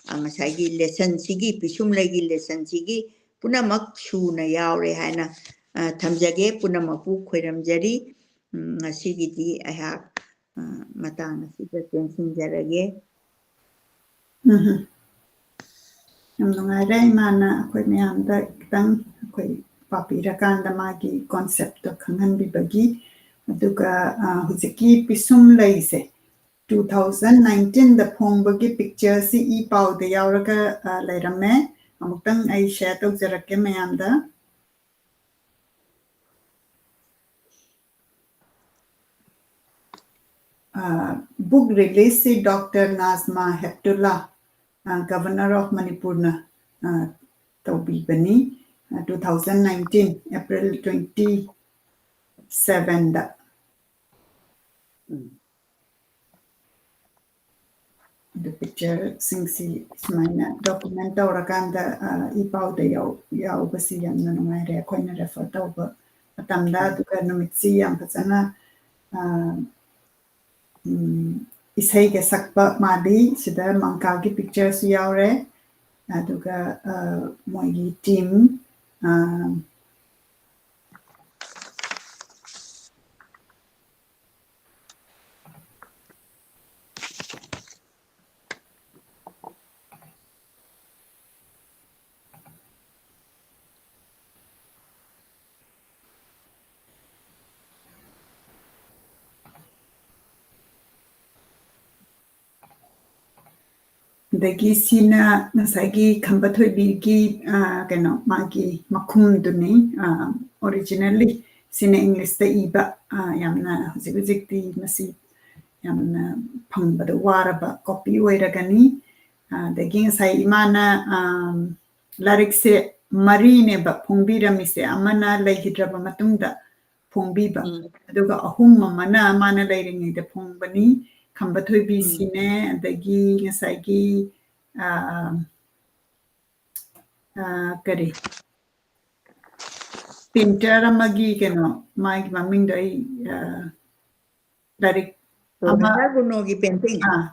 ꯑ, ꯉꯁꯥꯏꯒꯤ ꯂꯦꯁꯟꯁꯤꯒꯤ, ꯄꯤꯁꯨꯝꯂꯩꯒꯤ ꯂꯦꯁꯟꯁꯤꯒꯤ ꯄꯨꯝꯅꯃꯛ ꯁꯨꯅ ꯌꯥꯎꯔꯦ ꯍꯥꯏꯅ, ꯑ, ꯊꯝꯖꯒꯦ꯫ ꯄꯨꯝꯅꯃꯛꯄꯨ ꯈꯣꯏꯔꯝꯖꯔꯤ꯫ ꯎꯝ, ꯉꯁꯤꯒꯤꯗꯤ ꯑꯩꯍꯥꯛ, ꯑ, ꯃꯇꯥꯡ ꯑꯁꯤꯗ ꯇꯦꯟꯁꯤꯟꯖꯔꯒꯦ꯫ ꯎꯝ꯫ ꯌꯥꯝ ꯅꯨꯡꯉꯥꯏꯔꯦ ꯏꯃꯥꯅ ꯑꯩꯈꯣꯏ ꯃꯌꯥꯝꯗ ꯈꯤꯇꯪ ꯑꯩꯈꯣꯏ ꯄꯥꯕꯤꯔꯀꯥꯟꯗ ꯃꯥꯒꯤ concept ꯇꯣ ꯈꯪꯍꯟꯕꯤꯕꯒꯤ꯫ ꯑꯗꯨꯒ, ꯑ, ꯍꯧꯖꯤꯛꯀꯤ ꯄꯤꯁꯨꯝ ꯂꯩꯁꯦ two thousand nineteen ꯗ ꯐꯣꯡꯕꯒꯤ picture ꯁꯤ ꯏ ꯄꯥꯎꯗ ꯌꯥꯎꯔꯒ, ꯑ, ꯂꯩꯔꯝꯃꯦ꯫ ꯑꯃꯨꯛꯇꯪ ꯑꯩ share ꯇꯧꯖꯔꯛꯀꯦ ꯃꯌꯥꯝꯗ꯫ ꯑ, book release ꯁꯤ Doctor ꯅꯥꯖꯃꯥ ꯍꯦꯞꯇꯨꯂꯥ, ꯑ, Governor of ꯃꯅꯤꯄꯨꯔꯅ, ꯑ, ꯇꯧꯕꯤꯕꯅꯤ꯫ ꯑ, two thousand nineteen April twenty seven ꯗ꯫ ꯎꯝ꯫ ꯑꯗꯨ picture ꯁꯤꯡꯁꯤ ꯁꯨꯃꯥꯏꯅ document ꯇꯧꯔꯀꯥꯟꯗ, ꯑ, ꯏ ꯄꯥꯎꯗ ꯌꯥꯎ-, ꯌꯥꯎꯕꯁꯤ ꯌꯥꯝꯅ ꯅꯨꯡꯉꯥꯏꯔꯦ꯫ ꯑꯩꯈꯣꯏꯅ refer ꯇꯧꯕ ꯃꯇꯝꯗ, ꯎꯝ꯫ ꯑꯗꯨꯒ ꯅꯨꯃꯤꯠꯁꯤ ꯌꯥꯝ ꯐꯖꯅ, ꯑ, ꯎꯝ, ꯏꯁꯩꯒ ꯁꯛꯄ ꯃꯥꯜꯂꯤ꯫ ꯁꯤꯗ ꯃꯪꯀꯥꯒꯤ picture ꯁꯨ ꯌꯥꯎꯔꯦ꯫ ꯑꯗꯨꯒ, ꯑ, ꯃꯣꯏꯒꯤ team, ꯑ, ꯑꯗꯒꯤ ꯁꯤꯅ ꯉꯁꯥꯏꯒꯤ ꯈꯝꯕ ꯊꯣꯏꯕꯤꯒꯤ, ꯑ, ꯀꯩꯅꯣ, ꯃꯥꯒꯤ ꯃꯈꯨꯝꯗꯨꯅꯤ꯫ ꯑ, originally ꯁꯤꯅ English ꯇ ꯏꯕ, ꯑ, ꯌꯥꯝꯅ ꯍꯧꯖꯤꯛ ꯍꯧꯖꯤꯛꯇꯤ ꯃꯁꯤ ꯌꯥꯝꯅ ꯐꯪꯕꯗ ꯋꯥꯔꯕ copy ꯑꯣꯏꯔꯒꯅꯤ꯫ ꯑ, ꯑꯗꯒꯤ ꯉꯁꯥꯏ ꯏꯃꯥꯅ, ꯑ, ꯂꯥꯏꯔꯤꯛꯁꯦ ꯃꯔꯤꯅꯦꯕ ꯐꯣꯡꯕꯤꯔꯝꯃꯤꯁꯦ, ꯑꯃꯅ ꯂꯩꯈꯤꯗ꯭ꯔꯕ ꯃꯇꯨꯡꯗ ꯐꯣꯡꯕꯤꯕ, ꯎꯝ꯫ ꯑꯗꯨꯒ ꯑꯍꯨꯝ ꯑꯃꯅ ꯃꯥꯅ ꯂꯩꯔꯤꯉꯩꯗ ꯐꯣꯡꯕꯅꯤ, ꯈꯝꯕ ꯊꯣꯏꯕꯤ ꯎꯝ꯫ ꯁꯤꯅꯦ, ꯑꯗꯒꯤ ꯉꯁꯥꯏꯒꯤ, ꯑ, ꯑ, ꯀꯔꯤ, painter ꯑꯃꯒꯤ ꯀꯩꯅꯣ, ꯃꯥꯒꯤ ꯃꯃꯤꯡꯗꯣ ꯑꯩ, ꯑ, ꯂꯥꯏꯔꯤꯛ ꯑꯃ, Professor ꯒꯨꯅꯣꯒꯤ painting꯫ ꯑꯥ꯫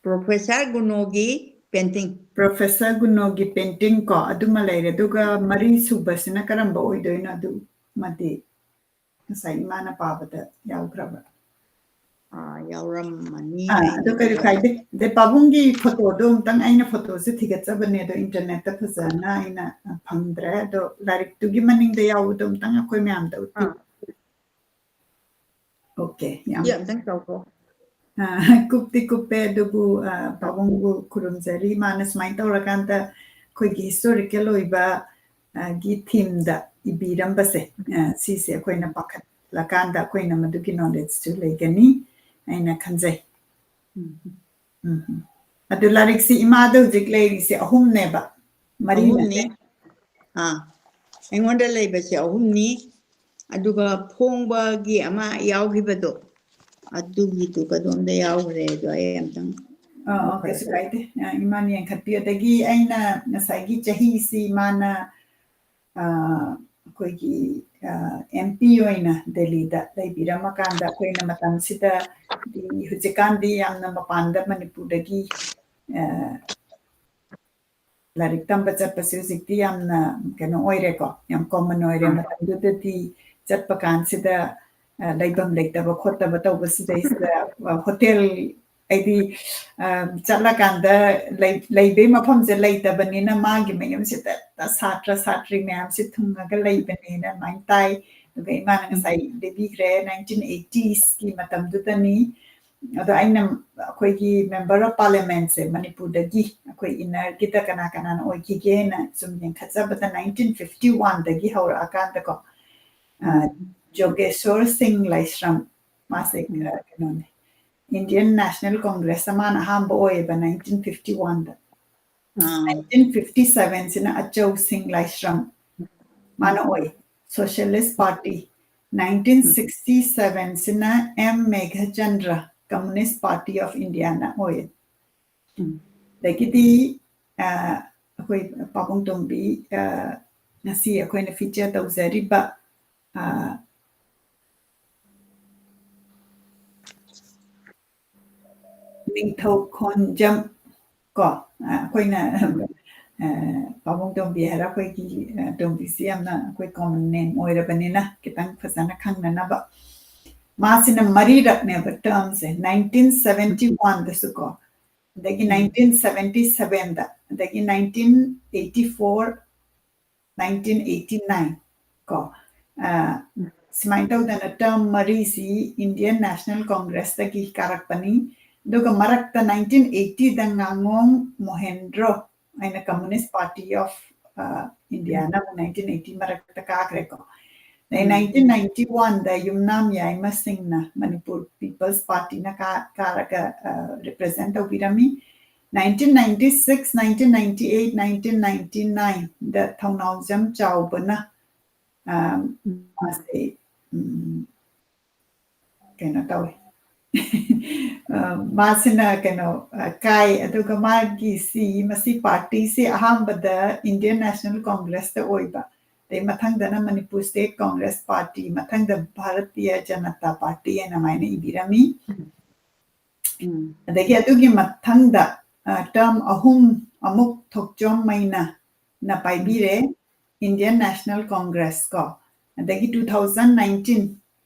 Professor ꯒꯨꯅꯣꯒꯤ painting꯫ Professor ꯒꯨꯅꯣꯒꯤ painting ꯀꯣ, ꯑꯗꯨꯃ ꯂꯩꯔꯦ꯫ ꯑꯗꯨꯒ ꯃꯔꯤ ꯁꯨꯕꯁꯤꯅ ꯀꯔꯝꯕ ꯑꯣꯏꯗꯣꯏꯅꯣ? ꯑꯗꯨꯃꯗꯤ ꯉꯁꯥꯏ ꯏꯃꯥꯅ ꯄꯥꯕꯗ ꯌꯥꯎꯈ꯭ꯔꯕ꯫ ꯌꯥꯎꯔꯝꯃꯅꯤ꯫ ꯑꯥ, ꯑꯗꯣ ꯀꯩꯁꯨ ꯀꯥꯏꯗꯦ꯫ ꯑꯗꯩ ꯄꯥꯕꯨꯡꯒꯤ ꯐꯣꯇꯣꯗꯣ ꯑꯝꯇꯪ, ꯑꯩꯅ ꯐꯣꯇꯣꯁꯦ ꯊꯤꯒꯠꯆꯕꯅꯦ, ꯑꯗꯣ ꯏꯟꯇꯔꯅꯦꯠꯇ ꯐꯖꯅ ꯑꯩꯅ, ꯑ, ꯐꯪꯗ꯭ꯔꯦ꯫ ꯑꯗꯣ ꯂꯥꯏꯔꯤꯛꯇꯨꯒꯤ ꯃꯅꯤꯡꯗ ꯌꯥꯎꯕꯗꯣ ꯑꯝꯇꯪ ꯑꯩꯈꯣꯏ ꯃꯌꯥꯝꯗ ꯎꯠꯄꯤꯌꯨ꯫ ꯑꯥ꯫ ꯑꯣꯀꯦ, ꯌꯥꯝ ꯁꯤ ꯑꯝꯇꯪ ꯇꯧꯀꯣ꯫ ꯑ, ꯀꯨꯞꯇꯤ ꯀꯨꯞꯄꯦ, ꯑꯗꯨꯕꯨ, ꯑ, ꯄꯥꯕꯨꯡꯕꯨ ꯈꯨꯔꯨꯝꯖꯔꯤ꯫ ꯃꯥꯅ ꯁꯨꯃꯥꯏꯅ ꯇꯧꯔꯀꯥꯟꯗ ꯑꯩꯈꯣꯏꯒꯤ ꯍꯤꯁꯇꯣꯔꯤꯀꯦꯜ ꯑꯣꯏꯕ, ꯑ, ꯒꯤ ꯊꯤꯝꯗ ꯏꯕꯤꯔꯝꯕꯁꯦ, ꯑ, ꯁꯤꯁꯦ ꯑꯩꯈꯣꯏꯅ ꯄꯥꯈꯠꯂꯀꯥꯟꯗ ꯑꯩꯈꯣꯏꯅ ꯃꯗꯨꯒꯤ ꯅꯣꯂꯦꯖꯁꯨ ꯂꯩꯒꯅꯤ ꯍꯥꯏꯅ ꯈꯟꯖꯩ꯫ ꯎꯝ꯫ ꯎꯝ, ꯎꯝ꯫ ꯑꯗꯨ ꯂꯥꯏꯔꯤꯛꯁꯤ ꯏꯃꯥꯗ ꯍꯧꯖꯤꯛ ꯂꯩꯔꯤꯁꯦ ꯑꯍꯨꯝꯅꯦꯕ, ꯃꯔꯤ ꯅꯠꯇꯦ꯫ ꯑꯍꯨꯝꯅꯤ꯫ ꯑꯥ, ꯑꯩꯉꯣꯟꯗ ꯂꯩꯕꯁꯦ ꯑꯍꯨꯝꯅꯤ, ꯑꯗꯨꯒ ꯐꯣꯡꯕꯒꯤ ꯑꯃ ꯌꯥꯎꯈꯤꯕꯗꯣ, ꯑꯗꯨꯒꯤꯗꯨ ꯀꯗꯣꯝꯗ ꯌꯥꯎꯈ꯭ꯔꯦ? ꯑꯗꯣ ꯑꯩ ꯑꯝꯇꯪ ꯑꯥ, ꯑꯥ, ꯀꯩꯁꯨ ꯀꯥꯏꯗꯦ꯫ ꯑ, ꯏꯃꯥꯅ ꯌꯦꯡꯈꯠꯄꯤꯌꯨ꯫ ꯑꯗꯒꯤ ꯑꯩꯅ ꯉꯁꯥꯏꯒꯤ ꯆꯍꯤꯁꯤ ꯃꯥꯅ, ꯑ, ꯑꯩꯈꯣꯏꯒꯤ, ꯑ, MP ꯑꯣꯏꯅ ꯗꯦꯜꯂꯤꯗ ꯂꯩꯕꯤꯔꯝꯃꯀꯥꯟꯗ ꯑꯩꯈꯣꯏꯅ ꯃꯇꯝꯁꯤꯗ ꯍꯧꯖꯤꯛꯀꯥꯟꯗꯤ ꯌꯥꯝꯅ ꯃꯄꯥꯟꯗ ꯃꯅꯤꯄꯨꯔꯗꯒꯤ, ꯑ, ꯂꯥꯏꯔꯤꯛ ꯇꯝꯕ ꯆꯠꯄꯁꯦ ꯍꯧꯖꯤꯛꯇꯤ ꯌꯥꯝꯅ ꯀꯩꯅꯣ ꯑꯣꯏꯔꯦꯀꯣ, ꯌꯥꯝ ꯀꯣꯃꯟ ꯑꯣꯏꯔꯦ꯫ ꯑꯥ꯫ ꯃꯇꯝꯗꯨꯗꯗꯤ ꯆꯠꯄ ꯀꯥꯟꯁꯤꯗ, ꯑ, ꯂꯩꯐꯝ ꯂꯩꯇꯕ ꯈꯣꯠꯇꯕ ꯇꯧꯕꯁꯤꯗꯩꯁꯤꯗ, ꯑ, ꯍꯣꯇꯦꯜ, ꯍꯥꯏꯗꯤ, ꯑ, ꯆꯠꯂꯀꯥꯟꯗ ꯂꯩ-, ꯂꯩꯕꯩ ꯃꯐꯝꯁꯦ ꯂꯩꯇꯕꯅꯤꯅ ꯃꯥꯒꯤ ꯃꯌꯨꯝꯁꯤꯗ ꯁꯥꯇ꯭ꯔ ꯁꯥꯇ꯭ꯔꯤ ꯃꯌꯥꯝꯁꯤ ꯊꯨꯡꯉꯒ ꯂꯩꯕꯅꯦꯅ ꯑꯗꯨꯃꯥꯏꯅ ꯇꯥꯏ꯫ ꯑꯗꯨꯒ ꯏꯃꯥꯅ ꯉꯁꯥꯏ ꯂꯤꯕꯤꯈ꯭ꯔꯦ, nineteen eightiesꯀꯤ ꯃꯇꯝꯗꯨꯗꯅꯤ꯫ ꯑꯗꯣ ꯑꯩꯅ ꯑꯩꯈꯣꯏꯒꯤ Member of Parliamentꯁꯦ ꯃꯅꯤꯄꯨꯔꯗꯒꯤ ꯑꯩꯈꯣꯏ innerꯒꯤꯗ ꯀꯅꯥ ꯀꯅꯥꯅ ꯑꯣꯏꯈꯤꯒꯦꯅ ꯁꯨꯝ ꯌꯦꯡꯈꯠꯆꯕꯗ nineteen fifty oneꯗꯒꯤ ꯍꯧꯔꯛꯑꯀꯥꯟꯗꯀꯣ, ꯑ, ꯖꯣꯒꯦꯁꯣꯔ ꯁꯤꯡ ꯂꯥꯏꯁ꯭ꯔꯝ, ꯃꯥꯁꯦ, ꯑ, ꯀꯩꯅꯣꯅꯦ, Indian National Congressꯇ ꯃꯥꯅ ꯑꯍꯥꯟꯕ ꯑꯣꯏꯌꯦꯕ nineteen fifty oneꯗ꯫ ꯑꯥ꯫ nineteen fifty sevenꯁꯤꯅ ꯑꯆꯧ ꯁꯤꯡ ꯂꯥꯏꯁ꯭ꯔꯝ, ꯃꯥꯅ ꯑꯣꯏ, Socialist Party꯫ nineteen sixty sevenꯁꯤꯅ M Meghachandra, Communist Party of Indiaꯅ ꯑꯣꯏ꯫ ꯎꯝ꯫ ꯑꯗꯒꯤꯗꯤ, ꯑ, ꯑꯩꯈꯣꯏ ꯄꯥꯕꯨꯡ ꯇꯣꯝꯕꯤ, ꯑ, ꯉꯁꯤ ꯑꯩꯈꯣꯏꯅ feature ꯇꯧꯖꯔꯤꯕ, ꯑ, ꯅꯤꯡꯊꯧ ꯈꯣꯟꯖꯝ ꯀꯣ, ꯑ, ꯑꯩꯈꯣꯏꯅ, ꯑ, ꯄꯥꯕꯨꯡ ꯇꯣꯝꯕꯤ ꯍꯥꯏꯔ ꯑꯩꯈꯣꯏꯒꯤ, ꯑ, ꯇꯣꯝꯕꯤꯁꯤ ꯌꯥꯝꯅ ꯑꯩꯈꯣꯏ common name ꯑꯣꯏꯔꯕꯅꯤꯅ ꯈꯤꯇꯪ ꯐꯖꯅ ꯈꯪꯅꯅꯕ꯫ ꯃꯥꯁꯤꯅ ꯃꯔꯤꯔꯛꯅꯦꯕ termꯁꯦ, nineteen seventy oneꯗꯁꯨ ꯀꯣ, ꯑꯗꯒꯤ nineteen seventy sevenꯗ, ꯑꯗꯒꯤ nineteen eighty four, nineteen eighty nine ꯀꯣ, ꯑ, ꯁꯨꯃꯥꯏꯅ ꯇꯧꯗꯅ term ꯃꯔꯤꯁꯤ Indian National Congressꯇꯒꯤ ꯀꯥꯔꯛꯄꯅꯤ꯫ ꯑꯗꯨꯒ ꯃꯔꯛꯇ nineteen eightyꯗ ꯉꯥꯉꯣꯝ ꯃꯣꯍꯦꯟꯗ꯭ꯔꯣ ꯍꯥꯏꯅ Communist Party of Indiaꯅ ꯑꯃꯨꯛ nineteen eighty ꯃꯔꯛꯇ ꯀꯥꯈ꯭ꯔꯦꯀꯣ꯫ ꯑꯗꯩ nineteen ninety oneꯗ ꯌꯨꯝꯅꯥꯝ ꯌꯥꯏꯃ ꯁꯤꯡꯅ Manipur People's Partyꯅ ꯀꯥ-, ꯀꯥꯔꯒ represent ꯇꯧꯕꯤꯔꯝꯃꯤ꯫ Nineteen ninety six, nineteen ninety eight, nineteen ninety nineꯗ ꯊꯧꯅꯥꯎꯖꯝ ꯆꯥꯎꯕꯅ, ꯑ, ꯃꯥꯁꯦ, ꯎꯝ, ꯀꯩꯅꯣ ꯇꯧꯋꯦ꯫ ꯑ, ꯃꯥꯁꯤꯅ ꯀꯩꯅꯣ, ꯑ, ꯀꯥꯏ, ꯑꯗꯨꯒ ꯃꯥꯒꯤ ꯁꯤ, ꯃꯁꯤ partyꯁꯤ ꯑꯍꯥꯟꯕꯗ Indian National Congressꯇ ꯑꯣꯏꯕ, ꯑꯗꯩ ꯃꯊꯪꯗꯅ Manipur State Congress Party, ꯃꯊꯪꯗ Bharatiya Janata Party ꯍꯥꯏꯅ ꯑꯗꯨꯃꯥꯏꯅ ꯏꯕꯤꯔꯝꯃꯤ꯫ ꯑꯗꯒꯤ ꯑꯗꯨꯒꯤ ꯃꯊꯪꯗ, ꯑ, term ꯑꯍꯨꯝ ꯑꯃꯨꯛ ꯊꯣꯛꯆꯣꯝ ꯃꯩꯅ ꯅ ꯄꯥꯏꯕꯤꯔꯦ Indian National Congress ꯀꯣ꯫ ꯑꯗꯒꯤ two thousand nineteen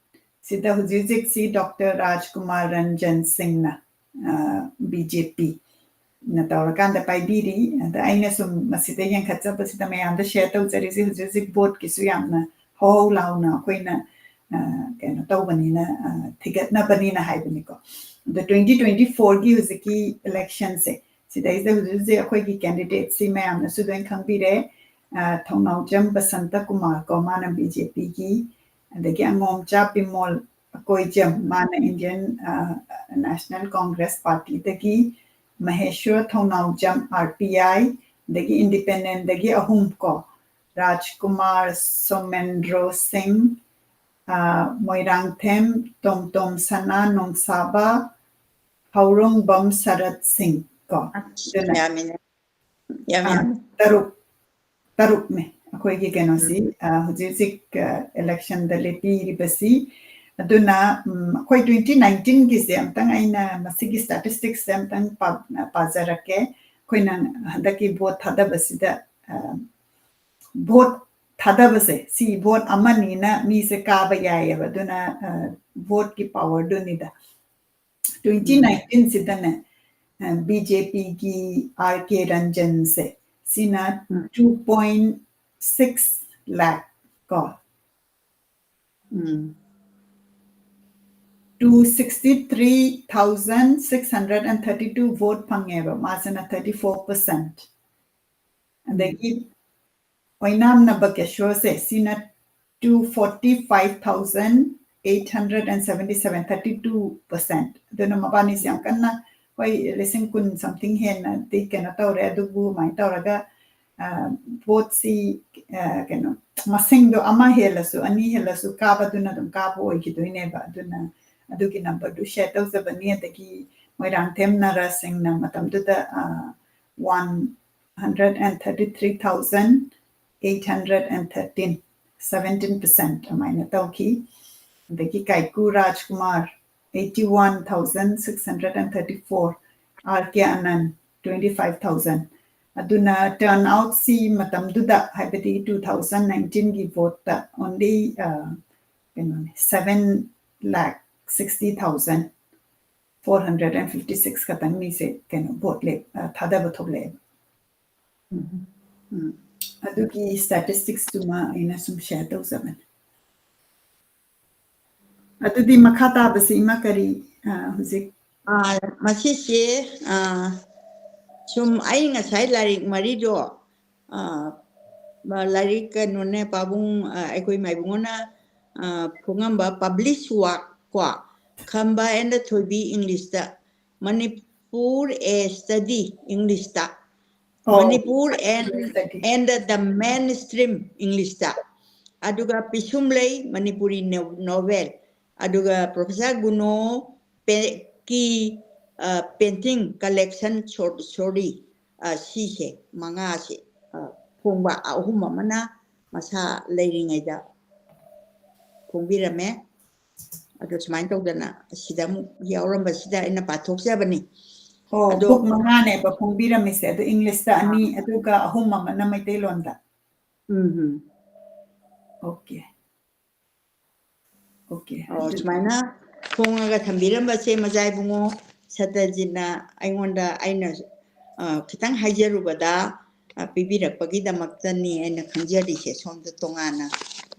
ꯁꯤꯗ ꯍꯧꯖꯤꯛ ꯍꯧꯖꯤꯛꯁꯤ Doctor ꯔꯥꯖꯀꯨꯃꯥꯔ ꯔꯟꯖꯟ ꯁꯤꯡꯅ, ꯑ, BJP ꯅ ꯇꯧꯔꯀꯥꯟꯗ ꯄꯥꯏꯕꯤꯔꯤ꯫ ꯑꯗ ꯑꯩꯅ ꯁꯨꯝ ꯃꯁꯤꯗ ꯌꯦꯡꯈꯠꯆꯕꯁꯤꯗ ꯃꯌꯥꯝꯗ share ꯇꯧꯖꯔꯤꯁꯦ, ꯍꯧꯖꯤꯛ ꯍꯧꯖꯤꯛ voteꯀꯤꯁꯨ ꯌꯥꯝꯅ ꯍꯧꯍꯧ ꯂꯥꯎꯅ ꯑꯩꯈꯣꯏꯅ, ꯑ, ꯀꯩꯅꯣ ꯇꯧꯕꯅꯤꯅ, ꯑ, ꯊꯤꯒꯠꯅꯕꯅꯤꯅ ꯍꯥꯏꯕꯅꯤꯀꯣ꯫ ꯑꯗꯣ twenty twenty fourꯒꯤ ꯍꯧꯖꯤꯛꯀꯤ electionꯁꯦ, ꯁꯤꯗꯩꯁꯤꯗ ꯍꯧꯖꯤꯛ ꯍꯧꯖꯤꯛ ꯑꯩꯈꯣꯏꯒꯤ candidateꯁꯤ ꯃꯌꯥꯝꯅꯁꯨ ꯂꯣꯏꯅ ꯈꯪꯕꯤꯔꯦ꯫ ꯑ, ꯊꯧꯅꯥꯎꯖꯝ ꯕꯁꯟꯇ ꯀꯨꯃꯥꯔ ꯀꯣ, ꯃꯥꯅ BJPꯒꯤ, ꯑꯗꯒꯤ ꯑꯉꯣꯝꯆꯥ ꯕꯤꯃꯣꯜ ꯑꯀꯣꯏꯖꯝ, ꯃꯥꯅ Indian, ꯑ, National Congress Partyꯗꯒꯤ, ꯃꯍꯦꯁ꯭ꯋꯔ ꯊꯧꯅꯥꯎꯖꯝ RPI, ꯑꯗꯒꯤ independentꯗꯒꯤ ꯑꯍꯨꯝ ꯀꯣ, ꯔꯥꯖꯀꯨꯃꯥꯔ ꯁꯣꯃꯦꯟꯗ꯭ꯔꯣ ꯁꯤꯡ, ꯑ, ꯃꯣꯏꯔꯥꯡꯊꯦꯝ ꯇꯣꯝꯇꯣꯝ ꯁꯅꯥ ꯅꯣꯡꯁꯥꯕ, ꯍꯧꯔꯣꯡꯕꯝ ꯁꯔꯠ ꯁꯤꯡ ꯀꯣ꯫ ꯑꯗꯨꯅ, ꯌꯥꯝꯃꯤꯅꯦ꯫ ꯌꯥꯝ ꯑ, ꯌꯥꯝꯃꯤ꯫ ꯇꯔꯨꯛ, ꯇꯔꯨꯛꯅꯦ ꯑꯩꯈꯣꯏꯒꯤ ꯀꯩꯅꯣꯁꯤ, ꯑ, ꯍꯧꯖꯤꯛ ꯍꯧꯖꯤꯛ, ꯑ, electionꯗ ꯂꯦꯞꯄꯤꯔꯤꯕꯁꯤ꯫ ꯑꯗꯨꯅ, ꯎꯝ, ꯑꯩꯈꯣꯏ twenty nineteenꯒꯤꯁꯦ ꯑꯝꯇꯪ ꯑꯩꯅ ꯃꯁꯤꯒꯤ statisticsꯁꯦ ꯑꯝꯇꯪ ꯄꯥ-, ꯄꯥꯖꯔꯛꯀꯦ꯫ ꯑꯩꯈꯣꯏꯅ ꯍꯟꯗꯛꯀꯤ vote ꯊꯥꯗꯕꯁꯤꯗ, ꯑ, vote ꯊꯥꯗꯕꯁꯦ, ꯁꯤ ꯚꯣꯠ ꯑꯃꯅꯤꯅ ꯃꯤꯁꯦ ꯀꯥꯕ ꯌꯥꯏꯌꯦꯕ꯫ ꯑꯗꯨꯅ, ꯑ, ꯚꯣꯠꯀꯤ ꯄꯥꯋꯔꯗꯨꯅꯤꯗ꯫ ꯇ꯭ꯋꯦꯟꯇꯤ ꯅꯥꯏꯟꯇꯤꯟꯁꯤꯗꯅꯦ, ꯑ, BJPꯒꯤ R K Ranjanꯁꯦ, ꯁꯤꯅ two point six lakh ꯀꯣ, ꯎꯝ. two sixty three thousand six hundred and thirty two vote ꯐꯪꯉꯦꯕ, ꯃꯥꯁꯤꯅ thirty four percent꯫ ꯑꯗꯒꯤ ꯑꯣꯏꯅꯥꯝ ꯅꯕꯀꯦꯁꯣꯔꯁꯦ, ꯁꯤꯅ two forty five thousand eight hundred and seventy seven, thirty two percent꯫ ꯑꯗꯨꯅ ꯃꯕꯥꯅꯤꯁꯦ ꯌꯥꯝ ꯀꯟꯅ, ꯍꯣꯏ, ꯂꯤꯁꯤꯡ ꯀꯨꯟ something ꯍꯦꯟꯅꯗꯤ ꯀꯩꯅꯣ ꯇꯧꯔꯦ, ꯑꯗꯨꯕꯨ ꯑꯗꯨꯃꯥꯏꯅ ꯇꯧꯔꯒ, ꯑ, ꯚꯣꯠꯁꯤ, ꯑ, ꯀꯩꯅꯣ, ꯃꯁꯤꯡꯗꯣ ꯑꯃ ꯍꯦꯜꯂꯁꯨ, ꯑꯅꯤ ꯍꯦꯜꯂꯁꯨ, ꯀꯥꯕꯗꯨꯅ ꯑꯗꯨꯝ ꯀꯥꯕ ꯑꯣꯏꯈꯤꯗꯣꯏꯅꯦꯕ꯫ ꯑꯗꯨꯅ ꯑꯗꯨꯒꯤ ꯅꯝꯕꯔꯗꯨ ꯁꯤꯌꯔ ꯇꯧꯖꯕꯅꯤ꯫ ꯑꯗꯒꯤ ꯃꯣꯏꯔꯥꯡꯊꯦꯝ ꯅꯔꯁꯤꯡꯅ ꯃꯇꯝꯗꯨꯗ, ꯑ, one hundred and thirty three thousand eight hundred and thirteen, seventeen percent ꯑꯗꯨꯃꯥꯏꯅ ꯇꯧꯈꯤ꯫ ꯑꯗꯒꯤ ꯀꯥꯏꯀꯨ ꯔꯥꯖꯀꯨꯃꯥꯔ, eighty one thousand six hundred and thirty four, R K Anand, twenty five thousand꯫ ꯑꯗꯨꯅ turn outꯁꯤ ꯃꯇꯝꯗꯨꯗ, ꯍꯥꯏꯕꯗꯤ two thousand nineteenꯒꯤ voteꯇ only, ꯑ, ꯀꯩꯅꯣꯅꯦ, seven lakh sixty thousand four hundred and fifty six ꯈꯛꯇꯪ ꯃꯤꯁꯦ ꯀꯩꯅꯣ vote ꯂꯦꯞ-, ꯑ, ꯊꯥꯗꯕ ꯊꯣꯛꯂꯛꯑꯦꯕ꯫ ꯎꯝ. ꯑꯗꯨꯒꯤ statisticsꯇꯨꯃ ꯑꯩꯅ ꯁꯨꯝ ꯁꯤꯌꯔ ꯇꯧꯖꯕꯅꯤ꯫ ꯑꯗꯨꯗꯤ ꯃꯈꯥ ꯇꯥꯕꯁꯤ ꯏꯃꯥ ꯀꯔꯤ, ꯑ, ꯍꯧꯖꯤꯛ? ꯑ, ꯃꯁꯤꯁꯦ, ꯑ, ꯁꯨꯝ ꯑꯩ ꯉꯁꯥꯏ ꯂꯥꯏꯔꯤꯛ ꯃꯔꯤꯗꯣ, ꯑ, ꯃ-, ꯂꯥꯏꯔꯤꯛ ꯀꯩꯅꯣꯅꯦ, ꯄꯥꯕꯨꯡ, ꯑ, ꯑꯩꯈꯣꯏ ꯃꯥꯏꯕꯨꯡꯉꯣꯅ, ꯑ, ꯐꯣꯡꯉꯝꯕ publish work ꯀꯣ, ꯈꯝꯕ and ꯊꯣꯏꯕꯤ Englishꯇ, Manipur a study Englishꯇ, ꯑꯣ, Manipur and, study. and the mainstream Englishꯇ, ꯑꯗꯨꯒ ꯄꯤꯁꯨꯝꯂꯩ Manipuri no-, novel, ꯑꯗꯨꯒ Professor ꯒꯨꯅꯣ ꯄꯦ-, ꯀꯤ, ꯑ, painting collection short story, ꯑ, ꯁꯤꯁꯦ ꯃꯉꯥꯁꯦ, ꯑ, ꯐꯣꯡꯕ, ꯑꯍꯨꯝ ꯑꯃꯅ ꯃꯁꯥ ꯂꯩꯔꯤꯉꯩꯗ ꯐꯣꯡꯕꯤꯔꯝꯃꯦ꯫ ꯑꯗꯣ ꯁꯨꯃꯥꯏꯅ ꯇꯧꯗꯅ ꯁꯤꯗ ꯑꯃꯨꯛ ꯌꯥꯎꯔꯝꯕꯁꯤꯗ ꯑꯩꯅ ꯄꯥꯊꯣꯛꯆꯕꯅꯤ꯫ ꯑꯣ, ꯑꯗꯣ book ꯃꯉꯥꯅꯦꯕ ꯐꯣꯡꯕꯤꯔꯝꯃꯤꯁꯦ, ꯑꯗꯣ Englishꯇ ꯑꯅꯤ, ꯑꯗꯨꯒ ꯑꯍꯨꯝ ꯑꯃꯅ ꯃꯩꯇꯩꯂꯣꯟꯗ꯫ ꯎꯝ, ꯎꯝ. ꯑꯣꯀꯦ꯫ ꯑꯣꯀꯦ꯫ ꯑꯣ, ꯁꯨꯃꯥꯏꯅ ꯐꯣꯡꯉꯒ ꯊꯝꯕꯤꯔꯝꯕꯁꯦ ꯃꯖꯥ ꯏꯕꯨꯡꯉꯣ ꯁꯇꯖꯤꯠꯅ ꯑꯩꯉꯣꯟꯗ, ꯑꯩꯅ, ꯑ, ꯈꯤꯇꯪ ꯍꯥꯏꯖꯔꯨꯕꯗ, ꯑ, ꯄꯤꯕꯤꯔꯛꯄꯒꯤꯗꯃꯛꯇꯅꯤ ꯑꯩꯅ ꯈꯪꯖꯔꯤꯁꯦ, ꯁꯣꯝꯗ ꯇꯣꯉꯥꯟꯅ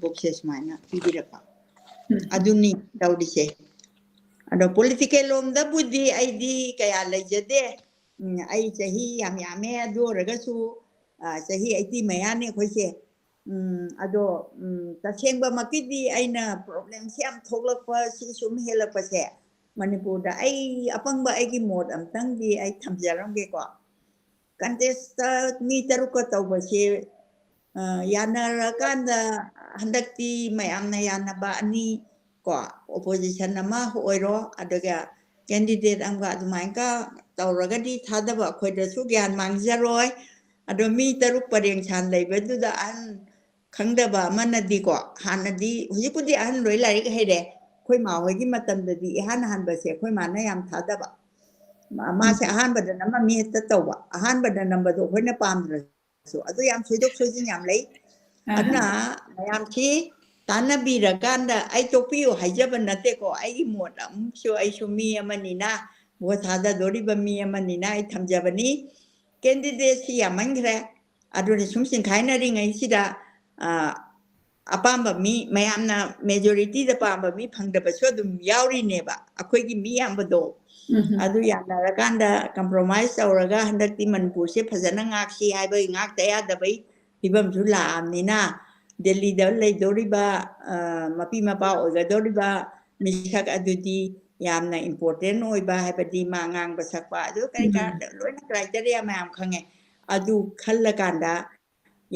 ꯕꯨꯛꯁꯦ ꯁꯨꯃꯥꯏꯅ ꯄꯤꯕꯤꯔꯛꯄ꯫ ꯎꯝ꯫ ꯑꯗꯨꯅꯤ ꯇꯧꯔꯤꯁꯦ꯫ ꯑꯗꯣ ꯄꯣꯂꯤꯇꯤꯀꯦꯜ ꯂꯣꯝꯗꯕꯨꯗꯤ ꯑꯩꯗꯤ ꯀꯌꯥ ꯂꯩꯖꯗꯦ꯫ ꯎꯝ, ꯑꯩ ꯆꯍꯤ ꯌꯥꯝ ꯌꯥꯝꯃꯦ, ꯑꯗꯨ ꯑꯣꯏꯔꯒꯁꯨ, ꯑ, ꯆꯍꯤ ꯑꯩꯠꯇꯤ ꯃꯌꯥꯅꯤ ꯑꯩꯈꯣꯏꯁꯦ꯫ ꯎꯝ, ꯑꯗꯣ, ꯎꯝ, ꯇꯁꯦꯡꯕꯃꯛꯀꯤꯗꯤ ꯑꯩꯅ ꯄ꯭ꯔꯣꯕ꯭ꯂꯦꯝꯁꯦ ꯌꯥꯝ ꯊꯣꯛꯂꯛꯄ, ꯁꯤ ꯁꯨꯝ ꯍꯦꯜꯂꯛꯄꯁꯦ, ꯃꯅꯤꯄꯨꯔꯗ ꯑꯩ ꯑꯄꯪꯕ ꯑꯩꯒꯤ ꯃꯣꯠ ꯑꯝꯇꯪꯗꯤ ꯑꯩ ꯊꯝꯖꯔꯝꯒꯦꯀꯣ꯫ ꯀꯟꯇꯦꯁꯇ ꯃꯤ ꯇꯔꯨꯛꯀ ꯇꯧꯕꯁꯦ, ꯑ, ꯌꯥꯅꯔꯀꯥꯟꯗ ꯍꯟꯗꯛꯇꯤ ꯃꯌꯥꯝꯅ ꯌꯥꯅꯕ ꯑꯅꯤ ꯀꯣ, ꯑꯣꯄꯣꯖꯤꯁꯟ ꯑꯃ ꯑꯣꯏꯔꯣ, ꯑꯗꯨꯒ ꯀꯦꯟꯗꯤꯗꯦꯠ ꯑꯃꯒ ꯑꯗꯨꯃꯥꯏꯅꯒ ꯇꯧꯔꯒꯗꯤ ꯊꯥꯗꯕ ꯑꯩꯈꯣꯏꯗꯁꯨ ꯒ꯭ꯌꯥꯟ ꯃꯥꯡꯖꯔꯣꯏ꯫ ꯑꯗꯣ ꯃꯤ ꯇꯔꯨꯛ ꯄꯔꯦꯡ ꯁꯥꯟ ꯂꯩꯕꯗꯨꯗ ꯑꯍꯟ ꯈꯪꯗꯕ ꯑꯃꯅꯗꯤꯀꯣ, ꯍꯥꯟꯅꯗꯤ, ꯍꯧꯖꯤꯛꯄꯨꯗꯤ ꯑꯍꯟ ꯂꯣꯏ ꯂꯥꯏꯔꯤꯛ ꯍꯩꯔꯦ, ꯑꯩꯈꯣꯏ ꯃꯥ ꯍꯣꯏꯒꯤ ꯃꯇꯝꯗꯗꯤ ꯏꯍꯥꯟ ꯍꯥꯟꯕꯁꯦ ꯑꯩꯈꯣꯏ ꯃꯥꯅ ꯌꯥꯝ ꯊꯥꯗꯕ꯫ ꯃꯥ-, ꯃꯥꯁꯦ ꯑꯍꯥꯟꯕꯗ ꯅꯝꯃꯝꯃꯤ ꯍꯦꯛꯇ ꯇꯧꯕ, ꯑꯍꯥꯟꯕꯗ ꯅꯝꯕꯗꯣ ꯑꯩꯈꯣꯏꯅ ꯄꯥꯝꯗ꯭ꯔꯁꯨ꯫ ꯑꯗꯨ ꯌꯥꯝ ꯁꯣꯏꯗꯣꯛ ꯁꯣꯏꯖꯤꯟ ꯌꯥꯝ ꯂꯩ꯫ ꯑꯍꯥ꯫ ꯑꯗꯨꯅ ꯃꯌꯥꯝꯁꯤ ꯇꯥꯟꯅꯕꯤꯔꯀꯥꯟꯗ, ꯑꯩ ꯇꯣꯛꯄꯤꯌꯨ ꯍꯥꯏꯖꯕ ꯅꯠꯇꯦꯀꯣ, ꯑꯩꯒꯤ ꯃꯣꯠ ꯑꯃꯁꯨ, ꯑꯩꯁꯨ ꯃꯤ ꯑꯃꯅꯤꯅ, ꯚꯣꯠ ꯊꯥꯗꯗꯣꯔꯤꯕ ꯃꯤ ꯑꯃꯅꯤꯅ ꯑꯩ ꯊꯝꯖꯕꯅꯤ꯫ ꯀꯦꯟꯗꯤꯗꯦꯠꯁꯤ ꯌꯥꯝꯃꯟꯈ꯭ꯔꯦ꯫ ꯑꯗꯨꯅ ꯁꯨꯝ ꯆꯤꯡꯈꯥꯏꯅꯔꯤꯉꯩꯁꯤꯗ, ꯑ, ꯑꯄꯥꯝꯕ ꯃꯤ, ꯃꯌꯥꯝꯅ ꯃꯦꯖꯣꯔꯤꯇꯤꯗ ꯄꯥꯝꯕ ꯃꯤ ꯐꯪꯗꯕꯁꯨ ꯑꯗꯨꯝ ꯌꯥꯎꯔꯤꯅꯦꯕ, ꯑꯩꯈꯣꯏꯒꯤ ꯃꯤ ꯌꯥꯝꯕꯗꯣ꯫ ꯎꯝ꯫ ꯑꯗꯨ ꯌꯥꯅꯔꯀꯥꯟꯗ ꯀꯝꯄ꯭ꯔꯣꯃꯥꯏꯁ ꯇꯧꯔꯒ ꯍꯟꯗꯛꯇꯤ ꯃꯅꯤꯄꯨꯔꯁꯦ ꯐꯖꯅ ꯉꯥꯛꯁꯤ ꯍꯥꯏꯕꯒꯤ ꯉꯥꯛꯇ ꯌꯥꯗꯕꯒꯤ ꯐꯤꯕꯝꯁꯨ ꯂꯥꯛꯑꯕꯅꯤꯅ, ꯗꯦꯜꯂꯤꯗ ꯂꯩꯗꯧꯔꯤꯕ, ꯑ, ꯃꯄꯤ ꯃꯄꯥ ꯑꯣꯏꯒꯗꯧꯔꯤꯕ ꯃꯤꯁꯛ ꯑꯗꯨꯗꯤ ꯌꯥꯝꯅ ꯏꯝꯄꯣꯔꯇꯦꯟ ꯑꯣꯏꯕ, ꯍꯥꯏꯕꯗꯤ ꯃꯥ ꯉꯥꯡꯕ ꯁꯛꯄ ꯑꯗꯨ ꯀꯔꯤ ꯀꯔꯥ ꯎꯝ꯫ ꯂꯣꯏꯅ ꯀ꯭ꯔꯥꯏꯇꯦꯔꯤꯌꯥ ꯃꯌꯥꯝ ꯈꯪꯉꯦ꯫ ꯑꯗꯨ ꯈꯜꯂꯀꯥꯟꯗ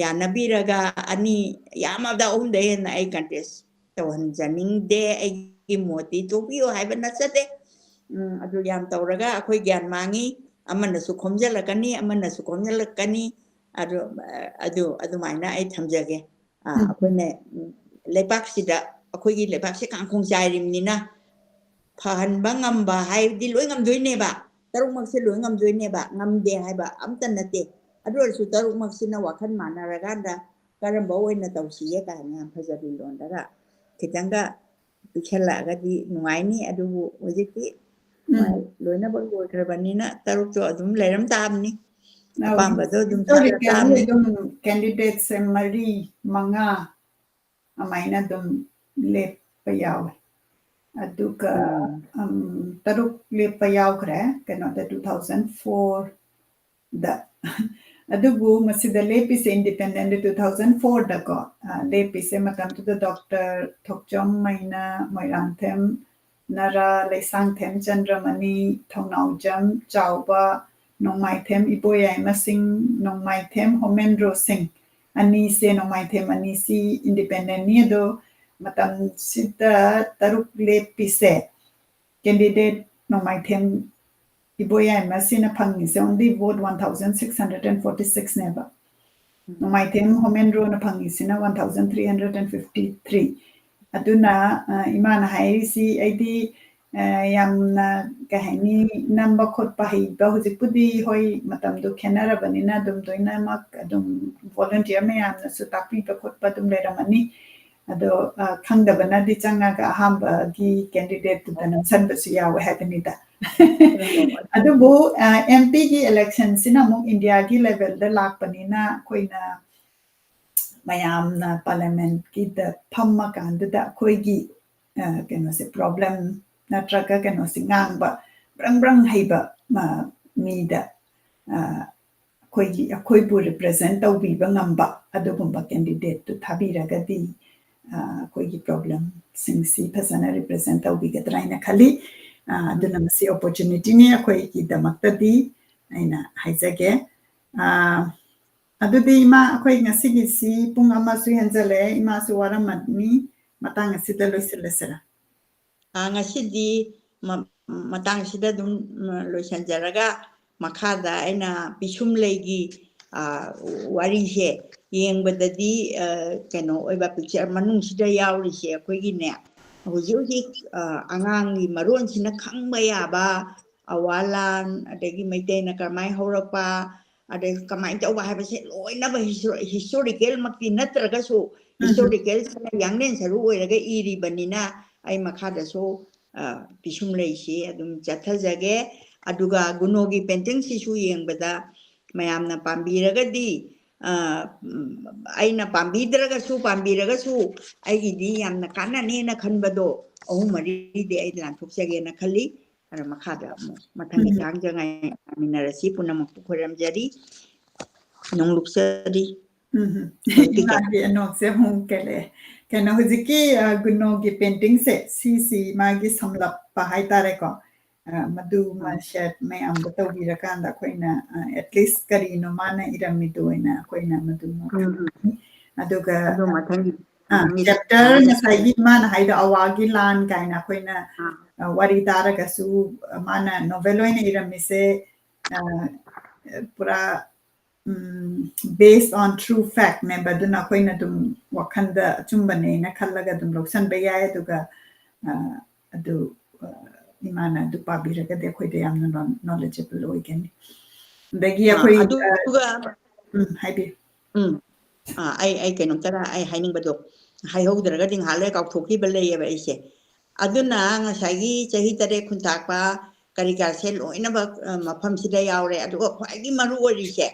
ꯌꯥꯅꯕꯤꯔꯒ ꯑꯅꯤ, ꯌꯥꯝꯃꯕꯗ ꯑꯍꯨꯝꯗ ꯍꯦꯟꯅ ꯑꯩ ꯀꯟꯇꯦꯁ ꯇꯧꯍꯟꯖꯅꯤꯡꯗꯦ꯫ ꯑꯩꯒꯤ ꯃꯣꯠꯇꯤ ꯇꯣꯛꯄꯤꯌꯣ ꯍꯥꯏꯕ ꯅꯠꯆꯗꯦ꯫ ꯎꯝ, ꯑꯗꯨ ꯌꯥꯝ ꯇꯧꯔꯒ ꯑꯩꯈꯣꯏ ꯒ꯭ꯌꯥꯟ ꯃꯥꯡꯉꯤ, ꯑꯃꯅꯁꯨ ꯈꯣꯝꯖꯤꯜꯂꯛꯀꯅꯤ, ꯑꯃꯅꯁꯨ ꯈꯣꯝꯖꯤꯜꯂꯛꯀꯅꯤ꯫ ꯑꯗꯨ, ꯑꯗꯨ, ꯑꯗꯨꯃꯥꯏꯅ ꯑꯩ ꯊꯝꯖꯒꯦ꯫ ꯑ, ꯎꯝ꯫ ꯑꯩꯈꯣꯏꯅ, ꯎꯝ, ꯂꯩꯕꯥꯛꯁꯤꯗ, ꯑꯩꯈꯣꯏꯒꯤ ꯂꯩꯕꯥꯛꯁꯤ ꯀꯥꯡꯈꯣꯡ ꯆꯥꯏꯔꯤꯕꯅꯤꯅ, ꯐꯍꯟꯕ ꯉꯝꯕ ꯍꯥꯏꯕꯗꯤ ꯂꯣꯏ ꯉꯝꯗꯣꯏꯅꯦꯕ, ꯇꯔꯨꯛꯃꯛꯁꯦ ꯂꯣꯏ ꯉꯝꯗꯣꯏꯅꯦꯕ, ꯉꯝꯗꯦ ꯍꯥꯏꯕ ꯑꯝꯇ ꯅꯠꯇꯦ꯫ ꯑꯗꯨ ꯑꯣꯏꯔꯁꯨ ꯇꯔꯨꯛꯃꯛꯁꯤꯅ ꯋꯥꯈꯜ ꯃꯥꯟꯅꯔꯀꯥꯟꯗ ꯀꯔꯝꯕ ꯑꯣꯏꯅ ꯇꯧꯁꯤꯒꯦ ꯀꯥꯏꯅ ꯌꯥꯝ ꯐꯖꯕꯤ ꯂꯣꯟꯗꯒ ꯈꯤꯇꯪꯒ ꯄꯤꯛꯁꯜꯂꯛꯑꯒꯗꯤ ꯅꯨꯡꯉꯥꯏꯅꯤ꯫ ꯑꯗꯨꯕꯨ ꯍꯧꯖꯤꯛꯇꯤ ꯎꯝ꯫ ꯃꯥꯏ ꯂꯣꯏꯅꯃꯛ ꯂꯣꯏꯈ꯭ꯔꯕꯅꯤꯅ ꯇꯔꯨꯛꯇꯣ ꯑꯗꯨꯝ ꯂꯩꯔꯝ ꯇꯥꯕꯅꯤ꯫ ꯑꯧ, ꯑꯄꯥꯝꯕꯗꯣ ꯑꯗꯨꯝ historically ꯊꯥꯖ ꯇꯥꯕꯅꯤ꯫ ꯑꯗꯨꯝ candidatesꯁꯦ ꯃꯔꯤ ꯃꯉꯥ ꯑꯗꯨꯃꯥꯏꯅ ꯑꯗꯨꯝ ꯂꯦꯞꯄ ꯌꯥꯎꯋꯦ꯫ ꯑꯗꯨꯒ ꯎꯝ꯫ ꯎꯝ, ꯇꯔꯨꯛ ꯂꯦꯞꯄ ꯌꯥꯎꯈ꯭ꯔꯦ ꯀꯩꯅꯣꯗ, two thousand fourꯗ꯫ ꯑꯗꯨꯕꯨ ꯃꯁꯤꯗ ꯂꯦꯞꯄꯤꯁꯦ independent two thousand fourꯗꯀꯣ, ꯑ, ꯂꯦꯞꯄꯤꯁꯦ ꯃꯇꯝꯗꯨꯗ ꯗꯣꯛꯇꯔ ꯊꯣꯛꯆꯣꯝ ꯃꯩꯅ, ꯃꯣꯏꯔꯥꯡꯊꯦꯝ ꯅꯔꯥ, ꯂꯩꯁꯥꯡꯊꯦꯝ ꯆꯟꯗ꯭ꯔꯃꯅꯤ, ꯊꯧꯅꯥꯎꯖꯝ ꯆꯥꯎꯕ, ꯅꯣꯡꯃꯥꯏꯊꯦꯝ ꯏꯕꯣꯌꯥꯏꯃ ꯁꯤꯡ, ꯅꯣꯡꯃꯥꯏꯊꯦꯝ ꯍꯣꯃꯦꯟꯗ꯭ꯔꯣ ꯁꯤꯡ, ꯑꯅꯤꯁꯦ, ꯅꯣꯡꯃꯥꯏꯊꯦꯝ ꯑꯅꯤꯁꯤ independentꯅꯤ꯫ ꯑꯗꯣ ꯃꯇꯝꯁꯤꯗ ꯇꯔꯨꯛ ꯂꯦꯞꯄꯤꯁꯦ candidate Nongmaithem ꯏꯕꯣꯌꯥꯏꯃꯁꯤꯅ ꯐꯪꯉꯤꯁꯦ only vote one thousand six hundred and forty sixꯅꯦꯕ꯫ Nongmaithem ꯍꯣꯃꯦꯟꯗ꯭ꯔꯣꯅ ꯐꯪꯉꯤꯁꯤꯅ one thousand three hundred and fifty three꯫ ꯑꯗꯨꯅ, ꯑ, ꯏꯃꯥꯅ ꯍꯥꯏꯔꯤꯁꯤ ꯑꯩꯗꯤ, ꯑ, ꯌꯥꯝꯅ, ꯀꯩ ꯍꯥꯏꯅꯤ, ꯅꯝꯕ ꯈꯣꯠꯄ ꯍꯩꯕ ꯍꯧꯖꯤꯛꯄꯨꯗꯤ, ꯍꯣꯏ, ꯃꯇꯝꯗꯣ ꯈꯦꯠꯅꯔꯕꯅꯤꯅ ꯑꯗꯨꯝ ꯂꯣꯏꯅꯃꯛ ꯑꯗꯨꯝ volunteer ꯃꯌꯥꯝꯅꯁꯨ ꯇꯥꯛꯄꯤꯕ ꯈꯣꯠꯄ ꯑꯗꯨꯝ ꯂꯩꯔꯝꯃꯅꯤ꯫ ꯑꯗꯣ, ꯑ, ꯈꯪꯗꯕꯅꯗꯤ ꯆꯪꯉꯒ ꯑꯍꯥꯟꯕꯒꯤ candidateꯇꯨꯗ ꯅꯝꯁꯟꯕꯁꯨ ꯌꯥꯎꯋꯦ ꯍꯥꯏꯕꯅꯤꯗ꯫ ꯑꯗꯨꯕꯨ, ꯑ, MPꯒꯤ electionꯁꯤꯅ ꯑꯃꯨꯛ Indiaꯒꯤ levelꯗ ꯂꯥꯛꯄꯅꯤꯅ ꯑꯩꯈꯣꯏꯅ ꯃꯌꯥꯝꯅ parliamentꯀꯤꯗ ꯐꯝꯃꯀꯥꯟꯗꯨꯗ ꯑꯩꯈꯣꯏꯒꯤ, ꯑ, ꯀꯩꯅꯣꯁꯦ, problem ꯅꯠꯇ꯭ꯔꯒ ꯀꯩꯅꯣꯁꯦ ꯉꯥꯡꯕ ꯕ꯭ꯔꯪ ꯕ꯭ꯔꯪ ꯍꯩꯕ, ꯑ, ꯃꯤꯗ, ꯑ, ꯑꯩꯈꯣꯏꯒꯤ, ꯑꯩꯈꯣꯏꯕꯨ represent ꯇꯧꯕꯤꯕ ꯉꯝꯕ ꯑꯗꯨꯒꯨꯝꯕ candidateꯇꯨ ꯊꯥꯕꯤꯔꯒꯗꯤ, ꯑ, ꯑꯩꯈꯣꯏꯒꯤ problemꯁꯤꯡꯁꯤ ꯐꯖꯅ represent ꯇꯧꯕꯤꯒꯗ꯭ꯔꯥ ꯍꯥꯏꯅ ꯈꯜꯂꯤ꯫ ꯑ, ꯑꯗꯨꯅ ꯃꯁꯤ opportunityꯅꯤ ꯑꯩꯈꯣꯏꯒꯤꯗꯃꯛꯇꯗꯤ, ꯑꯩꯅ ꯍꯥꯏꯖꯒꯦ꯫ ꯑ, ꯑꯗꯨꯗꯤ ꯏꯃꯥ, ꯑꯩꯈꯣꯏ ꯉꯁꯤꯒꯤꯁꯤ ꯄꯨꯡ ꯑꯃꯁꯨ ꯍꯦꯟꯖꯜꯂꯛꯑꯦ, ꯏꯃꯥꯁꯨ ꯋꯥꯔꯝꯃꯅꯤ, ꯃꯇꯥꯡ ꯑꯁꯤꯗ ꯂꯣꯏꯁꯤꯜꯂꯁꯤꯔꯥ? ꯑ, ꯉꯁꯤꯗꯤ ꯃ-, ꯃꯇꯥꯡꯁꯤꯗ ꯑꯗꯨꯝ, ꯎꯝ, ꯂꯣꯏꯁꯤꯟꯖꯔꯒ ꯃꯈꯥꯗ ꯑꯩꯅ ꯄꯤꯁꯨꯝꯂꯩꯒꯤ, ꯑ, ꯋꯥꯔꯤꯁꯦ ꯌꯦꯡꯕꯗꯗꯤ, ꯑ, ꯀꯩꯅꯣ ꯑꯣꯏꯕ picture ꯃꯅꯨꯡꯁꯤꯗ ꯌꯥꯎꯔꯤꯁꯦ ꯑꯩꯈꯣꯏꯒꯤꯅꯦ, ꯍꯧꯖꯤꯛ ꯍꯧꯖꯤꯛ, ꯑ, ꯑꯉꯥꯡꯒꯤ ꯃꯔꯣꯟꯁꯤꯅ ꯈꯪꯕ ꯌꯥꯕ ꯑꯋꯥ ꯂꯥꯟ, ꯑꯗꯒꯤ ꯃꯩꯇꯩꯅ ꯀꯔꯝꯍꯥꯏꯅ ꯍꯧꯔꯛꯄ, ꯑꯗꯩ ꯀꯃꯥꯏꯅ ꯇꯧꯕ ꯍꯥꯏꯕꯁꯦ ꯂꯣꯏꯅꯕ ꯍꯤꯁꯇꯣꯔꯤꯀꯦꯜꯃꯛꯇꯤ ꯅꯠꯇ꯭ꯔꯒꯁꯨ, ꯍꯤꯁꯇꯣꯔꯤꯀꯦꯜꯁꯤꯅ ꯌꯥꯡꯂꯦꯟ ꯁꯔꯨ ꯑꯣꯏꯔꯒ ꯏꯔꯤꯕꯅꯤꯅ, ꯑꯩ ꯃꯈꯥꯗꯁꯨ ꯄꯤꯁꯨꯝ ꯂꯩꯁꯤ ꯑꯗꯨꯝ ꯆꯠꯊꯖꯒꯦ꯫ ꯑꯗꯨꯒ ꯒꯨꯅꯣꯒꯤ ꯄꯦꯟꯇꯤꯡꯁꯤꯁꯨ ꯌꯦꯡꯕꯗ ꯃꯌꯥꯝꯅ ꯄꯥꯝꯕꯤꯔꯒꯗꯤ, ꯑꯩꯅ ꯄꯥꯝꯕꯤꯗ꯭ꯔꯒꯁꯨ, ꯄꯥꯝꯕꯤꯔꯒꯁꯨ ꯑꯩꯒꯤꯗꯤ ꯌꯥꯝꯅ ꯀꯥꯟꯅꯅꯦꯅ ꯈꯟꯕꯗꯣ ꯑꯍꯨꯝ ꯃꯔꯤꯗꯤ ꯑꯩ ꯂꯥꯟꯊꯣꯛꯆꯒꯦꯅ ꯈꯜꯂꯤ꯫ ꯑꯗꯣ ꯃꯈꯥꯗ ꯑꯃꯨꯛ ꯃꯊꯪꯒꯤ ꯎꯝ꯫ ꯊꯥꯡꯖ ꯉꯥꯏꯃꯤꯟꯅꯔꯁꯤ꯫ ꯄꯨꯝꯅꯃꯛꯄꯨ ꯈꯣꯏꯔꯝꯖꯔꯤ, ꯅꯣꯡꯂꯨꯛꯆꯔꯤ꯫ ꯎꯝ꯫ ꯃꯥꯒꯤ ꯑꯅꯣꯛꯁꯦ ꯑꯃꯨꯛ ꯀꯩ ꯂꯩ? ꯀꯩꯅꯣ, ꯍꯧꯖꯤꯛꯀꯤ, ꯑ, ꯒꯨꯅꯣꯒꯤ ꯄꯦꯟꯇꯤꯡꯁꯦ, ꯁꯤꯁꯤ ꯃꯥꯒꯤ ꯁꯝꯂꯞꯄ ꯍꯥꯏꯇꯥꯔꯦꯀꯣ꯫ ꯑ, ꯃꯗꯨꯃ ꯎꯝ꯫ ꯁꯦꯠ ꯃꯌꯥꯝꯗ ꯇꯧꯕꯤꯔꯀꯥꯟꯗ ꯑꯩꯈꯣꯏꯅ, ꯑ, at least ꯀꯔꯤꯅꯣ ꯃꯥꯅ ꯏꯔꯝꯃꯤꯗꯣ ꯑꯣꯏꯅ ꯑꯩꯈꯣꯏꯅ ꯃꯗꯨꯃ ꯎꯝ, ꯎꯝ꯫ ꯈꯪꯒꯅꯤ꯫ ꯑꯗꯨꯒ, ꯑꯗꯨ ꯃꯊꯪꯒꯤ ꯑ, ꯅꯨꯃꯤꯠ ꯆꯦꯞꯇꯔ ꯊꯥꯡꯖ ꯉꯁꯥꯏꯒꯤ ꯃꯥꯅ ꯍꯥꯏꯗꯣ ꯑꯋꯥꯒꯤ ꯂꯥꯟ ꯀꯥꯏꯅ ꯑꯩꯈꯣꯏꯅ, ꯑꯥ꯫ ꯑ, ꯋꯥꯔꯤ ꯇꯥꯔꯒꯁꯨ, ꯑ, ꯃꯥꯅ ꯅꯣꯚꯦꯜ ꯑꯣꯏꯅ ꯏꯔꯝꯃꯤꯁꯦ, ꯑ, ꯄꯨꯔꯥ, ꯎꯝ, based on true fact ꯅꯦꯕ꯫ ꯑꯗꯨꯅ ꯑꯩꯈꯣꯏꯅ ꯑꯗꯨꯝ ꯋꯥꯈꯜꯗ ꯑꯆꯨꯝꯕꯅꯦꯅ ꯈꯜꯂꯒ ꯑꯗꯨꯝ ꯂꯧꯁꯟꯕ ꯌꯥꯏ꯫ ꯑꯗꯨꯒ, ꯑ, ꯑꯗꯨ, ꯑ, ꯏꯃꯥꯅ ꯑꯗꯨ ꯄꯥꯕꯤꯔꯒꯗꯤ ꯑꯩꯈꯣꯏꯗ ꯌꯥꯝꯅ ꯅꯣ-, knowledgeable ꯑꯣꯏꯒꯅꯤ꯫ ꯑꯗꯒꯤ ꯑꯥ, ꯑꯩꯈꯣꯏ, ꯑ, ꯑꯗꯨꯒ ꯎꯝ, ꯍꯥꯏꯕꯤꯌꯨ꯫ ꯎꯝ꯫ ꯑꯥ, ꯑꯩ, ꯑꯩ ꯀꯩꯅꯣꯝꯇꯒ ꯑꯩ ꯍꯥꯏꯅꯤꯡꯕꯗꯣ ꯍꯥꯏꯍꯧꯗ꯭ꯔꯒꯗꯤ ꯉꯥꯏꯍꯥꯛ ꯂꯩꯔ ꯀꯥꯎꯊꯣꯛꯈꯤꯕ ꯂꯩꯌꯦꯕ ꯑꯩꯁꯦ꯫ ꯑꯗꯨꯅ ꯉꯁꯥꯏꯒꯤ ꯆꯍꯤ ꯇꯔꯦꯠ ꯈꯨꯟꯇꯥꯛꯄ ꯀꯔꯤ ꯀꯔꯥꯁꯦ ꯂꯣꯏꯅꯃꯛ, ꯑ, ꯃꯐꯝꯁꯤꯗ ꯌꯥꯎꯔꯦ꯫ ꯑꯗꯨꯒ ꯈ꯭ꯋꯥꯏꯗꯒꯤ ꯃꯔꯨ ꯑꯣꯏꯔꯤꯁꯦ,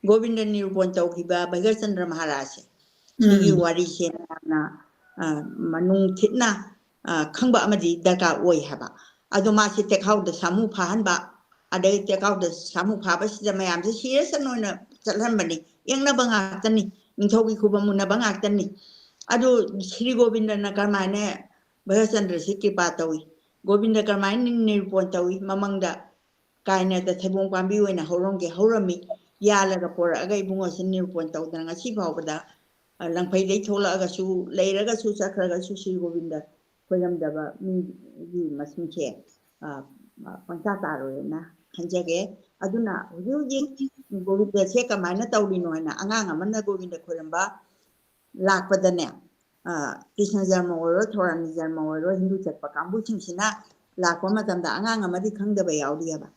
ꯒꯣꯕꯤꯟꯗ ꯅꯤꯔꯨꯄꯣꯟ ꯇꯧꯈꯤꯕ ꯚꯩꯒ꯭ꯔꯆꯟꯗ꯭ꯔ ꯃꯍꯥꯔꯥꯖꯁꯦ, ꯁꯤꯒꯤ ꯎꯝ꯫ ꯋꯥꯔꯤꯁꯦ ꯃꯌꯥꯝꯅ, ꯑ, ꯃꯅꯨꯡ ꯊꯤꯠꯅ, ꯑ, ꯈꯪꯕ ꯑꯃꯗꯤ ꯗꯔꯀꯥꯔ ꯑꯣꯏ ꯍꯥꯏꯕ꯫ ꯑꯗꯣ ꯃꯥꯁꯦ ꯇꯦꯛꯈꯥꯎꯗ ꯁꯥꯃꯨ ꯐꯥꯍꯟꯕ, ꯑꯗꯩ ꯇꯦꯛꯈꯥꯎꯗ ꯁꯥꯃꯨ ꯐꯥꯕꯁꯤꯗ ꯃꯌꯥꯝꯁꯦ ꯁꯤꯔꯁꯅꯨꯅ ꯆꯠꯍꯟꯕꯅꯤ꯫ ꯌꯦꯛꯅꯕ ꯉꯥꯛꯇꯅꯤ, ꯅꯤꯡꯊꯧꯒꯤ ꯈꯨꯕꯝ ꯃꯨꯟꯅꯕ ꯉꯥꯛꯇꯅꯤ꯫ ꯑꯗꯨ ꯁ꯭ꯔꯤ ꯒꯣꯕꯤꯟꯗꯅ ꯀꯔꯝꯍꯥꯏꯅ ꯚꯩꯒ꯭ꯔꯆꯟꯗ꯭ꯔꯁꯤ ꯀ꯭ꯔꯤꯄꯥ ꯇꯧꯏ? ꯒꯣꯕꯤꯟꯗ ꯀꯔꯝꯍꯥꯏꯅ ꯅꯤꯔꯨꯄꯣꯟ ꯇꯧꯏ? ꯃꯃꯪꯗ ꯀꯥꯏꯅꯗ ꯊꯩꯕꯣꯡ ꯄꯥꯝꯕꯤ ꯑꯣꯏꯅ ꯍꯧꯔꯝꯒꯦ ꯍꯧꯔꯝꯃꯤ, ꯌꯥꯜꯂꯒ ꯄꯣꯔꯛꯑꯒ ꯏꯕꯨꯡꯉꯣꯁꯤ ꯅꯤꯔꯨꯄꯣꯟ ꯇꯧꯗꯅ ꯉꯁꯤ ꯐꯥꯎꯕꯗ, ꯑ, ꯂꯪꯐꯩꯗꯩ ꯊꯣꯛꯂꯛꯑꯒꯁꯨ, ꯂꯩꯔꯒꯁꯨ, ꯆꯠꯈ꯭ꯔꯒꯁꯨ ꯁ꯭ꯔꯤ ꯒꯣꯕꯤꯟꯗ ꯈꯣꯏꯔꯝꯗꯕ ꯃꯤꯒꯤ ꯃꯁꯤꯡꯁꯦ, ꯑ, ꯑ, ꯄꯪꯇꯥ ꯇꯥꯔꯣꯏꯅ ꯈꯟꯖꯒꯦ꯫ ꯑꯗꯨꯅ ꯍꯧꯖꯤꯛ ꯍꯧꯖꯤꯛ ꯒꯣꯕꯤꯟꯗꯁꯦ ꯀꯃꯥꯏꯅ ꯇꯧꯔꯤꯅꯣ ꯍꯥꯏꯅ ꯑꯉꯥꯡ ꯑꯃꯅ ꯒꯣꯕꯤꯟꯗ ꯈꯣꯏꯔꯝꯕ ꯂꯥꯛꯄꯗꯅꯦ, ꯑ, ꯀ꯭ꯔꯤꯁꯅ ꯖꯔꯃ ꯑꯣꯏꯔꯣ, ꯊꯧꯔꯥꯅꯤ ꯖꯔꯃ ꯑꯣꯏꯔꯣ, ꯍꯤꯟꯗꯨ ꯆꯠꯄ ꯀꯥꯡꯕꯨꯁꯤꯡꯁꯤꯅ ꯂꯥꯛꯄ ꯃꯇꯝꯗ ꯑꯉꯥꯡ ꯑꯃꯗꯤ ꯈꯪꯗꯕ ꯌꯥꯎꯔꯤꯑꯕ꯫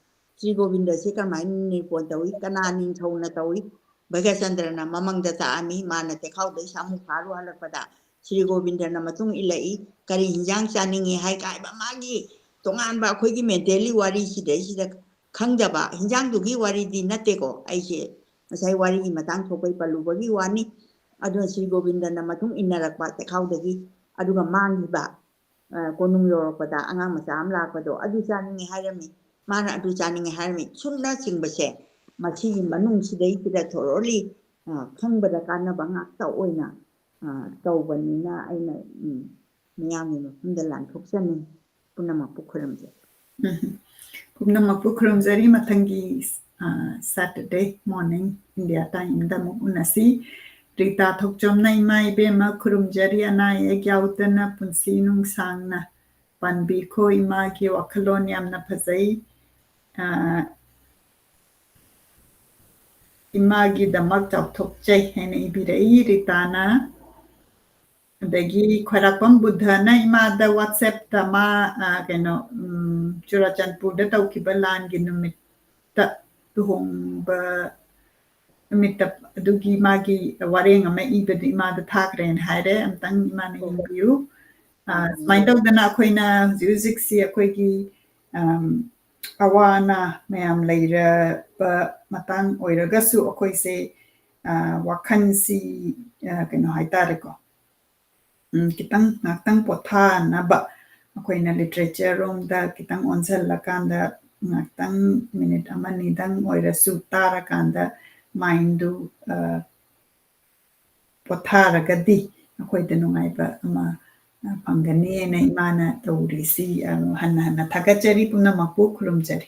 ꯁ꯭ꯔꯤ ꯒꯣꯕꯤꯟꯗꯁꯦ ꯀꯔꯝꯍꯥꯏꯅ ꯅꯤꯔꯨꯄꯣꯟ ꯇꯧꯏ, ꯀꯅꯥ ꯅꯤꯡꯊꯧꯅ ꯇꯧꯏ? ꯚꯩꯒ꯭ꯌꯥꯆꯟꯗ꯭ꯔꯅ ꯃꯃꯪꯗ ꯇꯥꯛꯑꯝꯃꯤ, ꯃꯥꯅ ꯆꯦꯈꯥꯎꯗꯩ ꯁꯥꯃꯨꯛ ꯐꯥꯔꯨ ꯍꯜꯂꯛꯄꯗ ꯁ꯭ꯔꯤ ꯒꯣꯕꯤꯟꯗꯅ ꯃꯇꯨꯡ ꯏꯜꯂꯛꯏ꯫ ꯀꯔꯤ ꯍꯤꯟꯖꯥꯡ ꯆꯥꯅꯤꯡꯉꯤ ꯍꯥꯏ ꯀꯥꯏꯕ ꯃꯥꯒꯤ ꯇꯣꯉꯥꯟꯕ ꯑꯩꯈꯣꯏꯒꯤ ꯃꯦꯟꯇꯦꯜꯂꯤ ꯋꯥꯔꯤꯁꯤꯗꯩꯁꯤꯗ ꯈꯪꯗꯕ, ꯍꯤꯟꯖꯥꯡꯗꯨꯒꯤ ꯋꯥꯔꯤꯗꯤ ꯅꯠꯇꯦꯀꯣ, ꯑꯩꯁꯦ ꯉꯁꯥꯏ ꯋꯥꯔꯤꯒꯤ ꯃꯇꯥꯡ ꯊꯣꯛꯄꯩ ꯄꯜꯂꯨꯕꯒꯤ ꯋꯥꯅꯤ꯫ ꯑꯗꯨꯅ ꯁ꯭ꯔꯤ ꯒꯣꯕꯤꯟꯗꯅ ꯃꯇꯨꯡ ꯏꯟꯅꯔꯛꯄ ꯆꯦꯈꯥꯎꯗꯒꯤ, ꯑꯗꯨꯒ ꯃꯥꯡꯈꯤꯕ, ꯑ, ꯀꯣꯅꯨꯡ ꯌꯧꯔꯛꯄꯗ ꯑꯉꯥꯡ ꯃꯆꯥ ꯑꯃ ꯂꯥꯛꯄꯗꯣ, "ꯑꯗꯨ ꯆꯥꯅꯤꯡꯉꯦ" ꯍꯥꯏꯔꯝꯃꯤ, ꯃꯥꯅ "ꯑꯗꯨ ꯆꯥꯅꯤꯡꯉꯦ" ꯍꯥꯏꯔꯝꯃꯤ, ꯁꯨꯝꯅꯆꯤꯡꯕꯁꯦ ꯃꯁꯤꯒꯤ ꯃꯅꯨꯡꯁꯤꯗꯩꯁꯤꯗ ꯊꯣꯔꯣꯂꯤ, ꯑ, ꯈꯪꯕꯗ ꯀꯥꯟꯅꯕ ꯉꯥꯛꯇ ꯑꯣꯏꯅ, ꯑ, ꯇꯧꯕꯅꯤꯅ ꯑꯩꯅ, ꯎꯝ, ꯃꯤꯌꯥꯝꯒꯤ ꯃꯐꯝꯗ ꯂꯥꯟꯊꯣꯛꯆꯅꯤꯡ꯫ ꯄꯨꯝꯅꯃꯛꯄꯨ ꯈꯨꯔꯨꯝꯖꯔꯤ꯫ ꯎꯝ꯫ ꯄꯨꯝꯅꯃꯛꯄꯨ ꯈꯨꯔꯨꯝꯖꯔꯤ꯫ ꯃꯊꯪꯒꯤ, ꯑ, Saturday morning India time ꯗ ꯑꯃꯨꯛ ꯎꯅꯁꯤ꯫ ꯔꯤꯇꯥ ꯊꯣꯛꯆꯣꯝꯅ, "ꯏꯃꯥ ꯏꯕꯦꯝꯃ ꯈꯨꯔꯨꯝꯖꯔꯤ, ꯑꯅꯥ ꯑꯌꯦꯛ ꯌꯥꯎꯗꯅ ꯄꯨꯟꯁꯤ ꯅꯨꯡꯁꯥꯡꯅ ꯄꯥꯟꯕꯤꯈꯣ꯫ ꯏꯃꯥꯒꯤ ꯋꯥꯈꯜꯂꯣꯟ ꯌꯥꯝꯅ ꯐꯖꯩ꯫ ꯑ, ꯏꯃꯥꯒꯤꯗꯃꯛ ꯆꯥꯎꯊꯣꯛꯆꯩ" ꯍꯥꯏꯅ ꯏꯕꯤꯔꯛꯏ ꯔꯤꯇꯥꯅ꯫ ꯑꯗꯒꯤ ꯈ꯭ꯋꯥꯏꯔꯥꯛꯄꯝ ꯕꯨꯙꯅ ꯏꯃꯥꯗ WhatsApp ꯇ ꯃꯥ, ꯑ, ꯀꯩꯅꯣ, ꯎꯝ, ꯆꯨꯔꯥꯆꯥꯟꯄꯨꯔꯗ ꯇꯧꯈꯤꯕ ꯂꯥꯟꯒꯤ ꯅꯨꯃꯤꯠꯇ, ꯂꯨꯍꯣꯡꯕ ꯅꯨꯃꯤꯠꯇ, ꯑꯗꯨꯒꯤ ꯃꯥꯒꯤ ꯋꯥꯔꯦꯡ ꯑꯃ ꯏꯕꯗꯨ ꯏꯃꯥꯗ ꯊꯥꯈ꯭ꯔꯦꯅ ꯍꯥꯏꯔꯦ꯫ ꯑꯝꯇꯪ ꯏꯃꯥꯅ ꯌꯦꯡꯕꯤꯌꯨ꯫ ꯑ, ꯁꯨꯃꯥꯏꯅ ꯇꯧꯗꯅ ꯑꯩꯈꯣꯏꯅ ꯍꯧꯖꯤꯛ ꯍꯧꯖꯤꯛꯁꯤ ꯑꯩꯈꯣꯏꯒꯤ, ꯑꯝ, ꯑꯋꯥ ꯑꯅꯥ ꯃꯌꯥꯝ ꯂꯩꯔꯕ ꯃꯇꯥꯡ ꯑꯣꯏꯔꯒꯁꯨ ꯑꯩꯈꯣꯏꯁꯦ, ꯑ, ꯋꯥꯈꯜꯁꯤ, ꯑ, ꯀꯩꯅꯣ ꯍꯥꯏꯇꯥꯔꯦꯀꯣ, ꯎꯝ, ꯈꯤꯇꯪ ꯉꯥꯛꯇꯪ ꯄꯣꯊꯥꯅꯕ ꯑꯩꯈꯣꯏꯅ literature ꯔꯣꯝꯗ ꯈꯤꯇꯪ ꯑꯣꯟꯁꯤꯜꯂꯀꯥꯟꯗ ꯉꯥꯛꯇꯪ ꯃꯤꯅꯤꯠ ꯑꯃꯅꯤꯗꯪ ꯑꯣꯏꯔꯁꯨ ꯇꯥꯔꯀꯥꯟꯗ mind ꯗꯨ, ꯑ, ꯄꯣꯊꯥꯔꯒꯗꯤ ꯑꯩꯈꯣꯏꯗ ꯅꯨꯡꯉꯥꯏꯕ ꯑꯃ, ꯑ, ꯐꯪꯒꯅꯤꯅ ꯏꯃꯥꯅ ꯇꯧꯔꯤꯁꯤ, ꯑ, ꯍꯟꯅ ꯍꯟꯅ ꯊꯥꯒꯠꯆꯔꯤ, ꯄꯨꯝꯅꯃꯛꯄꯨ ꯈꯨꯔꯨꯝꯖꯔꯤ꯫